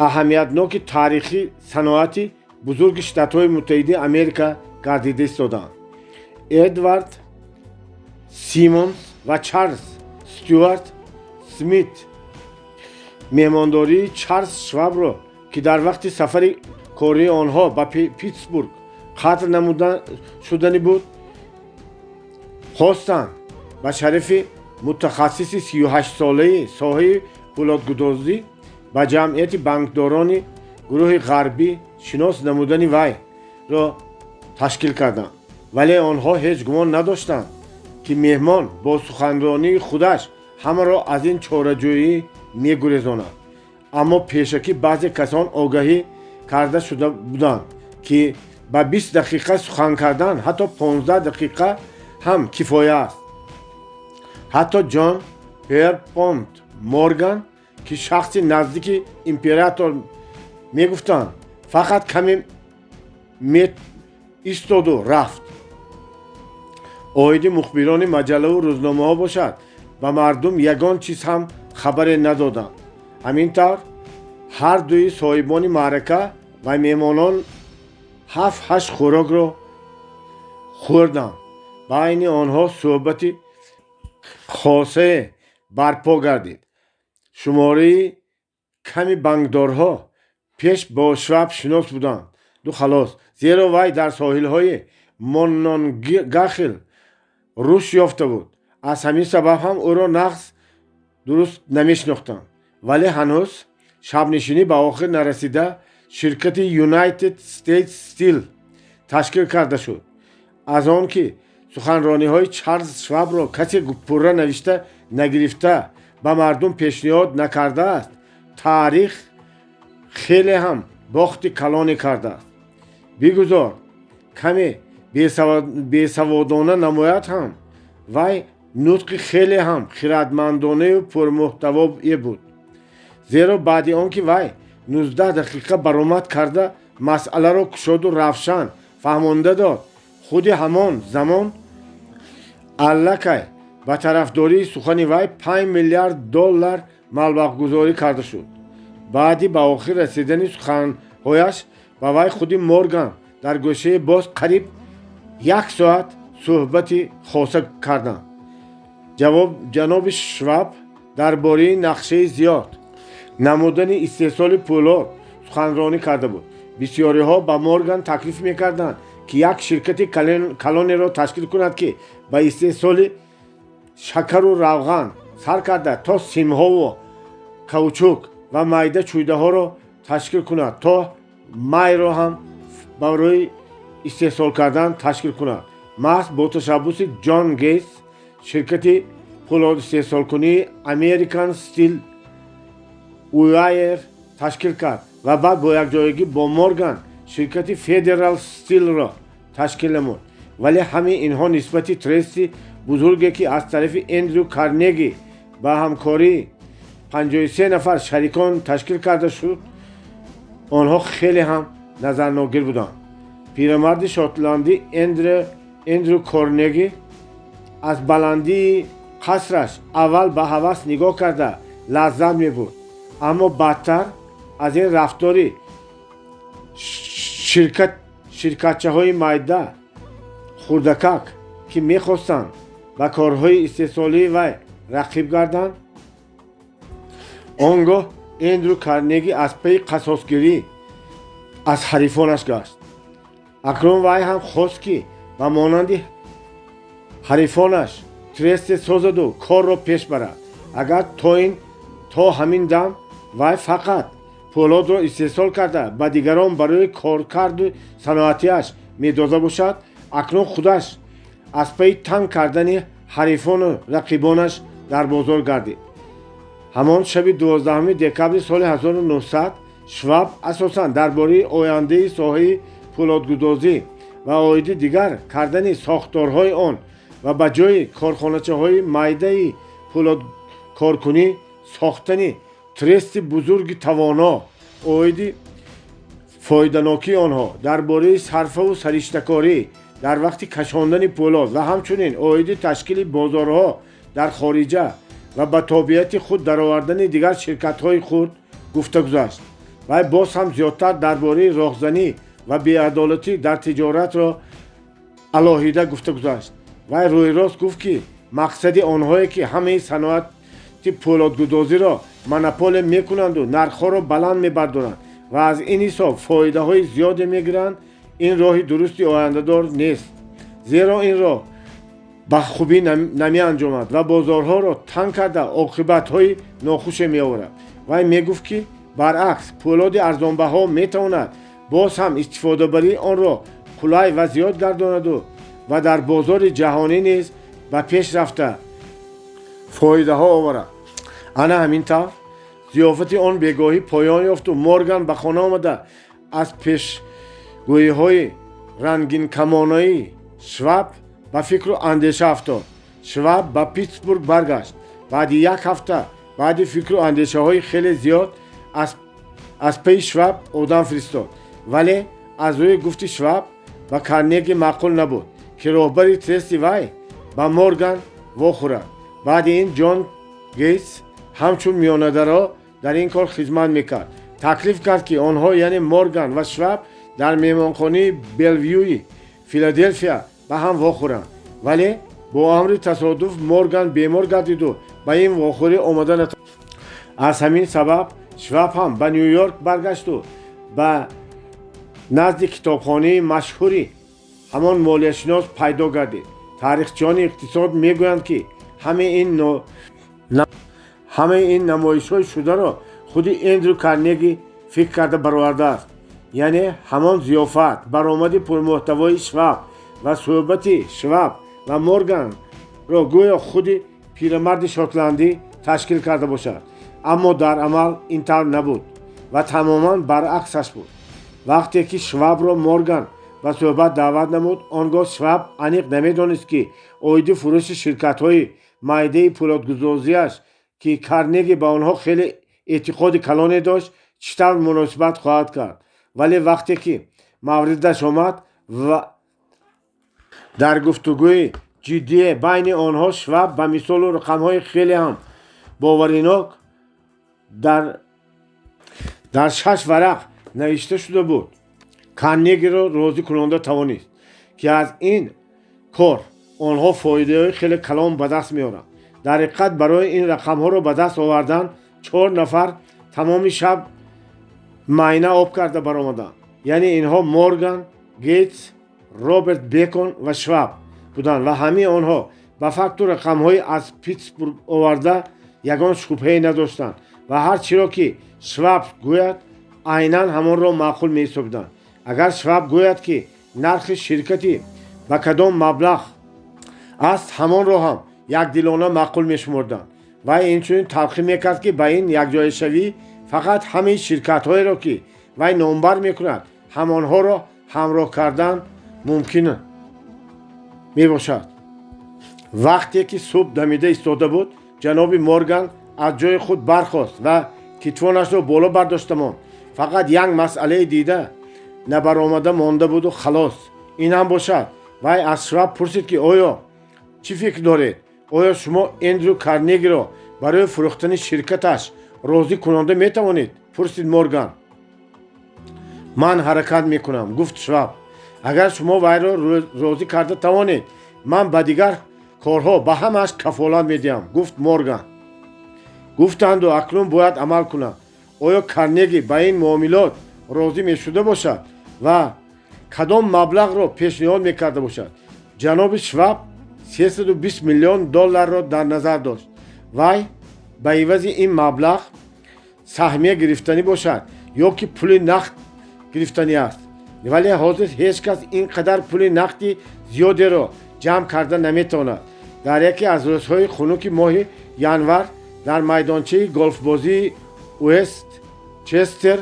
аҳамиятноки таърихи саноати бузурги Штатҳои Муттаҳидаи Америка гардида истоданд. Эдвард Симонс ва Чарлз Стюарт Смит меҳмондории Чарлз Швабро, ки дар вақти сафари кории онҳо ба Питсбург қатл намуда шудани буд, хостанд ба шарафи мутахассиси 38-солаи соҳаи пӯлодгудозӣ ба ҷамъияти банкдорони гурӯҳи ғарбӣ шинос намудани вайро ташкил карданд. Вале онҳо ҳеҷ гумон надоштанд, ки меҳмон бо суханронии худаш ҳамаро аз ин чораҷӯӣ мегурезонад. Аммо пешакӣ баъзе касон огаҳӣ карда шуда буданд, ки ба 20 дақиқа сухан кардан, ҳатто 15 дақиқа ҳам кифоя аст. Ҳатто Ҷон Пьерпонт Морган, ки шахси наздики император мегуфтанд, фақат каме истоду рафт. Оиди мухбирони маҷаллаву рӯзномаҳо бошад, ба мардум ягон чиз ҳам хабаре надоданд. Ҳамин тавр, ҳар дуи соҳибони маърака ва меҳмонон ҳафт ҳашт хӯрокро хӯрданд. Байни онҳо суҳбати хосае барпо гардид. Шумораи ками банкдорҳо пеш бо Шваб шинос буданд ду халос, зеро вай дар соҳилҳои Мононгахил рушд ёфта буд. Аз ҳамин сабаб ҳам ӯро нағз дуруст намешинохтанд. Вале ҳанӯз шабнишинӣ ба охир нарасида, ширкати United States Steel ташкил карда шуд. Аз он ки суханрониҳои Чарлз Швабро касе пурра навишта нагирифта ба мардум пешниҳод накардааст, таърих хеле ҳам бохти калоне кардааст. Бигузор каме бесаводона намояд ҳам, вай нутқи хеле ҳам хирадмандонаю пурмуҳтавое буд, зеро баъди он ки вай 19 дақиқа баромад карда, масъаларо кушоду равшан фаҳмонда дод, худи ҳамон замон аллакай ба тарафдории сухани вай 5 миллиард доллар маблағгузорӣ карда шуд. Баъди ба охир расидани суханҳояш ба вай худи Морган дар гӯшаи боз қариб як соат суҳбати хоса карданд. Ҷаноби Шваб дар бораи нақшаи зиёд намудани истеҳсоли пӯлод суханронӣ карда буд. Бисёриҳо ба Морган таклиф мекарданд, ки як ширкати калонеро ташкил кунад, ки ба истеҳсоли шакару равған сар карда то симҳову каучук ва майда чӯйдаҳоро ташкил кунад, то майро ҳам барои истеҳсол кардан ташкил кунад. Маҳз бо ташаббуси Ҷон Гейтс ширкати пӯлодистеҳсолкунии American Steel Уайер ташкил кард ва баъд бо якҷоягӣ бо Морган ширкати Федерал Стилро ташкил намуд. Вале ҳамаи инҳо нисбати трести бузурге, ки аз тарафи Эндрю Карнеги ба ҳамкории 53 нафар шарикон ташкил карда шуд, онҳо хеле ҳам назарногир буданд. Пирамарди шотландӣ Эндрю Корнеги аз баландии қасраш аввал ба ҳавас нигоҳ карда лаззат мебурд, аммо баъдтар аз ин рафтори ширкатчаҳои майда хурдакак Ки мехостанд ба корҳои истеҳсолии вай рақиб гарданд. Он гоҳ Эндрю Карнеги аз пайи қасосгирӣ аз ҳарифонаш гашт. Акнун вай ҳам хост, ки ба монанди ҳарифонаш тресте созаду корро пеш барад. Агар то ин то ҳамин дам вай фақат пӯлодро истеҳсол карда, ба дигарон барои коркарду саноатиаш медода бошад, акнун худаш аз пайи танг кардани ҳарифону рақибонаш дар бозор гардид. Ҳамон шаби 12 декабри соли 1900 Шваб асосан дар бораи ояндаи соҳаи пӯлодгудозӣ ва оиди дигар кардани сохторҳои он ва ба ҷои корхоначаҳои майдаи пӯлодкоркунӣ сохтани трести бузурги тавоно, оиди фоиданокии онҳо, дар бораи сарфаву сариштакорӣ дар вақти кашондани пӯлод ва ҳамчунин оиди ташкили бозорҳо дар хориҷа ва ба тобеияти худ даровардани дигар ширкатҳои худ гуфта гузашт. Вай боз ҳам зиёдтар дар бораи роҳзанӣ ва беадолатӣ дар тиҷоратро алоҳида гуфта гузашт. Вай рӯйрост гуфт, ки мақсади онҳое, ки ҳамаи саноати пӯлодгудозиро монополия мекунанду нархҳоро баланд мебардоранд ва аз ин ҳисоб фоидаҳои зиёде мегиранд, ин роҳи дурусти ояндадор нест, зеро ин роҳ ба хубӣ намеанҷомад ва бозорҳоро танг карда, оқибатҳои нохуше меоварад. Вай мегуфт, ки баръакс, пӯлоди арзонбаҳо метавонад боз ҳам истифодабарии онро қулай ва зиёд гардонаду ва дар бозори ҷаҳонӣ низ ба пеш рафта, фоидаҳо оварад. Ана ҳамин тавр зиёфати он бегоҳӣ поён ёфту Морган ба хона омада, аз пешгӯиҳои рангинкамонаи Шваб ба фикру андеша афтод. Шваб ба Питсбург баргашт баъди як ҳафта. Баъди фикру андешаҳои хеле зиёд аз паи Шваб одам фиристод, вале аз рӯи гуфти Шваб ба Карнеги маъқул набуд, ки роҳбари трести вай ба Морган вохӯрад. Баъди ин Ҷон Гейтс ҳамчун миёнадаро дар ин кор хизмат мекард. Таклиф кард, ки онҳо, яъне Морган ва Шваб, дар меҳмонхонаи Белвюи Филаделфия ба ҳам вохӯранд, вале бо амри тасодуф Морган бемор гардиду ба ин вохӯрӣ омода натавонист. Аз ҳамин сабаб Шваб ҳам ба Ню Йорк баргашту ба назди китобхонаи машҳури ҳамон молияшинос пайдо гардид. Таърихчиёни иқтисод мегӯянд, ки ҳамаи ин намоишҳои шударо худи Эндрю Карнеги фикр карда баровардааст, яъне ҳамон зиёфат, баромади пурмуҳтавои Шваб ва суҳбати Шваб ва Морганро гӯё худи пирамарди шотландӣ ташкил карда бошад. Аммо дар амал ин тавр набуд ва тамоман баръаксаш буд. Вақте ки Швабро Морган ба суҳбат даъват намуд, он гоҳ Шваб аниқ намедонист, ки оиди фурӯши ширкатҳои майдаи пӯлодгудозиаш, ки Карнеги ба онҳо хеле эътиқоди калоне дошт, чӣ тавр муносибат хоҳад кард. Вале вақте ки мавридаш омад ва дар гуфтугӯи ҷиддие байни онҳо Шваб ба мисолу рақамҳои хеле ҳам боваринок дар шаш варақ навишта шуда буд, Карнегиро розӣ кунонда тавонист, ки аз ин кор онҳо фоидаҳои хеле калон ба даст меоранд. Дар ҳақиқат, барои ин рақамҳоро ба даст овардан чор нафар тамоми шаб майна об карда баромаданд, яъне инҳо Морган, Гейтс, Роберт Бекон ва Шваб буданд ва ҳамаи онҳо ба факту рақамҳои аз Питсбург оварда ягон шубҳае надоштанд ва ҳар чиро ки Шваб гӯяд, айнан ҳамонро маъқул меҳисобиданд. Агар Шваб гӯяд, ки нархи ширкати ба кадом маблағ аст, ҳамонро ҳам якдилона маъқул мешумурданд. Вай инчунин талқин мекард, ки ба ин якҷояшавӣ фақат ҳамаи ширкатҳоеро, ки вай номбар мекунад, ҳамонҳоро ҳамроҳ кардан мумкин мебошад. Вақте ки субҳ дамида истода буд, ҷаноби Морган аз ҷои худ бархост ва китфонашро боло бардошта монд. Фақат як масъалаи дида набаромада монда буду халос. Ин ҳам бошад, вай аз Шваб пурсид, ки оё чӣ фикр доред, оё шумо Эндрю Карнегиро барои фурӯхтани ширкаташ розӣ кунонда метавонед? Пурсид Морган. Ман ҳаракат мекунам, гуфт Шваб. Агар шумо вайро розӣ карда тавонед. Ман ба дигар корҳо ба ҳамааш кафолат медиҳам, гуфт Морган. Гуфтанду акнун бояд амал кунам. Оё Карнеги ба ин муомилот розӣ мешуда бошад ва кадом маблағро пешниҳод мекарда бошад? Ҷаноби Шваб 320 миллион долларро дар назар дошт. Вай ба ивази ин маблағ саҳмия гирифтанӣ бошад ё ки пули нақд гирифтанӣ аст. Вале ҳозир ҳеҷ кас ин қадар пули нақди зиёдеро ҷамъ карда наметавонад. Дар яке аз рӯзҳои хунуки моҳи январ дар майдончаи голфбозии Уэст Честер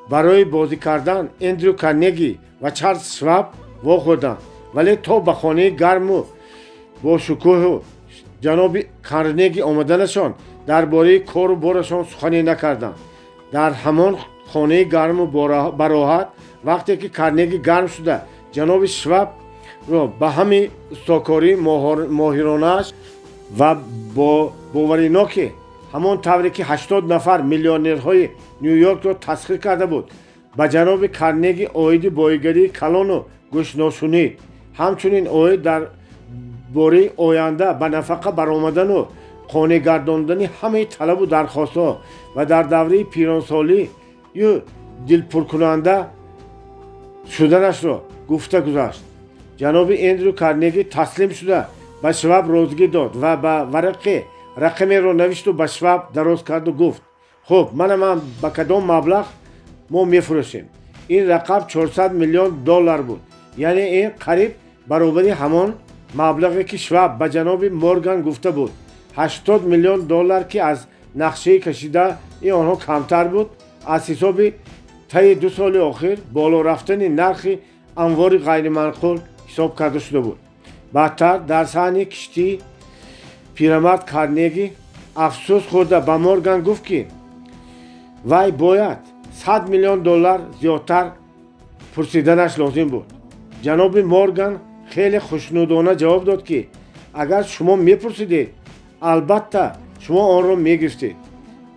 барои бозӣ кардан Эндрю Карнеги ва Чарлз Шваб вохӯрданд. Вале то ба хонаи гарму бошукӯҳу ҷаноби Карнеги омаданашон дар бораи кору борашон сухане накарданд. Дар ҳамон хонаи гарму бароҳат, вақте ки Карнеги гарм шуда ҷаноби Швабро ба ҳами устокории моҳиронааш ва бо бовариноке, ҳамон тавре ки 80 нафар миллионерҳои Ню-Йоркро тасхир карда буд, ба ҷаноби Карнеги оиди боигарии калону гӯшношунид, ҳамчунин оид дар бораи оянда ба нафақа баромадану қонеъ гардондани ҳамаи талабу дархостҳо ва дар давраи пиронсолию дилпуркунанда шуданашро гуфта гузашт. Ҷаноби Эндрю Карнеги таслим шуда ба Шваб розигӣ дод ва ба варақе рақамеро навишту ба Шваб дароз карду гуфт: «Хуб, мана ман ба кадом маблағ мо мефурӯшем». Ин рақам 400 миллион доллар буд, яъне ин қариб баробари ҳамон маблағе, ки Шваб ба ҷаноби Морган гуфта буд, 80 миллион доллар, ки аз нақшаи кашидаи онҳо камтар буд. Аз ҳисоби таи 2 соли охир боло рафтани нархи амвори ғайриманқул ҳисоб карда шуда буд. Баъдтар дар саҳни киштӣ пирамард Карнеги афсӯс хӯрда ба Морган гуфт, ки вай бояд 100 миллион доллар зиёдтар пурсиданаш лозим буд. Ҷаноби Морган хеле хушнудона ҷавоб дод, ки агар шумо мепурсидед, албатта шумо онро мегирифтед.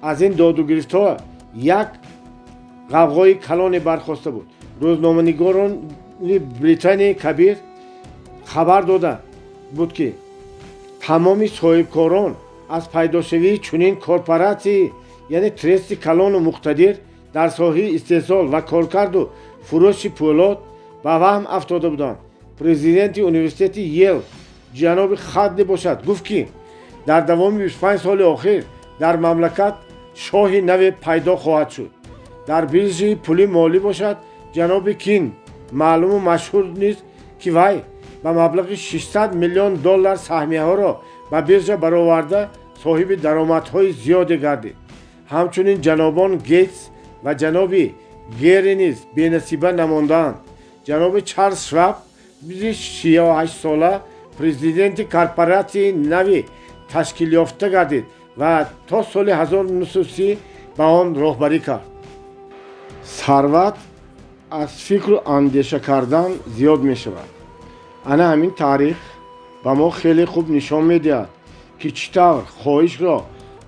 Аз ин додугирифтҳо як ғавғои калоне бархоста буд. Рӯзноманигорони Британияи Кабир хабар дода буд, ки тамоми соҳибкорон аз пайдошавии чунин корпоратсияи, яъне трести калону муқтадир дар соҳаи истеҳсол ва коркарду фурӯши пӯлод ба ваҳм афтода буданд. Президенти университети Йел ҷаноби Хадли бошад, гуфт, ки дар давоми 25 соли охир дар мамлакат шоҳи наве пайдо хоҳад шуд. Дар биржаи пули молӣ бошад, ҷаноби Кин маълуму машҳур низ, ки вай ба маблағи 600 миллион доллар саҳмияҳоро ба биржа бароварда, соҳиби даромадҳои зиёде гардид. Ҳамчунин ҷанобон Гейтс ва ҷаноби Гери низ бенасиба намондаанд. Ҷаноби Чарлз Шваб 68 сола президенти корпоратсияи нави ташкилёфта гардид ва то соли 1930 ба он роҳбарӣ кард. Сарват аз фикру андеша кардан зиёд мешавад. Ана ҳамин таърих ба мо хеле хуб нишон медиҳад, ки чӣ тавр хоҳишро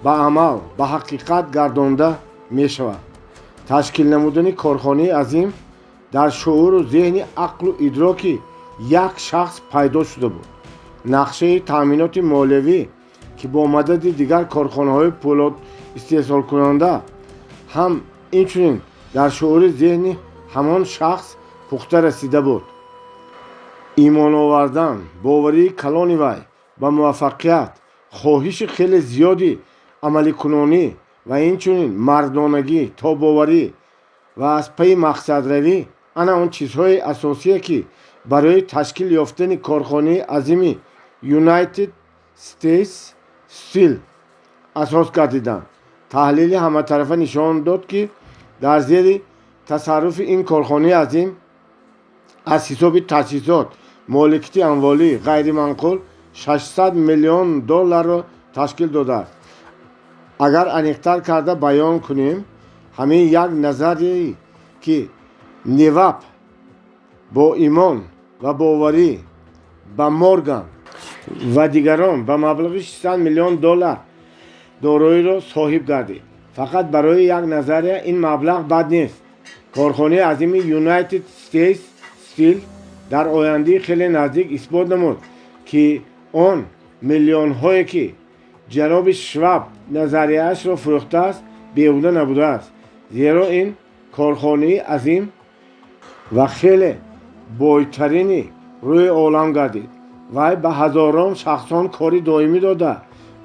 ба амал, ба ҳақиқат гардонда мешавад. Ташкил намудани корхонаи азим дар шууру зеҳни, ақлу идроки як шахс пайдо шуда буд. Нақшаи таъминоти молиявӣ, ки бо мадади дигар корхонаҳои пӯлод истеҳсолкунанда ҳам инчунин дар шуури зеҳни ҳамон шахс пухта расида буд. Имон овардан, боварии калони вай ба муваффақият, хоҳиши хеле зиёди амаликунонӣ ва инчунин мардонагӣ, тобоварӣ ва аз пайи мақсадравӣ ана он чизҳои асосие, ки барои ташкил ёфтани корхонаи азими United States Steel асос гардиданд. Таҳлили ҳаматарафа нишон дод, ки дар зери тасарруфи ин корхонаи азим аз ҳисоби таҷҳизот моликияти амволии ғайриманқул 600 миллион долларро ташкил додааст. Агар аниқтар карда баён кунем, ҳамин як назарие, ки Шваб бо имон ва боварӣ ба Морган ва дигарон ба маблағи 600 миллион доллар дороиро соҳиб гардид. Фақат барои як назария ин маблағ бад нест. Корхонаи азими United States Steel дар ояндаи хеле наздик исбот намуд. Ки он миллионҳое, ки ҷаноби Шваб назарияашро фурӯхтааст, беҳуда набудааст, зеро ин корхонаи азим ва хеле бойтарини рӯи олам гардид. Вай ба ҳазорон шахсон кори доимӣ дода,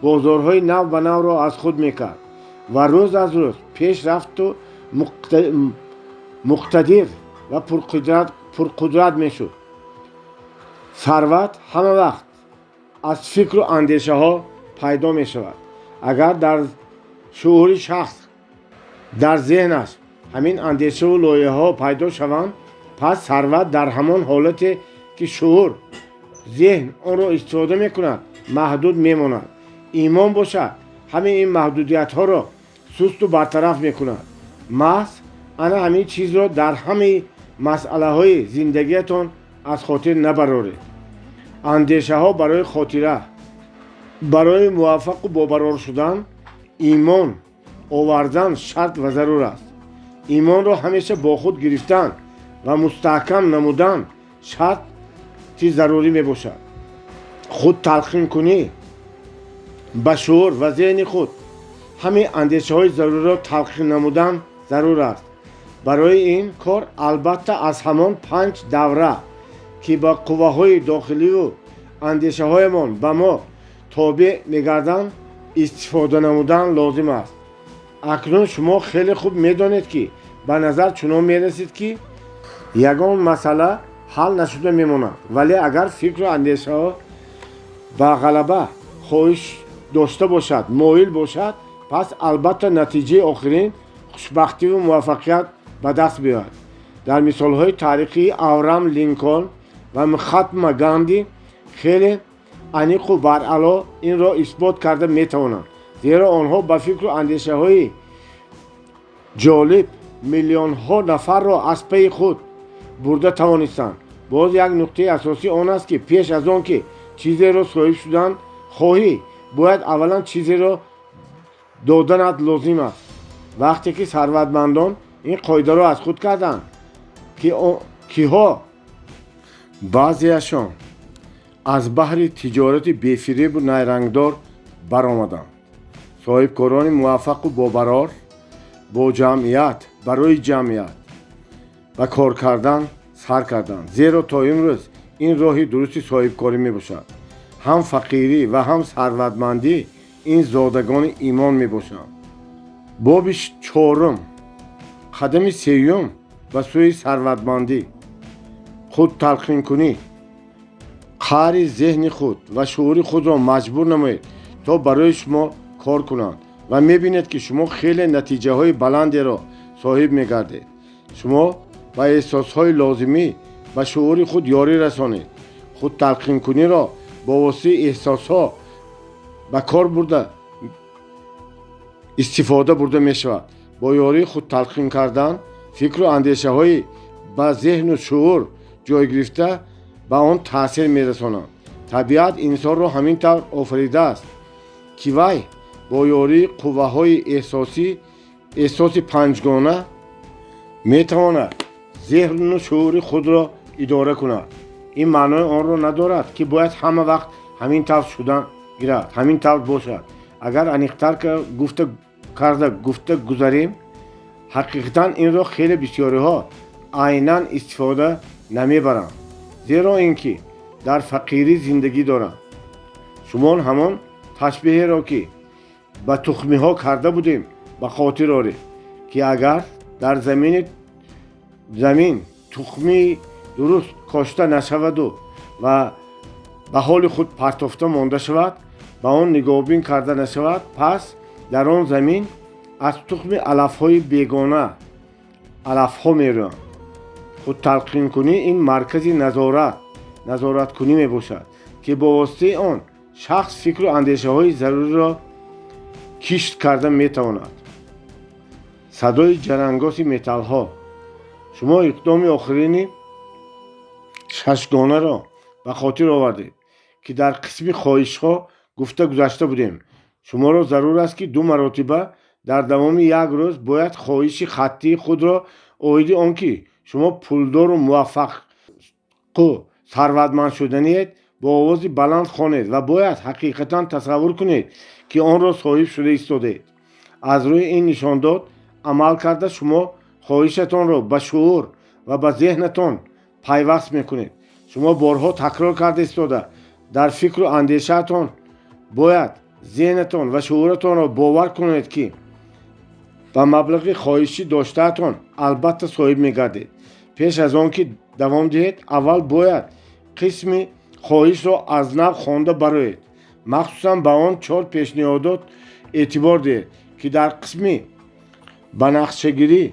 бозорҳои нав ба навро аз худ мекард ва рӯз аз рӯз пеш рафту муқтадир ва пурқудрат мешуд. Сарват ҳама вақт аз фикру андешаҳо пайдо мешавад. Агар дар шуури шахс, дар зеҳнаш ҳамин андешаву лоиҳаҳо пайдо шаванд, пас сарват дар ҳамон ҳолате, ки шуур, зеҳн онро истифода мекунад, маҳдуд мемонад. Имон бошад, ҳамин ин маҳдудиятҳоро сусту бартараф мекунад. Маҳз ана ҳамин чизро дар ҳамаи масъалаҳои зиндагиятон аз хотир набароред. Андешаҳо барои хотира. Барои муваффақу бобарор шудан имон овардан шарт ва зарур аст. Имонро ҳамеша бо худ гирифтан ва мустаҳкам намудан шарти зарурӣ мебошад. Худ талқинкунӣ ба шуур ва зеҳни худ ҳамин андешаҳои заруриро талқин намудан зарур аст. Барои ин кор албатта аз ҳамон панҷ давра, ки ба қувваҳои дохиливу андешаҳоямон ба мо тобеъ мегарданд, истифода намудан лозим аст. Акнун шумо хеле хуб медонед, ки ба назар чунон мерасид, ки ягон масъала ҳал нашуда мемонад, вале агар фикру андешаҳо ба ғалаба хоҳиш дошта бошад, моил бошад, пас албатта натиҷаи охирин хушбахтиву муваффақият ба даст меояд. Дар мисолҳои таърихии Авраам Линколн ва Махатма Ганди хеле аниқу баръало инро исбот карда метавонанд, зеро онҳо ба фикру андешаҳои ҷолиб миллионҳо нафарро аз пайи худ бурда тавонистанд. Боз як нуқтаи асосӣ он аст, ки пеш аз он ки чизеро соҳиб шудан хоҳӣ, бояд аввалан чизеро доданат лозим аст. Вақте ки сарватмандон ин қоидаро аз худ карданд, киҳо баъзеашон аз баҳри тиҷорати бефиребу найрангдор баромаданд. Соҳибкорони муваффақу бобарор бо ҷамъият, барои ҷамъият ба кор кардан сар карданд, зеро то имрӯз ин роҳи дурусти соҳибкорӣ мебошад. Ҳам фақирӣ ва ҳам сарватмандӣ ин зодагони имон мебошанд. Боби чорум, қадами сеюм ба сӯи сарватмандӣ: худталқинкунӣ. Қаъри зеҳни худ ва шуури худро маҷбур намоед, то барои шумо кор кунанд, ва мебинед, ки шумо хеле натиҷаҳои баландеро соҳиб мегардед. Шумо ба эҳсосҳои лозимӣ ба шуури худ ёрӣ расонед. Худталқинкуниро бо воситаи эҳсосҳо ба кор бурда, истифода бурда мешавад. Бо ёрии худталқин кардан фикру андешаҳои ба зеҳну шуур ҷой гирифта ба он таъсир мерасонанд. Табиат инсонро ҳамин тавр офаридааст, ки вай бо ёрии қувваҳои эҳсосӣ, эҳсоси панҷгона, метавонад зеҳну шуури худро идора кунад. Ин маънои онро надорад, ки бояд ҳама вақт ҳамин тавр шудан гирад, ҳамин тавр бошад. Агар аниқтар гуфта карда гуфта гузарем, ҳақиқатан инро хеле бисёриҳо айнан истифода намебаранд, зеро ин ки дар фақирӣ зиндагӣ доранд. Шумо ҳамон ташбеҳеро, ки ба тухмиҳо карда будем, ба хотир оред, ки агар дар замин тухмии дуруст кошта нашаваду ва ба ҳоли худ партофта монда шавад, ба он нигоҳбин карда нашавад, пас дар он замин аз тухми алафҳои бегона алафҳо мерӯянд. Худталқинкунӣ ин маркази назораткунӣ мебошад, ки бо воситаи он шахс фикру андешаҳои заруриро кишт карда метавонад. Садои ҷарангоси металлҳо. Шумо иқдоми охирини шашгонаро ба хотир овардед, ки дар қисми хоҳишҳо гуфта гузашта будем. Шуморо зарур аст, ки ду маротиба дар давоми як рӯз бояд хоҳиши хаттии худро оиди он ки шумо пулдору муваффақу сарватманд шуданиед, бо овози баланд хонед ва бояд ҳақиқатан тасаввур кунед, ки онро соҳиб шуда истодед. Аз рӯи ин нишондод амал карда, шумо хоҳишатонро ба шуур ва ба зеҳнатон пайваст мекунед. Шумо борҳо такрор карда истода, дар фикру андешаатон бояд зеҳнатон ва шууратонро бовар кунед, ки ба маблағи хоҳишӣ доштаатон албатта соҳиб мегардед. Пеш аз он ки давом диҳед, аввал бояд қисми хоҳишро аз нав хонда бароед. Махсусан ба он чор пешниҳодот эътибор диҳед, ки дар қисми ба нақшагирӣ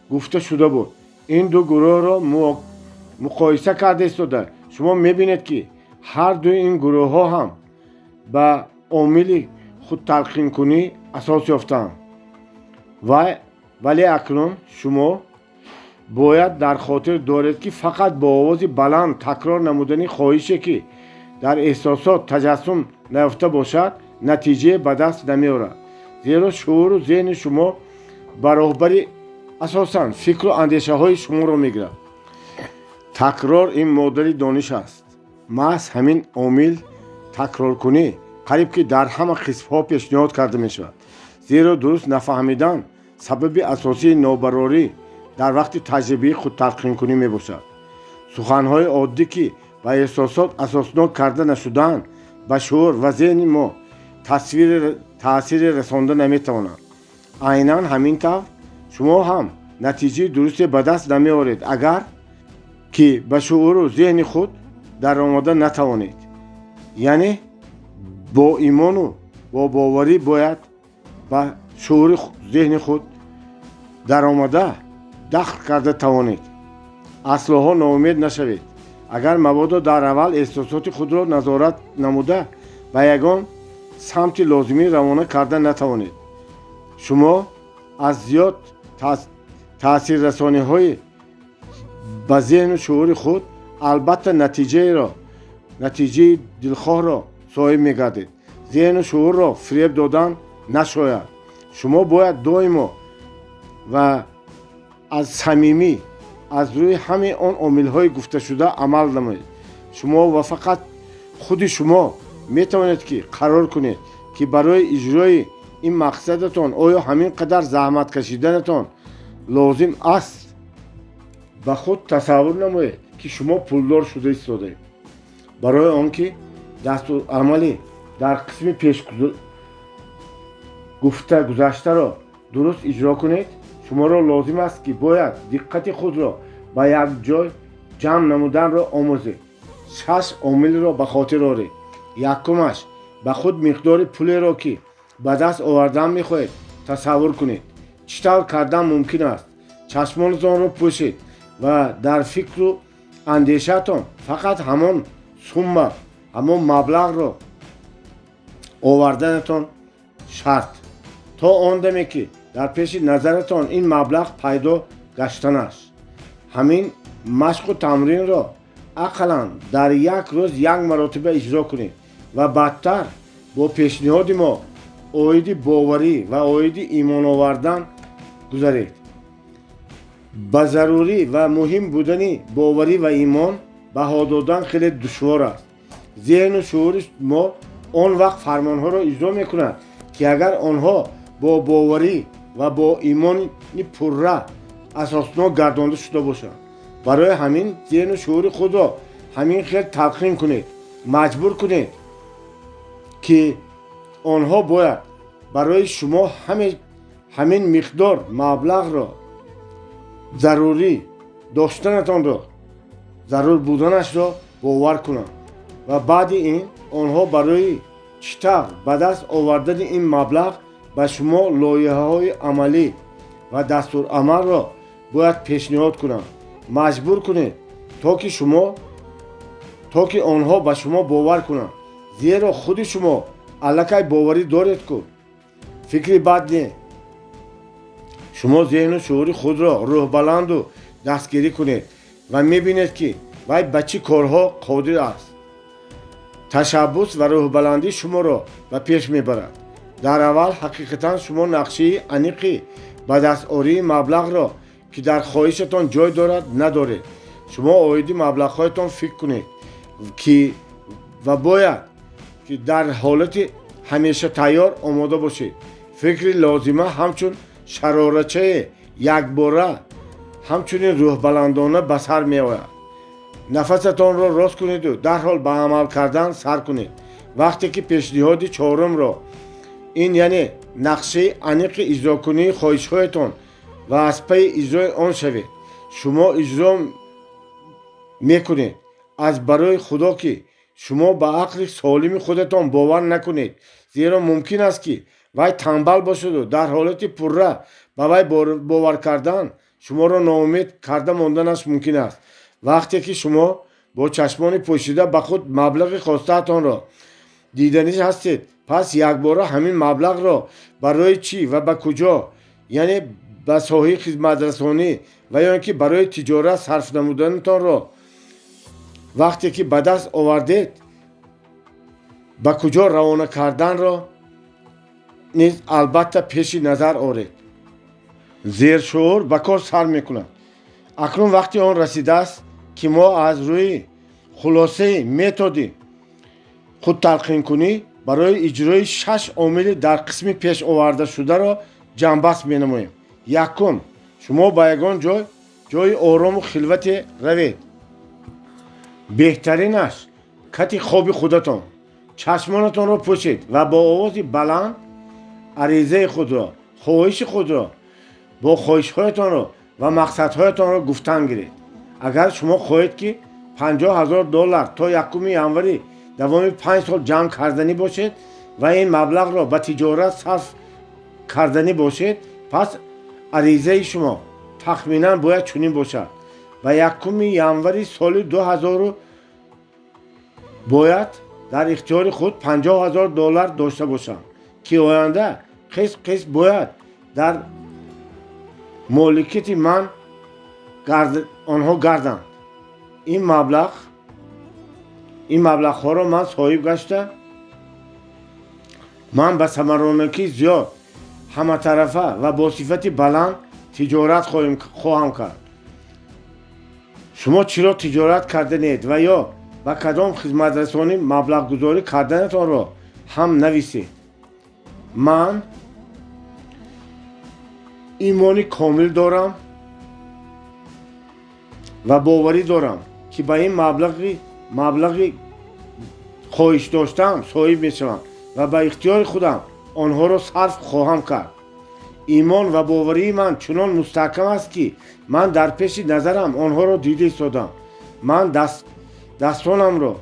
гуфта шуда буд. Ин ду гурӯҳро муқоиса карда истода, шумо мебинед, ки ҳар дуи ин гурӯҳҳо ҳам ба омили худталқинкунӣ асос ёфтаанд. Вале акнун шумо бояд дар хотир доред, ки фақат бо овози баланд такрор намудани хоҳише, ки дар эҳсосот таҷассум наёфта бошад, натиҷае ба даст намеорад, зеро шууру зеҳни шумо ба роҳбари асосан фикру андешаҳои шуморо мегирад. Такрор ин модари дониш аст. Маҳз ҳамин омил, такроркунӣ, қариб ки дар ҳама қисмҳо пешниҳод карда мешавад, зеро дуруст нафаҳмидан сабаби асосии нобарорӣ дар вақти таҷрибаи худталқинкунӣ мебошад. Суханҳои оддӣ, ки ба эҳсосот асоснок карда нашудаанд, ба шуур ва зеҳни мо таъсире расонда наметавонанд. Айнан ҳамин тавр шумо ҳам натиҷаи дурусте ба даст намеоред, агар ки ба шууру зеҳни худ даромада натавонед. Яъне бо имону бо боварӣ бояд ба шуури зеҳни худ даромада дахл карда тавонед. Аслоҳо ноумед нашавед, агар мабодо дар аввал эҳсосоти худро назорат намуда, ба ягон самти лозимӣ равона карда натавонед. Шумо аз зиёд таъсиррасониҳои ба зеҳну шуури худ албатта натиҷаи дилхоҳро соҳиб мегардед. Зеҳну шуурро фиреб додан нашояд. Шумо бояд доимо ва аз самимӣ аз рӯи ҳамаи он омилҳои гуфташуда амал намоед. Шумо ва фақат худи шумо метавонед, ки қарор кунед, ки барои иҷрои ин мақсадатон оё ҳамин қадар заҳмат кашиданатон лозим аст. Ба худ тасаввур намоед, ки шумо пулдор шуда истодаед. Барои он ки дастурамалӣ дар қисми пеш гуфта гузаштаро дуруст иҷро кунед, шуморо лозим аст, ки бояд диққати худро ба як ҷой ҷамъ намуданро омӯзед. Шаш омилро ба хотир оред. Якумаш: ба худ миқдори пулеро, ки ба даст овардан мехоҳед, тасаввур кунед. Чӣ тавр кардан мумкин аст? Чашмонатонро пӯшед ва дар фикру андешаатон фақат ҳамон сумма, ҳамон маблағро оварданатон шарт, то он даме ки дар пеши назаратон ин маблағ пайдо гаштанаш. Ҳамин машқу тамринро ақаллан дар як рӯз як маротиба иҷро кунед ва баъдтар бо пешниҳоди мо оиди боварӣ ва оиди имоновардан гузаред. Ба зарурӣ ва муҳим будани боварӣ ва имон баҳо додан хеле душвор аст. Зеҳну шуури мо он вақт фармонҳоро иҷро мекунад, ки агар онҳо бо боварӣ ва бо имони пурра асоснок гардонда шуда бошанд. Барои ҳамин зеҳну шуури худро ҳамин хел талқин кунед, маҷбур кунед, ки онҳо бояд барои шумо ҳамин миқдор маблағро зарурӣ доштанатонро, зарур буданашро бовар кунанд ва баъди ин онҳо барои чӣ тавр ба даст овардани ин маблағ ба шумо лоиҳаҳои амалӣ ва дастурамалро бояд пешниҳод кунанд. Маҷбур кунед, то ки онҳо ба шумо бовар кунанд, зеро худи шумо аллакай боварӣ доред ку. Фикри бад не. Шумо зеҳну шуури худро рӯҳбаланду дастгирӣ кунед ва мебинед, ки вай ба чӣ корҳо қодир аст. Ташаббус ва рӯҳбаландӣ шуморо ба пеш мебарад. Дар аввал ҳақиқатан шумо нақшаи аниқи ба дастоварии маблағро, ки дар хоҳишатон ҷой дорад, надоред. Шумо оиди маблағҳоятон фикр кунед, ки Ва бояд ки дар ҳолати ҳамеша тайёр омода бошед. Фикри лозима ҳамчун шарорачае якбора, ҳамчунин рӯҳбаландона ба сар меояд. Нафасатонро рост кунеду дарҳол ба амал кардан сар кунед. Вақте ки пешниҳоди чорумро, ин яъне нақшаи аниқи иҷрокунии хоҳишҳоятон ва аз пайи иҷрои он шавед, шумо иҷро мекунед. Аз барои Худо, ки шумо ба ақли солими худатон бовар накунед, зеро мумкин аст, ки вай танбал бошаду дар ҳолати пурра ба вай бовар кардан шуморо ноумед карда монданаш мумкин аст. Вақте ки шумо бо чашмони пӯшида ба худ маблағи хостаатонро диданӣ ҳастед, пас якбора ҳамин маблағро барои чӣ ва ба куҷо, яъне ба соҳаи хизматрасонӣ ва ё ин ки барои тиҷорат сарф намуданатонро вақте ки ба даст овардед, ба куҷо равона карданро низ албатта пеши назар оред. Зершуур ба кор сар мекунад. Акнун вақти он расидааст, ки мо аз рӯи хулосаи методи худталқинкунӣ барои иҷрои шаш омили дар қисми пеш овардашударо ҷамъбаст менамоем. Якум, шумо ба ягон ҷой, ҷои орому хилвате равед, беҳтаринаш кати хоби худатон. Чашмонатонро пӯшед ва бо овози баланд аризаи худро, хоҳиши худро бо хоҳишҳоятонро ва мақсадҳоятонро гуфтан гиред. Агар шумо хоҳед, ки 50 000 доллар то 1 январи давоми 5 сол ҷамъ карданӣ бошед ва ин маблағро ба тиҷорат сарф карданӣ бошед, пас аризаи шумо тахминан бояд чунин бошад: ба 1 январи соли дуҳазору бояд дар ихтиёри худ 50 000 доллар дошта бошам, ки оянда қисм қисм бояд дар моликияти ман онҳо гарданд. Ин маблағҳоро ман соҳиб гашта, ман ба самаронокии зиёд, ҳаматарафа ва бо сифати баланд тиҷорат хоҳам кард. Шумо чиро тиҷорат карданед ва ё ба кадом хизматрасонӣ маблағгузорӣ карданатонро ҳам нависед. Ман имони комил дорам ва боварӣ дорам, ки ба ин маблағи хоҳиш доштаам соҳиб мешавам ва ба ихтиёри худам онҳоро сарф хоҳам кард. Имон ва боварии ман чунон мустаҳкам аст, ки ман дар пеши назарам онҳоро дида истодам. Ман дастонамро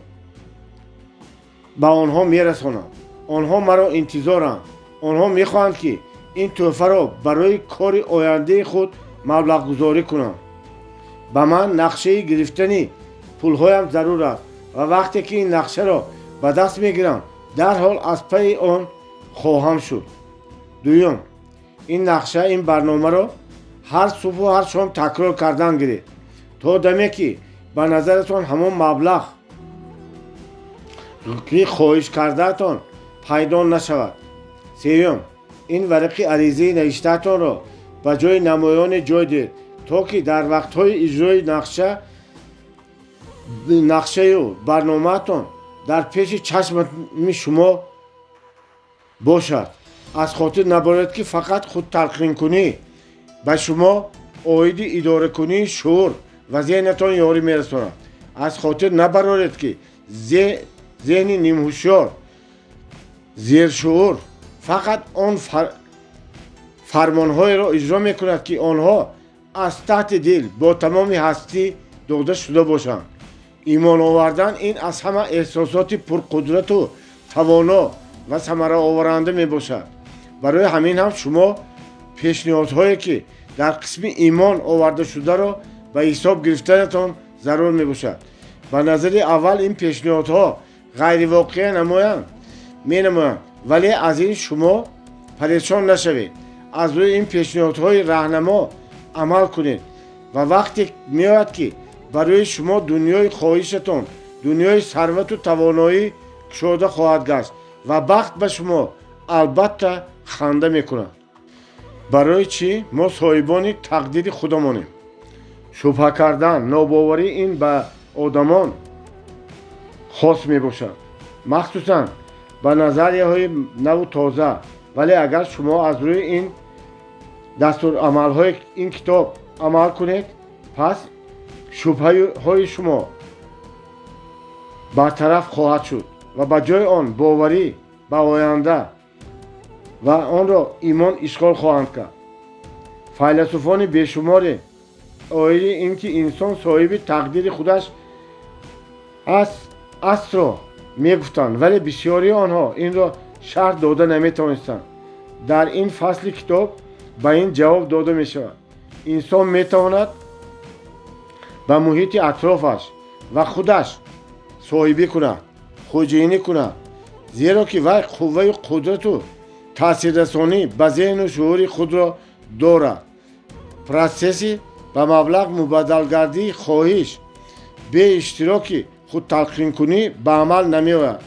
ба онҳо мерасонам. Онҳо маро интизоранд. Онҳо мехоҳанд, ки ин тӯҳфаро барои кори ояндаи худ маблағгузорӣ кунам. Ба ман нақшаи гирифтани пулҳоям зарур аст ва вақте ки ин нақшаро ба даст мегирам, дарҳол аз пайи он хоҳам шуд. Дуюм, ин нақша, ин барномаро ҳар субҳу ҳар шом такрор кардан гиред, то даме ки ба назаратон ҳамон маблағ, ки хоҳиш кардаатон, пайдо нашавад. Сеюм, ин варақи аризаи навиштаатонро ба ҷои намоёне ҷой диҳед, то ки дар вақтҳои иҷрои нақшаю барномаатон дар пеши чашми шумо бошад. Аз хотир набаред, ки фақат худталқинкунӣ ба шумо оиди идоракунии шуур ва зеҳнатон ёрӣ мерасонад. Аз хотир набароред, ки зеҳни нимҳушёр, зершуур фақат он фармонҳоеро иҷро мекунад, ки онҳо аз таҳти дил бо тамоми ҳастӣ дода шуда бошанд. Имон овардан ин аз ҳама эҳсосоти пурқудрату тавоно ва самараоваранда мебошад. Барои ҳамин ҳам шумо пешниҳодҳое, ки дар қисми имон оварда шударо ба ҳисоб гирифтанатон зарур мебошад. Ба назари аввал ин пешниҳодҳо ғайривоқеа менамоянд, вале аз ин шумо парешон нашавед. Аз рӯи ин пешниҳодҳои раҳнамо амал кунед ва вақте меояд, ки барои шумо дунёи хоҳишатон, дунёи сарвату тавоноӣ кушода хоҳад гашт ва бахт ба шумо албатта ханда мекунад. Барои чӣ мо соҳибони тақдири худамонем? Шубҳа кардан, нобоварӣ ин ба одамон хос мебошад. Махсусан ба назарияҳои наву тоза. Вале агар шумо аз рӯи ин дастурамалҳои ин китоб амал кунед, пас шубҳаҳои шумо бартараф хоҳад шуд ва ба ҷои он боварӣ ба оянда ва онро имон ишғол хоҳанд кард. Файласуфони бешуморе оиди ин ки инсон соҳиби тақдири худаш астро мегуфтанд, вале бисёрии онҳо инро шарҳ дода наметавонистанд. Дар ин фасли китоб ба ин ҷавоб дода мешавад. Инсон метавонад ба муҳити атрофаш ва худаш соҳибӣ кунад, хоҷаинӣ кунад, зеро ки вай қувваю қудрату таъсиррасонӣ ба зеҳну шуури худро дорад. Процесси ба маблағ мубаддалгардии хоҳиш бе иштироки худталқинкунӣ ба амал намеояд.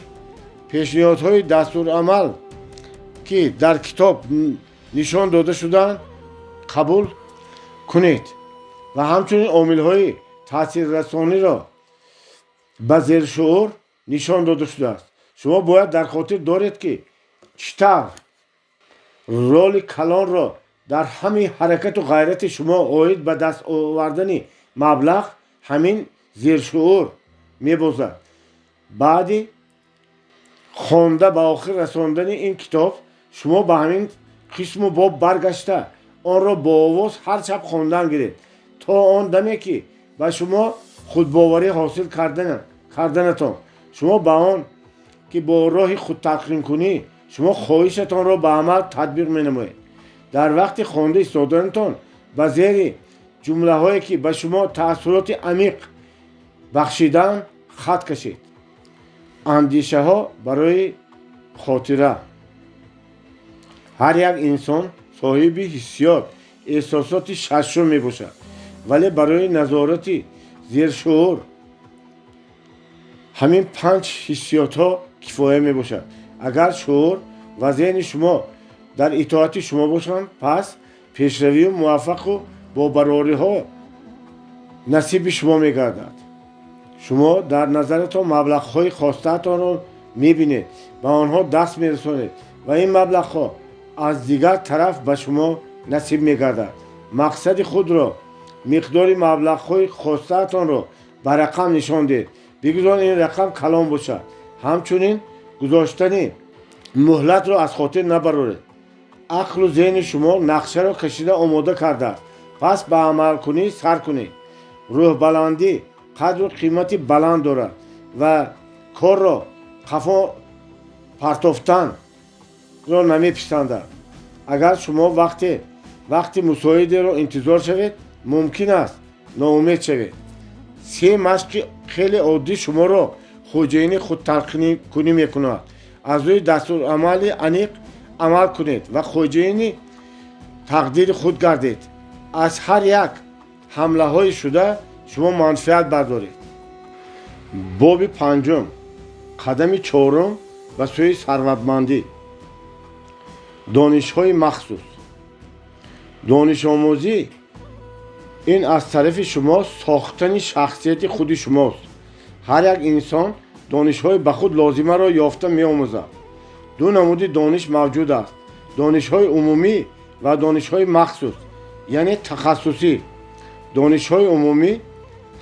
Пешниҳодҳои дастурамал, ки дар китоб нишон дода шудаанд, қабул кунед ва ҳамчунин омилҳои таъсиррасониро ба зершуур нишон дода шудааст. Шумо бояд дар хотир доред, ки чӣ тавр роли калонро дар ҳамаи ҳаракату ғайрати шумо оид ба даст овардани маблағ ҳамин зершуур мебозад. Баъди хонда ба охир расондани ин китоб шумо ба ҳамин қисму боб баргашта, онро бо овоз ҳар шаб хондан гиред, то он даме ки ба шумо худбоварӣ ҳосил карданатон. Шумо ба он ки бо роҳи худталқинкунӣ шумо хоҳишатонро ба амал татбиқ менамоед. Дар вақти хонда истоданатон ба зери ҷумлаҳое, ки ба шумо таассуроти амиқ бахшидаанд, хат кашед. Андешаҳо барои хотира. Ҳар як инсон соҳиби ҳиссиёт, эҳсосоти шашум мебошад, вале барои назорати зершуур ҳамин панҷ ҳиссиётҳо кифоя мебошад. Агар шуур ва зеҳни шумо дар итоати шумо бошанд, пас пешравию муваффақу бобарориҳо насиби шумо мегардад. Шумо дар назаратон маблағҳои хостаатонро мебинед, ба онҳо даст мерасонед ва ин маблағҳо аз дигар тараф ба шумо насиб мегардад. Мақсади худро, миқдори маблағҳои хостаатонро ба рақам нишон диҳед. Бигузор ин рақам калон бошад. Ҳамчунин гузоштани муҳлатро аз хотир набароред. Ақлу зеҳни шумо нақшаро кашида омода кардааст, пас ба амалкунӣ сар кунед. Рӯҳбаландӣ қадру қимати баланд дорад ва корро қафо партофтанро намеписандад. Агар шумо вақти мусоидеро интизор шавед, мумкин аст ноумед шавед. Се машқи хеле оддӣ шуморо хоҷаини худталқинкунӣ мекунад. Аз рӯи дастурамали аниқ амал кунед ва хоҷаини тақдири худ гардед. Аз ҳар як ҳамлаҳои шуда шумо манфиат бардоред. Боби панҷум. Қадами чорум ба сӯи сарватмандӣ. Донишҳои махсус. Донишомӯзӣ ин аз тарафи шумо сохтани шахсияти худи шумост. Ҳар як инсон донишҳои ба худ лозимаро ёфта меомӯзад. Ду намуди дониш мавҷуд аст: донишҳои умумӣ ва донишҳои махсус, яъне тахассусӣ. Донишҳои умумӣ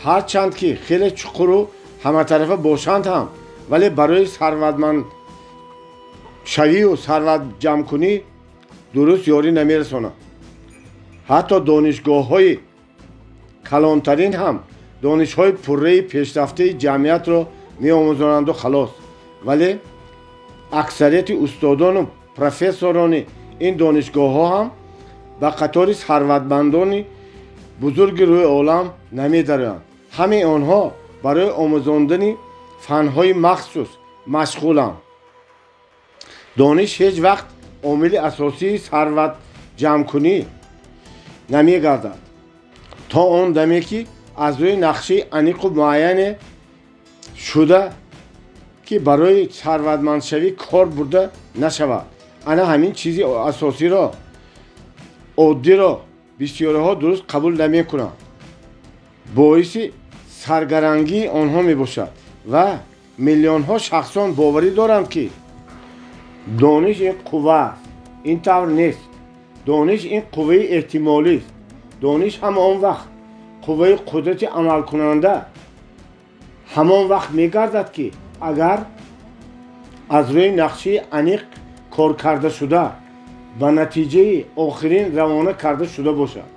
ҳарчанд ки хеле чуқуру ҳаматарафа бошанд ҳам, вале барои сарватмандшавию сарватҷамъкунӣ дуруст ёрӣ намерасонанд. Ҳатто донишгоҳҳои калонтарин ҳам донишҳои пурраи пешрафтаи ҷамъиятро меомӯзонанду халос. Вале аксарияти устодону профессорони ин донишгоҳҳо ҳам ба қатори сарватмандони бузурги рӯи олам намедароянд. Ҳамаи онҳо барои омӯзондани фанҳои махсус машғуланд. Дониш ҳеҷ вақт омили асосии сарватҷамъкунӣ намегардад, то он даме ки аз рӯи нақшаи аниқу муайяне шуда, ки барои сарватмандшавӣ кор бурда нашавад. Ана ҳамин чизи асосиро, оддиро бисёриҳо дуруст қабул намекунанд. Боиси саргарангии онҳо мебошад ва Миллионҳо шахсон боварӣ доранд, ки дониш ин қувва аст. Ин тавр нест. Дониш ин қувваи эҳтимолист. Дониш ҳамон вақт қувваи қудрати амалкунанда ҳамон вақт мегардад, ки агар аз рӯи нақшаи аниқ кор карда шуда, ба натиҷаи охирин равона карда шуда бошад.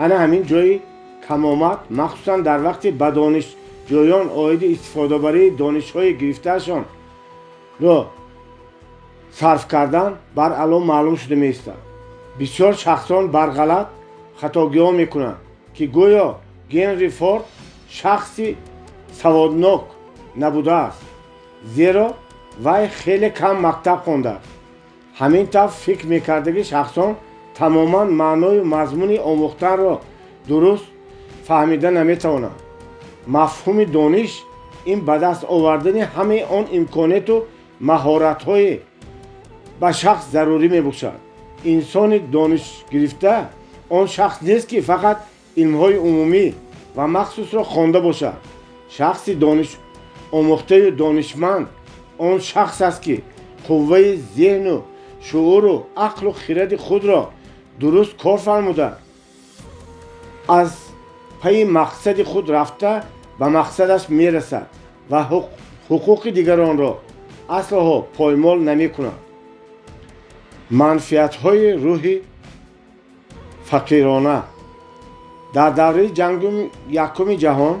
Ана ҳамин ҷои камомад, махсусан дар вақти ба донишҷӯён оиди истифодабарии донишҳои гирифтаашонро сарф кардан баръало маълум шуда меистад. Бисёр шахсон барғалат хатогиҳо мекунанд, ки гӯё Генри Форд шахси саводнок набудааст, зеро вай хеле кам мактаб хондааст. Ҳамин тавр фикр мекардаги шахсон тамоман маъною мазмуни омӯхтанро дуруст фаҳмида наметавонанд. Мафҳуми дониш ин ба даст овардани ҳамаи он имконияту маҳоратҳое ба шахс зарурӣ мебошад. Инсони донишгирифта он шахс нест, ки фақат илмҳои умумӣ ва махсусро хонда бошад. Шахси дониш омӯхтаю донишманд он шахс аст, ки қувваи зеҳну шууру ақлу хиради худро дуруст кор фармуда, аз пайи мақсади худ рафта, ба мақсадаш мерасад ва ҳуқуқи дигаронро аслоҳо поймол намекунад. Манфиатҳои рӯҳи фақирона. Дар давраи ҷанги якуми ҷаҳон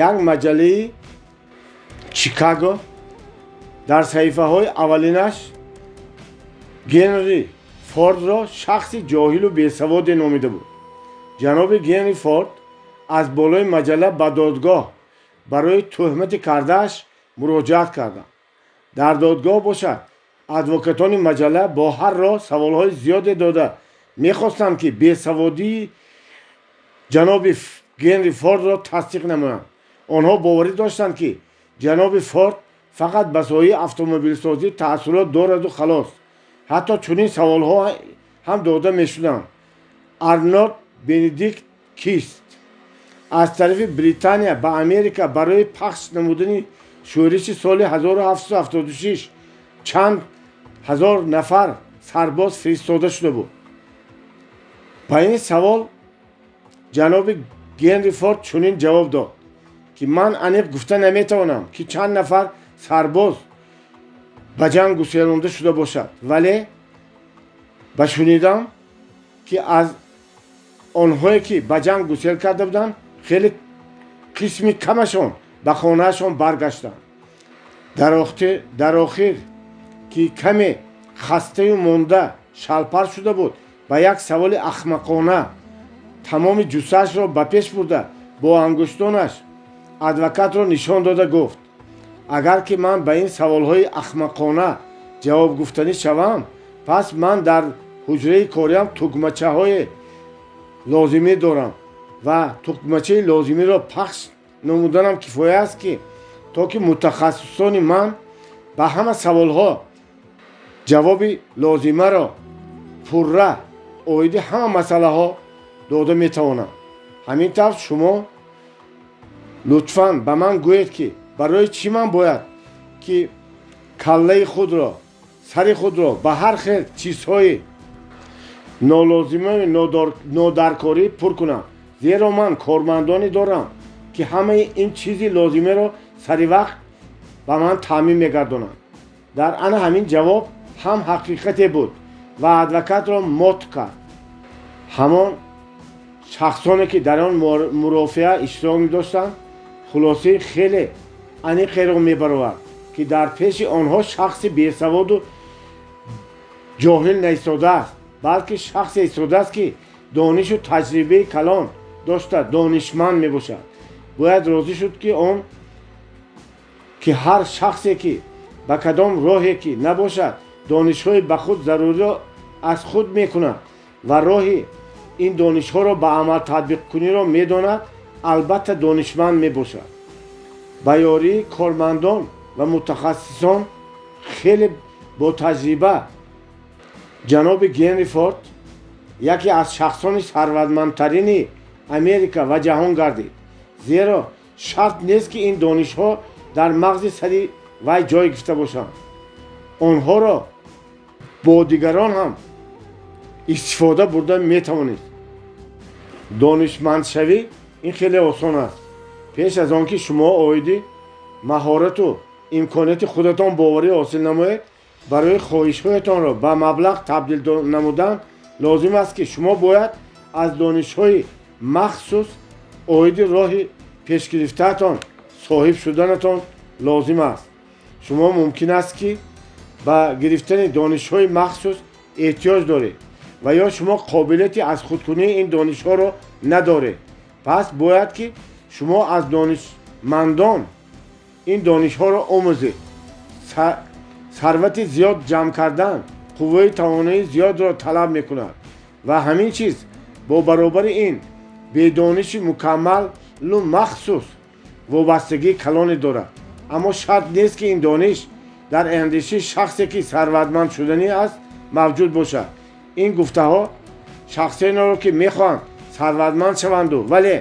як маҷаллаи Чикаго дар саҳифаҳои аввалинаш Генри Фордро шахси ҷоҳилу бесаводе номида буд. Ҷаноби Генри Форд аз болои маҷалла ба додгоҳ барои тӯҳмати кардааш муроҷиат карданд. Дар додгоҳ бошад, адвокатони маҷалла бо ҳар роҳ саволҳои зиёде дода мехостанд, ки бесаводии ҷаноби Генри Фордро тасдиқ намоянд. Онҳо боварӣ доштанд, ки ҷаноби Форд фақат ба соҳаи автомобилсозӣ таассурот дораду халос. Ҳатто чунин саволҳо ҳам дода мешуданд: Арнолд Бенедикт кист? Аз тарафи Британия ба Америка барои пахш намудани шӯриши соли 1776 чанд ҳазор нафар сарбоз фиристода шуда буд? Ба ин савол ҷаноби Генри Форд чунин ҷавоб дод, ки ман аниқ гуфта наметавонам, ки чанд нафар сарбоз ба ҷанг гуселонда шуда бошад, вале ба шунидам, ки аз онҳое, ки ба ҷанг гусел карда буданд, хеле қисми камашон ба хонаашон баргаштанд. Дар охир, ки каме хастаю монда шалпар шуда буд, ба як саволи ахмақона тамоми ҷуссаашро ба пеш бурда, бо ангуштонаш адвокатро нишон дода гуфт: «Агар ки ман ба ин саволҳои ахмақона ҷавоб гуфтанӣ шавам, пас ман дар ҳуҷраи кориам тугмачаҳои лозимӣ дорам ва тугмачаи лозимиро пахш намуданам кифоя аст, ки то ки мутахассисони ман ба ҳама саволҳо ҷавоби лозимаро пурра оиди ҳама масъалаҳо дода метавонанд. Ҳамин тавр шумо лутфан ба ман гӯед, ки барои чӣ ман бояд ки каллаи худро, сари худро ба ҳар хел чизҳои нолозимаи нодаркорӣ пур кунам, зеро ман кормандоне дорам, ки ҳамаи ин чизи лозимаро сари вақт ба ман таъмин мегардонанд». Дар ана ҳамин ҷавоб ҳам ҳақиқате буд ва адвокатро мот кард. Ҳамон шахсоне, ки дар он мурофиа иштирок медоштанд, хулосаи хеле аниқеро мебаровард, ки дар пеши онҳо шахси бесаводу ҷоҳил наистодааст, балки шахсе истодааст, ки донишу таҷрибаи калон дошта, донишманд мебошад. Бояд розӣ шуд, ки он ки ҳар шахсе, ки ба кадом роҳе ки набошад, донишҳои ба худ заруриро аз худ мекунад ва роҳи ин донишҳоро ба амал татбиқкуниро медонад, албатта донишманд мебошад. Ба ёрии кормандон ва мутахассисон хеле ботаҷриба ҷаноби Генри Форд яке аз шахсони сарватмандтарини Америка ва ҷаҳон гардид, зеро шарт нест, ки ин донишҳо дар мағзи сари вай ҷой гирифта бошанд. Онҳоро бо дигарон ҳам истифода бурда метавонед. Донишмандшавӣ ин хеле осон аст. Пеш аз он ки шумо оиди маҳорату имконияти худатон боварӣ ҳосил намоед, барои хоҳишҳоятонро ба маблағ табдил намудан лозим аст, ки шумо бояд аз донишҳои махсус оиди роҳи пешгирифтаатон соҳиб шуданатон лозим аст. Шумо мумкин аст, ки ба гирифтани донишҳои махсус эҳтиёҷ доред ва ё шумо қобилияти аз худкунии ин донишҳоро надоред. Пас бояд, ки шумо аз донишмандон ин донишҳоро омӯзед. Сарвати зиёд ҷамъ кардан қувваи тавоноии зиёдро талаб мекунад ва ҳамин чиз бо баробари ин бедониши мукаммалу махсус вобастагии калоне дорад. Аммо шарт нест, ки ин дониш дар андешаи шахсе, ки сарватманд шуданӣ аст, мавҷуд бошад. Ин гуфтаҳо шахсенеро, ки мехоҳанд сарватманд шаванду, вале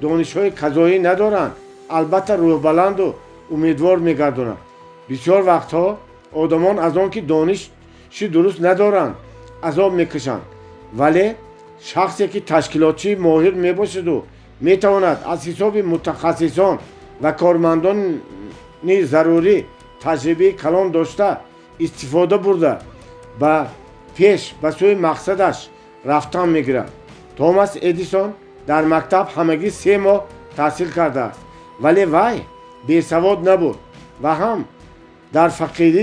донишҳои казоӣ надоранд, албатта рӯҳбаланду умедвор мегардонад. Бисёр вақтҳо одамон аз он ки дониши дуруст надоранд, азоб мекашанд, вале шахсе, ки ташкилотчии моҳир мебошаду метавонад аз ҳисоби мутахассисон ва кормандони зарурӣ таҷрибаи калон дошта истифода бурда, ба пеш ба сӯи мақсадаш рафтан мегирад. Томас Эдисон дар мактаб ҳамагӣ 3 моҳ таҳсил кардааст, вале вай бесавод набуд ва ҳам дар фақирӣ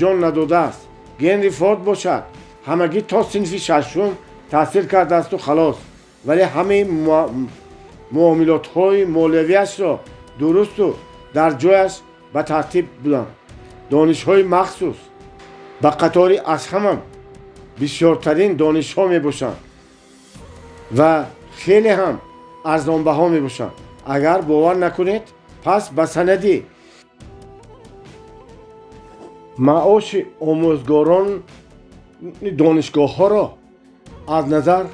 ҷон надодааст. Генри Форд бошад, ҳамагӣ то синфи шашум таҳсил кардаасту халос, вале ҳамаи муомилотҳои молиявиашро дурусту дар ҷояш ба тартиб буданд. Донишҳои махсус ба қатори аз ҳама бисёртарин донишҳо мебошанд ва хеле ҳам арзонбаҳо мебошанд. Агар бовар накунед, пас ба санади маоши омӯзгорони донишгоҳҳоро аз назар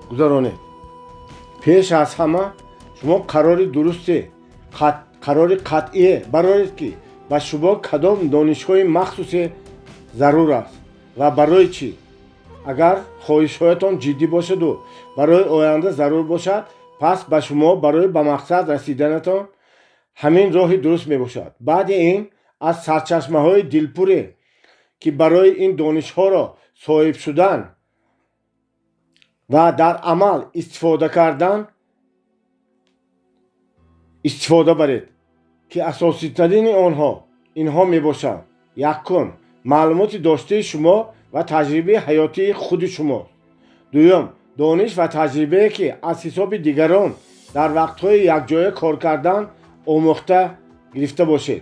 гузаронед. Пеш аз ҳама шумо қарори дурусте, қарори қатъие бароред, ки ба шумо кадом донишҳои махсусе зарур аст ва барои чӣ. Агар хоҳишҳоятон ҷиддӣ бошаду барои оянда зарур бошад, пас ба шумо барои ба мақсад расиданатон ҳамин роҳи дуруст мебошад. Баъди ин аз сарчашмаҳои дилпуре, ки барои ин донишҳоро соҳиб шудан ва дар амал истифода кардан истифода баред, ки асоситарини онҳо инҳо мебошанд. Якум, маълумоти доштаи шумо ва таҷрибаи ҳаётии худи шумо. Дуюм, дониш ва таҷрибае, ки аз ҳисоби дигарон дар вақтҳои якҷоя кор кардан омӯхта гирифта бошед.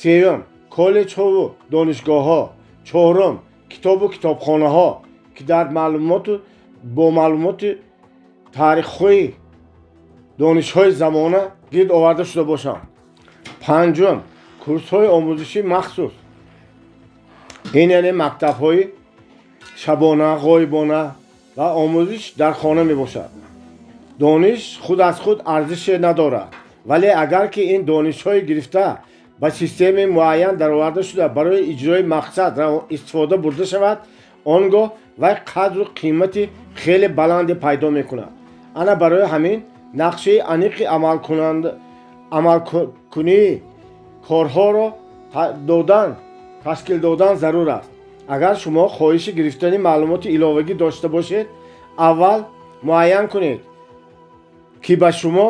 Сеюм, коллеҷҳову донишгоҳҳо. Чорум, китобу китобхонаҳо, ки дар маълумоту бо маълумоти таърихҳои донишҳои замона гирд оварда шуда бошанд. Панҷум, курсҳои омӯзишии махсус, ин яъне мактабҳои шабона, ғоибона ва омӯзиш дар хона мебошад. Дониш худ аз худ арзише надорад, вале агар ки ин донишҳои гирифта ба системаи муайян дароварда шуда, барои иҷрои мақсад истифода бурда шавад, он гоҳ вай қадру қимати хеле баланде пайдо мекунад. Ана барои ҳамин нақшаи аниқи амалкунии корҳоро додан ташкил додан зарур аст. Агар шумо хоҳиши гирифтани маълумоти иловагӣ дошта бошед, аввал муайян кунед, ки ба шумо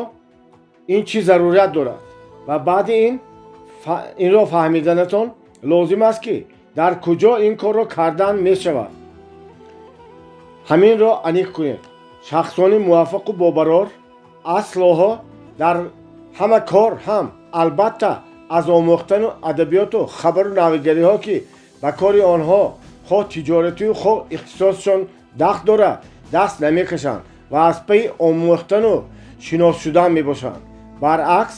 ин чӣ зарурият дорад, ва баъди ин инро фаҳмиданатон лозим аст, ки дар куҷо ин корро кардан мешавад. Ҳаминро аниқ кунед. Шахсони муваффақу бобарор аслоҳо дар ҳама кор ҳам албатта аз омӯхтану адабиёту хабару навигариҳо, ки ба кори онҳо, хоҳ тиҷоратию хоҳ ихтисосшон дахл дорад, даст намекашанд ва аз пайи омӯхтану шинос шудан мебошанд. Баръакс,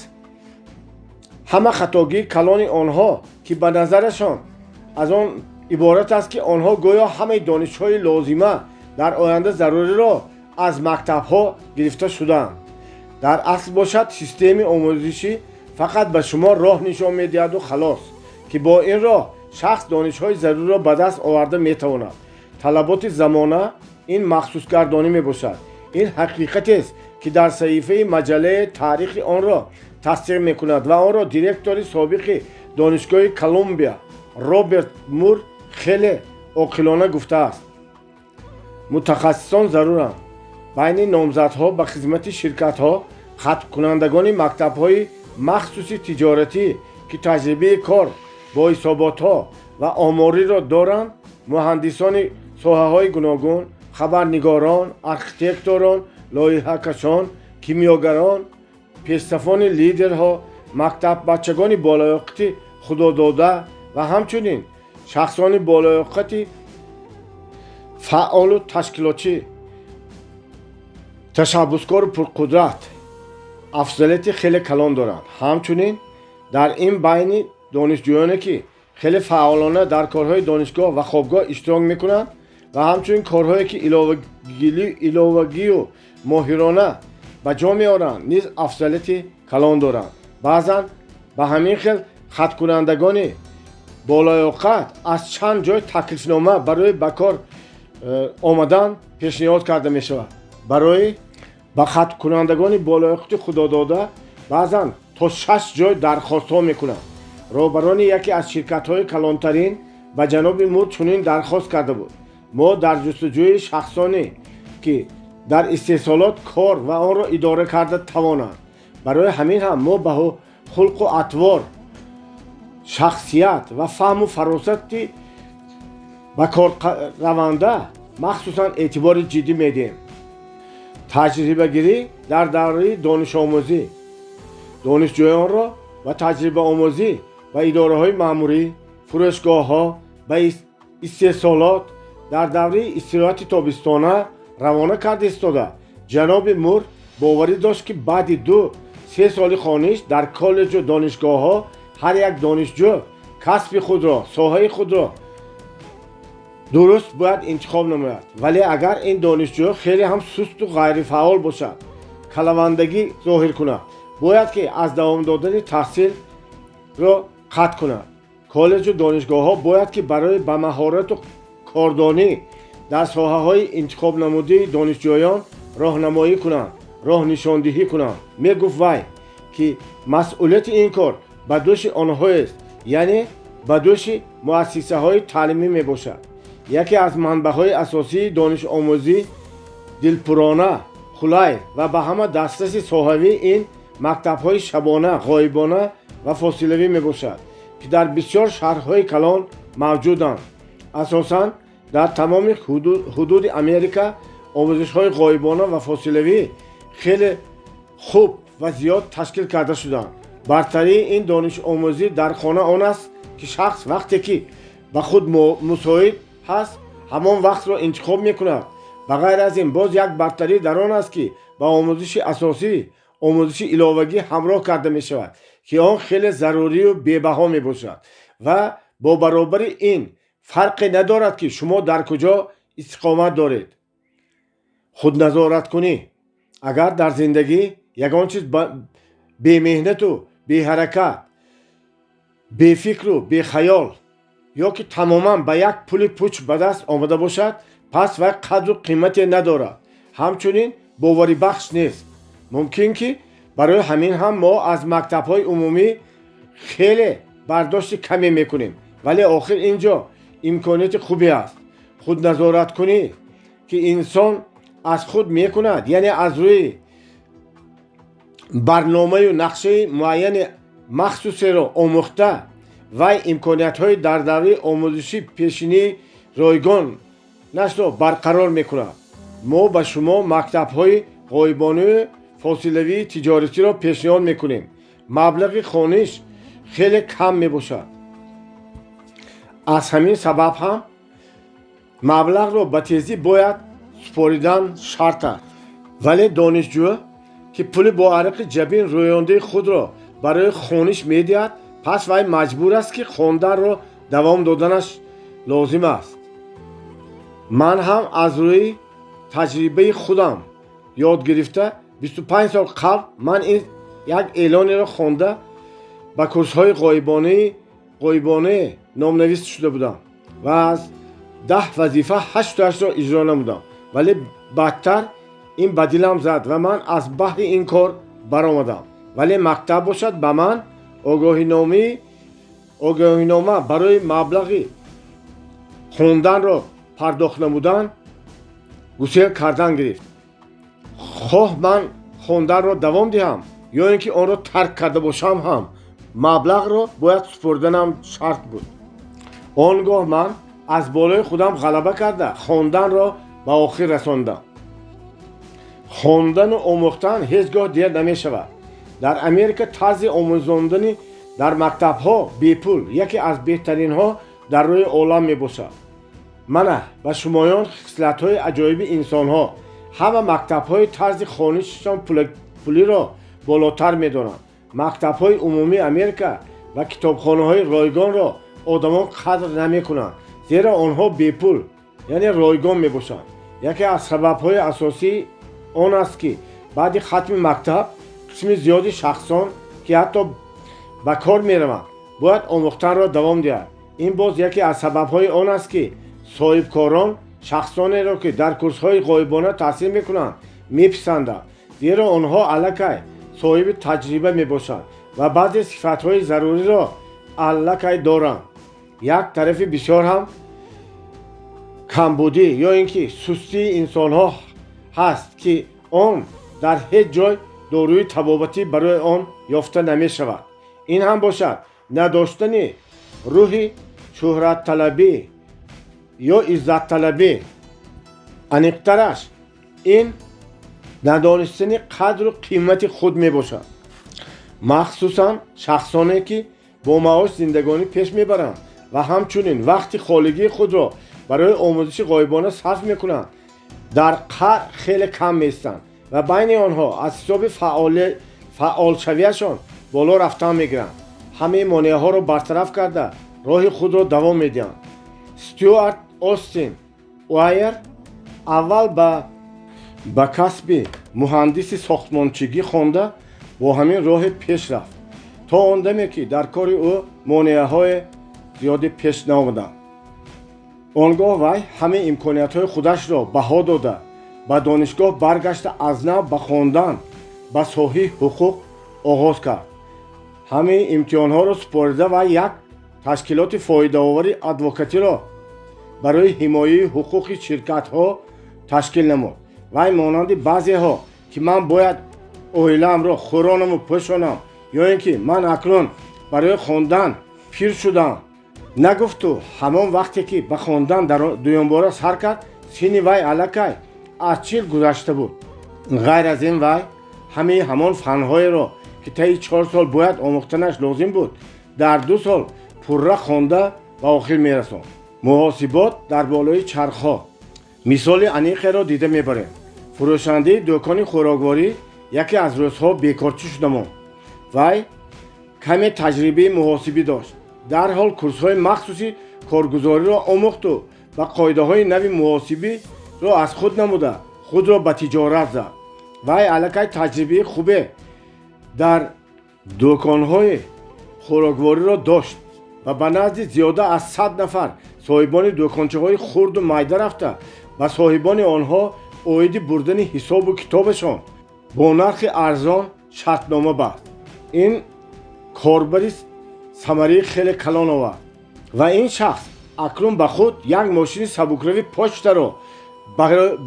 ҳама хатогии калони онҳо, ки ба назарашон аз он иборат аст, ки онҳо гӯё ҳамаи донишҳои лозима дар оянда заруриро аз мактабҳо гирифта шудаанд. Дар асл бошад, системаи омӯзишӣ фақат ба шумо роҳ нишон медиҳаду халос, ки бо ин роҳ шахс донишҳои заруриро ба даст оварда метавонад. Талаботи замона ин махсусгардонӣ мебошад. Ин ҳақиқатест, ки дар саҳифаи маҷаллаи таърихи онро тасдиқ мекунад ва онро директори собиқи донишгоҳи Колумбия Роберт Мур хеле оқилона гуфтааст. Мутахассисон заруранд. Байни номзадҳо ба хизмати ширкатҳо хатмкунандагони мактабҳои махсуси тиҷоратӣ, ки таҷрибаи кор бо ҳисоботҳо ва омориро доранд, муҳандисони соҳаҳои гуногун, хабарнигорон, архитекторон, лоиҳакашон, кимиёгарон, пешсафони лидерҳо, мактаббачагони болаёқати худодода ва ҳамчунин шахсони болаёқати фаъолу ташкилотчӣ, ташаббускору пурқудрат афзалияти хеле калон доранд. Ҳамчунин дар ин байни донишҷӯёне, ки хеле фаъолона дар корҳои донишгоҳ ва хобгоҳ иштирок мекунанд ва ҳамчунин корҳое, ки иловагию моҳирона ба ҷо меоранд, низ афзалияти калон доранд. Баъзан ба ҳамин хел хаткунандагони болаёқат аз чанд ҷой таклифнома барои ба кор омадан пешниҳод карда мешавад. Барои ба хаткунандагони болаёқати худодода баъзан то 6 ҷой дархостҳо мекунанд. Роҳбарони яке аз ширкатҳои калонтарин ба ҷаноби Мур чунин дархост карда буд: мо дар ҷустуҷӯи шахсоне, ки дар истеҳсолот кор ва онро идора карда тавонанд. Барои ҳамин ҳам мо ба хулқу атвор, шахсият ва фаҳму фаросати ба корраванда махсусан эътибори ҷиддӣ медиҳем. Таҷрибагирӣ дар давраи донишомӯзӣ. Донишҷӯёнро ба таҷрибаомӯзӣ ба идораҳои маъмурӣ, фурӯшгоҳҳо, ба истеҳсолот дар давраи истироҳати тобистона равона карда истода, ҷаноби Мур боварӣ дошт, ки баъди 2-3 соли хониш дар коллеҷу донишгоҳҳо ҳар як донишҷӯ касби худро, соҳаи худро дуруст бояд интихоб намояд. Вале агар ин донишҷӯ хеле ҳам сусту ғайрифаъол бошад, калавандагӣ зоҳир кунад, бояд ки аз давом додани таҳсилро қатъ кунад. Коллеҷу донишгоҳҳо бояд ки барои ба маҳорату кордонӣ дар соҳаҳои интихобнамудии донишҷӯён роҳнамоӣ кунанд, роҳнишондиҳӣ кунанд. Мегуфт вай, ки масъулияти ин кор ба дӯши онҳоест, яъне ба дӯши муассисаҳои таълимӣ мебошад. Яке аз манбаъҳои асосии донишомӯзӣ дилпурона, қулай ва ба ҳама дастраси соҳавӣ ин мактабҳои шабона, ғоибона ва фосилавӣ мебошад, ки дар бисёр шаҳрҳои калон мавҷуданд. Асосан дар тамоми ҳудуди Америка омӯзишҳои ғоибона ва фосилавӣ хеле хуб ва зиёд ташкил карда шуданд. Бартарии ин донишомӯзӣ дар хона он аст, ки шахс вақте ки ба худ мусоид ҳаст, ҳамон вақтро интихоб мекунад. Ба ғайр аз ин боз як бартарӣ дар он аст, ки ба омӯзиши асосӣ омӯзиши иловагӣ ҳамроҳ карда мешавад, ки он хеле зарурию бебаҳо мебошад ва бо баробари ин фарқе надорад, ки шумо дар куҷо истиқомат доред. Худназораткунӣ. Агар дар зиндагӣ ягон чиз бемеҳнату беҳаракат, бефикру бехаёл ё ки тамоман ба як пули пуч ба даст омада бошад, пас вай қадру қимате надорад, ҳамчунин боварибахш нест. Мумкин ки барои ҳамин ҳам мо аз мактабҳои умумӣ хеле бардошти каме мекунем, вале охир ин ҷо имконияти хубе аст. Худназораткунӣ, ки инсон аз худ мекунад, яъне аз рӯи барномаю нақшаи муайяни махсусеро омӯхта, вай имкониятҳои дар давраи омӯзиши пешинии ройгон нашро барқарор мекунад. Мо ба шумо мактабҳои ғоибонаю фосилавии тиҷоратиро пешниҳод мекунем. Маблағи хониш хеле кам мебошад. Аз ҳамин сабаб ҳам маблағро ба тезӣ бояд супоридан шарт аст. Вале донишҷӯ, ки пули бо арақи ҷабин рӯёндаи худро барои хониш медиҳад, пас вай маҷбур аст, ки хонданро давом доданаш лозим аст. Ман ҳам аз рӯи таҷрибаи худам ёд гирифта, 25 сол қабл ман ин як эълонеро хонда ба курсҳои ғоибона номнавис шуда будам ва аз 10 вазифа 8-ашро иҷро намудам, вале бадтар ин ба дилам зад ва ман аз баҳри ин кор баромадам. Вале мактаб бошад, ба ман огоҳинома барои маблағи хонданро пардохт намудан гусел кардан гирифт. Хоҳ ман хонданро давом диҳам ё ин ки онро тарк карда бошам ҳам, маблағро бояд супурданам шарт буд. Он гоҳ ман аз болои худам ғалаба карда, хонданро ба охир расондам. Хондану омӯхтан ҳеҷ гоҳ дер намешавад. Дар Америка тарзи омӯзондани дар мактабҳо бепул яке аз беҳтаринҳо дар рӯи олам мебошад. Мана ба шумоён хислатҳои аҷоиби инсонҳо. Ҳама мактабҳои тарзи хонишашон пулиро болотар медонанд. Мактабҳои умумии Америка ва китобхонаҳои ройгонро одамон қадр намекунанд, зеро онҳо бепул, яъне ройгон мебошанд. Яке аз сабабҳои асосии он аст, ки баъди хатми мактаб қисми зиёди шахсон, ки ҳатто ба кор мераванд, бояд омӯхтанро давом диҳанд. Ин боз яке аз сабабҳои он аст, ки соҳибкорон шахсонеро, ки дар курсҳои ғоибона таҳсил мекунанд, меписанданд, зеро онҳо аллакай соҳиби таҷриба мебошанд ва баъзе сифатҳои заруриро аллакай доранд. Як тарафи бисёр ҳам камбудӣ ё ин ки сустии инсонҳо ҳаст, ки он дар ҳеҷ ҷой доруи табобатӣ барои он ёфта намешавад. Ин ҳам бошад надоштани рӯҳи шӯҳратталабӣ ё иззатталабӣ. Аниқтараш, ин надонистани қадру қимати худ мебошад. Махсусан шахсоне, ки бо маош зиндагонӣ пеш мебаранд ва ҳамчунин вақти холигии худро барои омӯзиши ғоибона сарф мекунанд, дар қаър хеле кам меистанд ва байни онҳо аз ҳисоби фаъолшавиашон боло рафтан мегиранд, ҳамаи монеаҳоро бартараф карда, роҳи худро давом медиҳанд. Стюарт Остин Уайер аввал ба касби муҳандиси сохтмончигӣ хонда, бо ҳамин роҳе пеш рафт, то он даме ки дар кори ӯ монеаҳои зиёде пеш наомаданд. Он гоҳ вай ҳамаи имкониятҳои худашро баҳо дода, ба донишгоҳ баргашта, аз нав ба хондан ба соҳаи ҳуқуқ оғоз кард. Ҳамаи имтиҳонҳоро супорида ва як ташкилоти фоидаовари адвокатиро барои ҳимояи ҳуқуқи ширкатҳо ташкил намуд. Вай монанди баъзеҳо, ки ман бояд оилаамро хӯронаму пӯшонам ё ин ки ман акнун барои хондан пир шудам нагуфту, ҳамон вақте ки ба хондан дуюмбора сар кард, синни вай аллакай аз 40 гузашта буд. Ғайр аз ин, вай ҳамаи ҳамон фанҳоеро, ки таи 4 сол бояд омӯхтанаш лозим буд, дар 2 сол пурра хонда ба охир мерасонд. Муҳосибот дар болои чархҳо. Мисоли аниқеро дида мебарем. Фурӯшандаи дӯкони хӯрокворӣ яке аз рӯзҳо бекорчӣ шуда монд. Вай каме таҷрибаи муҳосибӣ дошт. Дарҳол курсҳои махсуси коргузориро омӯхту ба қоидаҳои нави муҳосибиро аз худ намуда, худро ба тиҷорат зад. Вай аллакай таҷрибаи хубе дар дӯконҳои хӯроквориро дошт ва ба назди зиёда аз 100 нафар соҳибони дӯкончаҳои хурду майда рафта, ба соҳибони онҳо оиди бурдани ҳисобу китобашон бо нархи арзон шартнома баст. Ин корбари самарии хеле калон овард ва ин шахс акнун ба худ як мошини сабукрави почтаро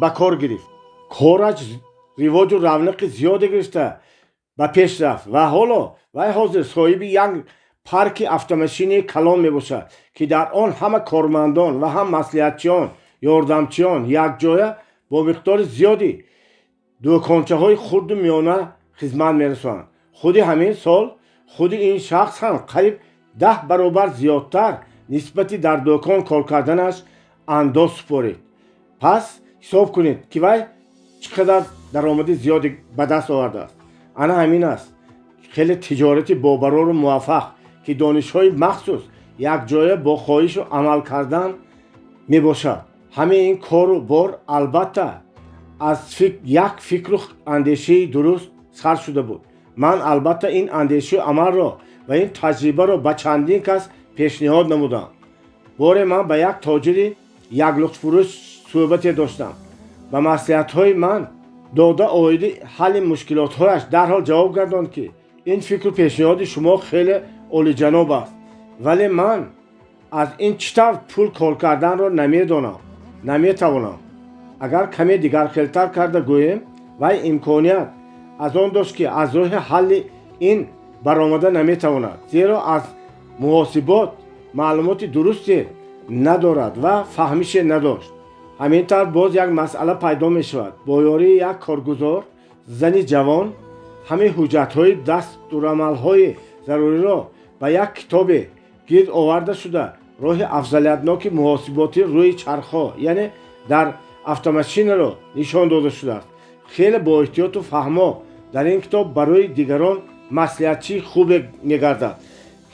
ба кор гирифт. Кораш ривоҷу равнақи зиёде гирифта, ба пеш рафт ва ҳоло вай ҳозир соҳиби як парки автомошини калон мебошад, ки дар он ҳама кормандон ва ҳам маслиҳатчиён, ёрдамчиён якҷоя бо миқдори зиёди дӯкончаҳои хурду миёна хизмат мерасонанд. Худи ҳамин сол худи ин шахс ҳам қариб 10 баробар зиёдтар нисбати дар дӯкон кор карданаш андоз супорид. Пас ҳисоб кунед, ки вай чӣ қадар даромади зиёде ба даст овардааст. Ана ҳамин аст хеле тиҷорати бобарору муваффақ, ки донишҳои махсус якҷоя бо хоҳишу амал кардан мебошад. Ҳамаи ин кору бор албатта аз як фикру андешаи дуруст сар шуда буд. Ман албатта ин андешаи амалро ва ин таҷрибаро ба чандин кас Пешниҳод намудам. Боре ман ба як тоҷири яклухтфурӯш суҳбате доштам. Ба маслиҳатҳои ман дода оиди ҳалли мушкилотҳояш дарҳол ҷавоб гардонд, ки ин фикру пешниҳоди шумо хеле олиҷаноб аст, вале ман аз ин чӣ тавр пул кор карданро намедонам, наметавонам. Агар каме дигархелтар карда гӯем, вай имконият аз он дошт, ки аз роҳи ҳалли ин баромада наметавонад, зеро аз муҳосибот маълумоти дурусте надорад ва фаҳмише надошт. Ҳамин тавр боз як масъала пайдо мешавад. Бо ёрии як коргузор зани ҷавон ҳамаи ҳуҷҷатҳои дастурамалҳои заруриро ба як китобе гирд оварда шуда, роҳи афзалиятноки муҳосиботӣ рӯи чархҳо, яъне дар автомашинаро нишон дода шудааст. Хеле боэҳтиёту фаҳмо дар ин китоб барои дигарон маслиҳатчии хубе мегардад.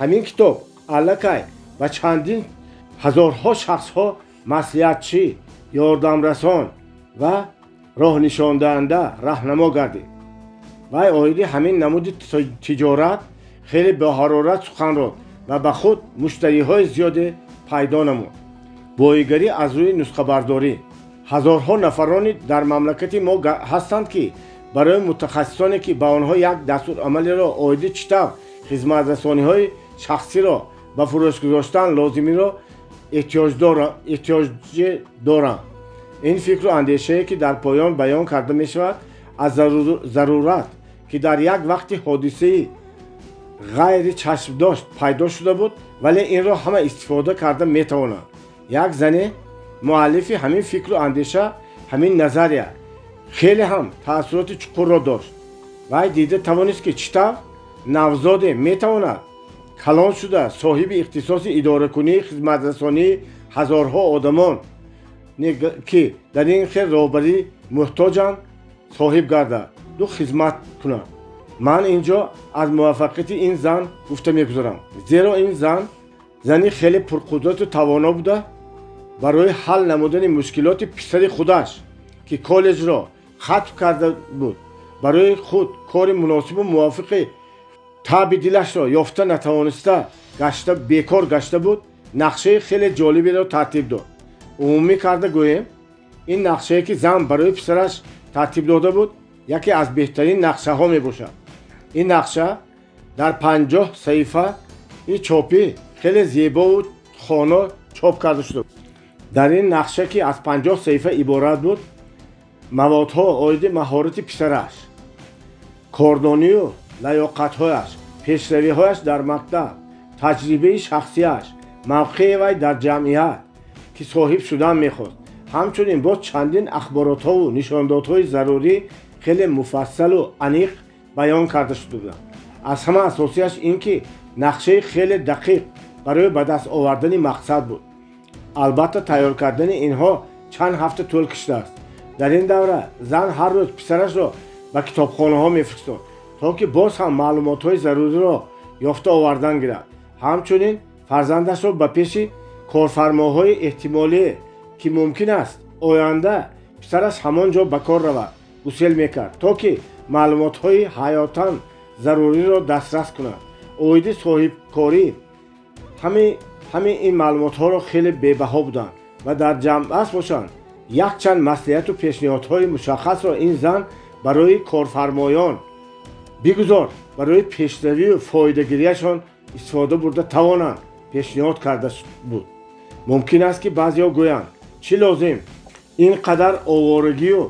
Ҳамин китоб аллакай ба чандин ҳазорҳо шахсҳо маслиҳатчӣ, ёрдамрасон ва роҳнишондаҳанда, раҳнамо гардид. Вай оиди ҳамин намуди тиҷорат хеле боҳарорат сухан ронд ва ба худ муштариҳои зиёде пайдо намуд. Боигарӣ аз рӯи нусхабардорӣ. Ҳазорҳо нафарони дар мамлакати мо ҳастанд, ки барои мутахассисоне, ки ба онҳо як дастурамалеро оиди чӣ тавр хизматрасониҳои шахсиро ба фурӯш гузоштан лозимиро эҳтиёҷ доранд. Ин фикру андешае, ки дар поён баён карда мешавад, аз зарурат, ки дар як вақти ҳодисаи ғайри чашмдошт пайдо шуда буд, вале инро ҳама истифода карда метавонанд. Як зане муаллифи ҳамин фикру андеша, ҳамин назария хеле ҳам таассуроти чуқурро дошт. Вай дида тавонист, ки чӣ тавр навзоде метавонад калон шуда соҳиби ихтисоси идоракунии хизматрасонии ҳазорҳо одамон, ки дар ин хел роҳбарӣ муҳтоҷанд, соҳиб гардад ду хизмат кунад. Ман ин ҷо аз муваффақияти ин зан гуфта мегузарам, зеро ин зан зани хеле пурқудрату тавоно буда, барои ҳал намудани мушкилоти писари худаш, ки коллеҷро хатм карда буд, барои худ кори муносибу мувофиқи таъби дилашро ёфта натавониста гашта, бекор гашта буд, нақшаи хеле ҷолиберо тартиб дод. Умумӣ карда гӯем, ин нақшае, ки зан барои писараш тартиб дода буд, яке аз беҳтарин нақшаҳо мебошад. Ин нақша дар 50 саҳифаи чопӣ хеле зебову хоно чоп карда шуда. Дар ин нақша, ки аз 50 саҳифа иборат буд, маводҳо оиди маҳорати писараш, кордонию лаёқатҳояш, пешравиҳояш дар мактаб, таҷрибаи шахсияш, мавқеи вай дар ҷамъият, ки соҳиб шудан мехост, ҳамчунин боз чандин ахборотҳову нишондодҳои зарурӣ хеле муфассалу аниқ баён карда шуда буданд. Аз ҳама асосияш ин ки нақшаи хеле дақиқ барои ба даст овардани мақсад буд. Албатта, тайёр кардани инҳо чанд ҳафта тӯл кашидааст. Дар ин давра зан ҳар рӯз писарашро ба китобхонаҳо мефиристод, то ки боз ҳам маълумотҳои заруриро ёфта овардан гирад. Ҳамчунин фарзандашро ба пеши корфармоҳои эҳтимолие, ки мумкин аст оянда писараш ҳамон ҷо ба кор равад, гусел мекард, то ки маълумотҳои ҳаётан заруриро дастрас кунад. Оиди соҳибкорӣ ҳамаи ин маълумотҳоро хеле бебаҳо буданд ва дар ҷамъбаст бошанд, якчанд маслиҳату пешниҳодҳои мушаххасро ин зан барои корфармоён бигузор барои пешравию фоидагирияшон истифода бурда тавонанд пешниҳод карда буд. Мумкин аст, ки баъзеҳо гӯянд: чӣ лозим ин қадар оворагию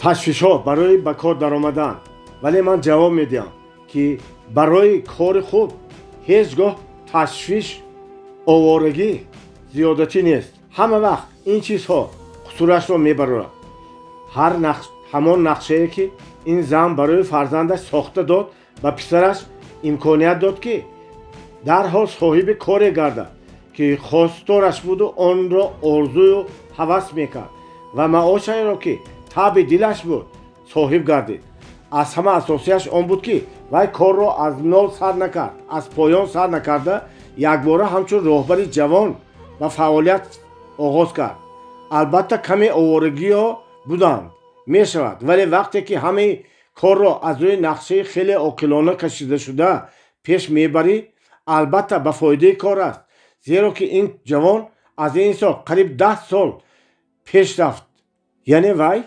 ташвишҳо барои ба кор даромадан? Вале ман ҷавоб медиҳам, ки барои кори хуб ҳеҷ гоҳ ташвиш, оворагӣ зиёдатӣ нест. Ҳама вақт ин чизҳо қусурашро мебарорад. Ҳар ҳамон нақшае, ки ин зан барои фарзандаш сохта дод, ба писараш имконият дод, ки дарҳол соҳиби коре гардад, ки хостораш буду онро орзую ҳавас мекард ва маошеро, ки таъби дилаш буд, соҳиб гардид. Аз ҳама асосияш он буд, ки вай корро аз нол сар накард, аз поён сар накарда, якбора ҳамчун роҳбари ҷавон ба фаъолият оғоз кард. Албатта, каме оворагиҳо буданд мешавад, вале вақте ки ҳамаи корро аз рӯи нақшаи хеле оқилона кашидашуда пеш мебарӣ, албатта, ба фоидаи кор аст. Зеро ки ин ҷавон аз ин сол қариб 10 сол пеш рафт, яъне вай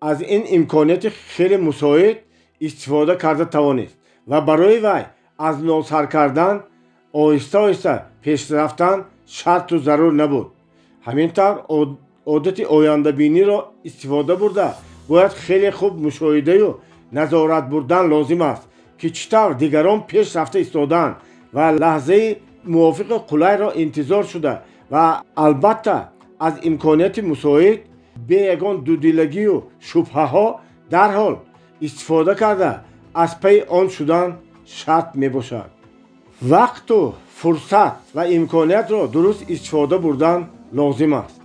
аз ин имконияти хеле мусоид истифода карда тавонист ва барои вай аз нол сар кардан, оҳиста оҳиста пеш рафтан шарту зарур набуд. Ҳамин тавр, одати ояндабиниро истифода бурда, бояд хеле хуб мушоҳидаю назорат бурдан лозим аст, ки чӣ тавр дигарон пеш рафта истодаанд ва лаҳзаи мувофиқу қулайро интизор шуда ва албатта аз имконияти мусоид бе ягон дудилагию шубҳаҳо дарҳол истифода карда, аз пайи он шудан шарт мебошад. Вақту фурсат ва имкониятро дуруст истифода бурдан лозим аст.